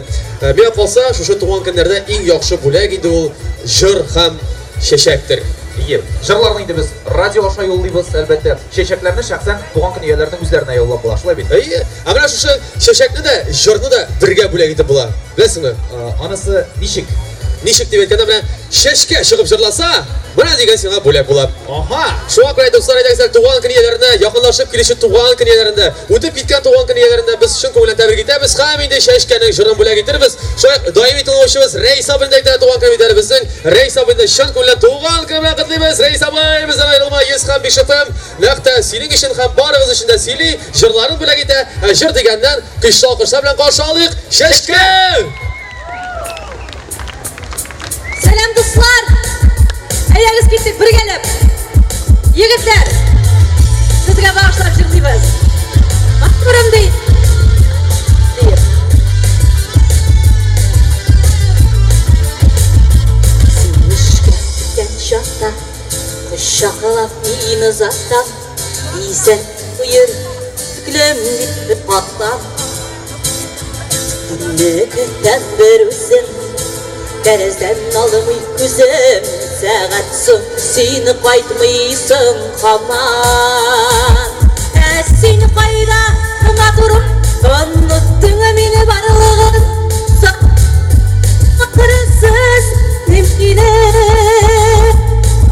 Миңа калса, шушы туган көннәрдә иң яхшы бүләк инде ул җыр һәм чәчәктер. Ие, җырларны инде без радио аша юллыйбыз, әлбәттә. Чәчәкләрне шәхсән туган көн ияләренең үзләренә юллап була, шулай бит? Әйе, ә менә шушы чәчәкне дә, җырны да бергә бүләк итеп була. Беләсеңме? Анысы ничек? Ничек дип әйткәндә, менә чәчкә чыгып җырласа, менә дигән сиңа бүләк була. Аһа! Шуңа күрә, дуслар, әйдәгез әле туган көн ияләренә, якынлашып килүче туган көн ияләрендә, үтеп киткән туган көн ияләрендә без чын күңелдән тәбрик итәбез һәм инде чәчкәнең җырын бүләк итербез. Шулай ук даими тыңлаучыбыз Рәис абыйны да әйтә туган көн бит әле безнең. Рәис абыйны чын күңелдән туган көне белән котлыйбыз. Рәис абый, бездән аерылма, 100 һәм 5 FM нәкъ тә синең өчен һәм барыгыз өчен дә сөйли, җырларын бүләк итә. Ә җыр дигәннән, көчле алкышлар белән каршы алыйк Чәчкә! Сәлам, дуслар! Әйдәгез киттек бергәләп. Егетләр, сезгә багышлап җырлыйбыз. Матурым ди. Диеп. Син эшкә киткән чакта, кочаклап мин озатам, исән куер, төклем дип атам. Сине көтәм бер үзем, тәрәздән алмый күзем, сәгать соң син кайтмыйсың һаман. Ә син кайда, матурым, оныттың мине барлыгын, сакырсыз мине.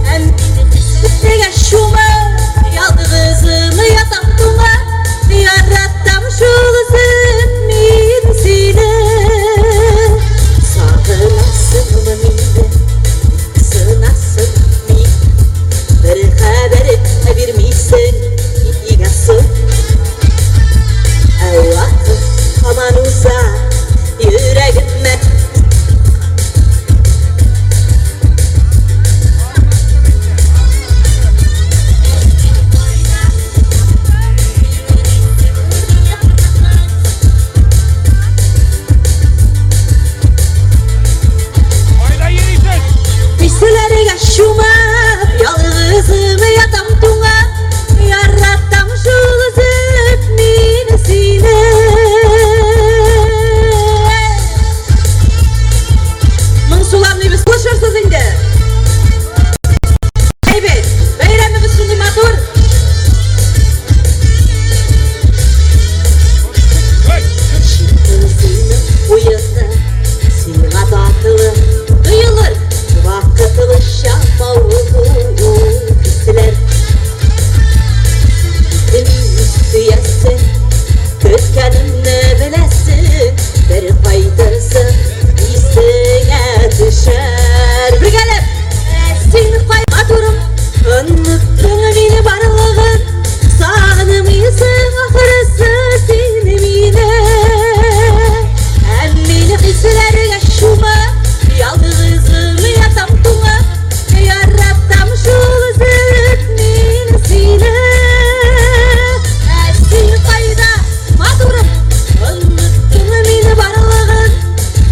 Ә мин хисләргә чумып, ялгызым ятам туңып, яратам шул үзем мин сине. Сагынасыңмы мине, сынасың мин, бер хәбәр бирмисең нигә соң? Ә вакыт һаман уза, йөрәгемә Хисләргә чумып, ялгызым ятам туңып, яратам шул өзеп мин сине. Моңсуланмыйбыз, кушырсыз инде. Әйбәт, бәйрәмебез шундый матур. Синең уены сиңа татлы тоелыр, вакытлы чапавы хисләр. Син мине сөясең, көткәнемне беләсең, бер кайтырсың, исеңә төшәр. Бергәләп, Ә син кай матурым, оныттың мине барлыгын, сагынмыйсың ахрысы син мине. Ә мин хисләргә чумып, ялгызым ятам туңып, яратам шул өзеп мин сине. Ә син кайда, матурым? Оныттың мине барлыгын,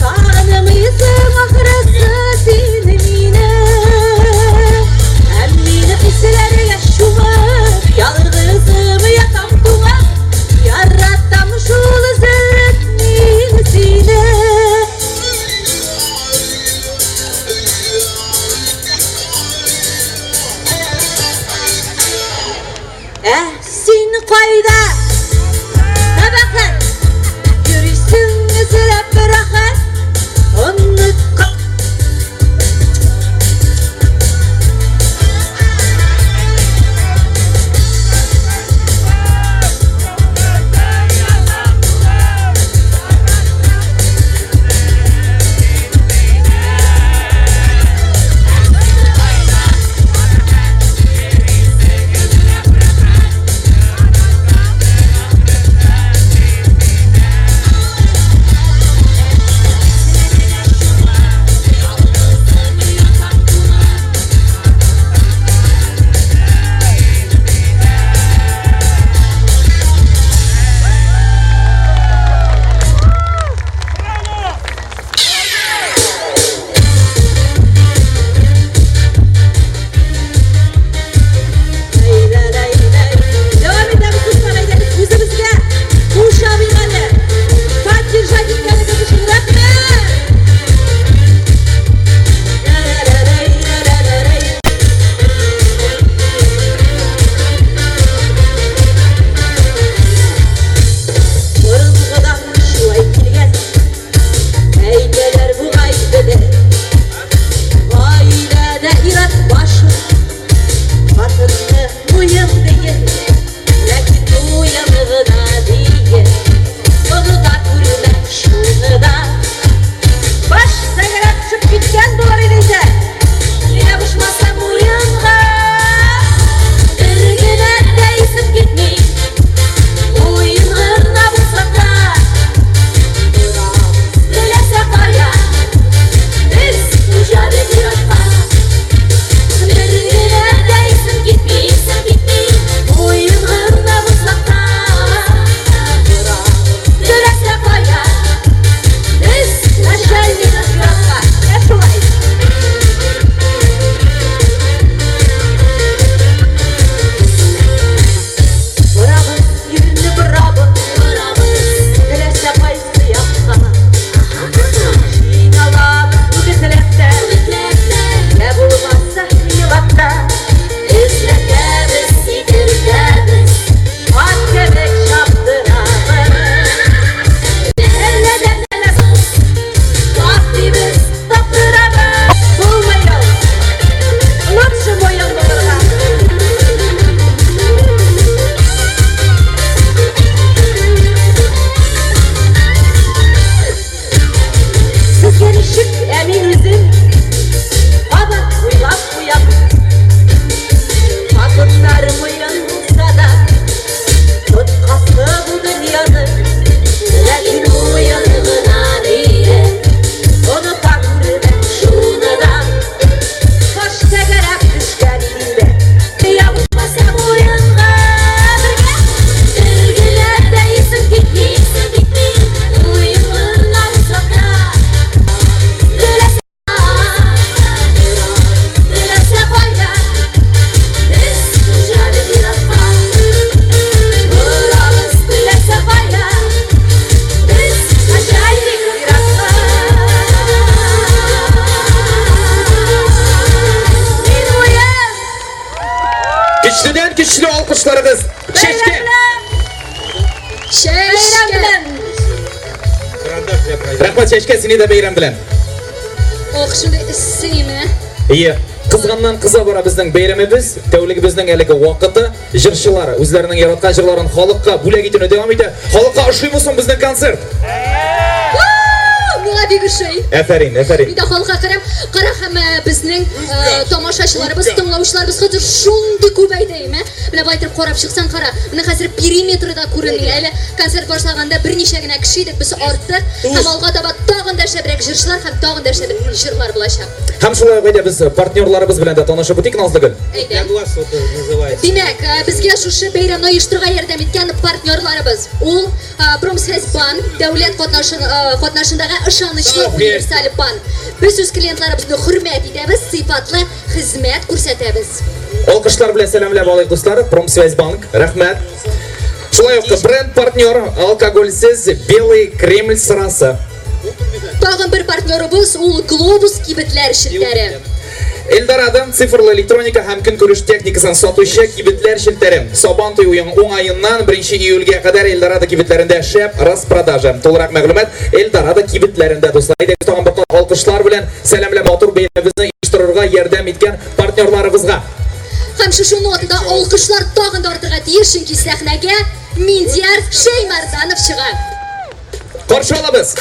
сагынмыйсың ахрысы син мине. Ә мин хисләргә чумып, ялгызым ятам туңып, яратам шул өзеп мин сине. Көчле алкышларыгыз Чәчкә! Чәчкә! белән! Рәхмәт, Чәчкә, сине дә бәйрәм белән. Ох, шундый эссе име? Ие, кызганнан кыза бара безнең бәйрәмебез, тәүлегебезнең әлеге вакыты. Җырчылар үзләренең яраткан җырларын халыкка бүләк итүне дәвам итә. Халыкка ошыймы соң безнең концерт? Миңа бик ошый. Әфәрин, әфәрин. Мин дә халыкка карам, кара һәм э, безнең э, тамашачыларыбыз, тыңлаучыларыбыз хәзер шундый күбәйде, әйме? Менә болай итеп карап чыксаң, кара. Менә хәзер периметры да күренми. Әле концерт башлаганда берничә генә кеше идек, без арттык. Һәм алга таба тагын да шәбрәк җырчылар һәм тагын да шәбрәк җырлар булачак. Һәм шулай ук әйдә без партнерларыбыз белән дә танышып үтик, Назлыгөл. Әйдә. Димәк, э, безгә шушы бәйрәмне оештырырга ярдәм иткән партнерларыбыз. Ул э, Промсвязьбанк, дәүләт катнашы, э, катнашындагы ышанычлы универсаль банк. Без үз клиентларыбызны хөрмәт итәбез, сыйфатлы хезмәт күрсәтәбез. Алкышлар белән сәламләп алыйк, дуслар. Промсвязьбанк, рәхмәт. Шулай ук бренд партнер алкогольсез Белый Кремль сырасы. Тагын бер партнерыбыз ул Глобус кибетләр челтәре. Эльдорадо цифрлы электроника һәм көнкүреш техникасын сатучы кибетләр челтәре. Сабан туе уңаеннан 1 июльгә кадәр Эльдорадо кибетләрендә шәп распродажа. Тулырак мәгълүмат Эльдорадо кибетләрендә, дуслар. Әйдәгез тагын бер кат алкышлар белән сәламләп матур бәйрәмебезне оештырырга ярдәм иткән партнерларыбызга. Һәм шушы нотада алкышлар тагын да артырга тиеш, чөнки сәхнәгә Миндияр Шәймәрданов чыга. Каршы алабыз!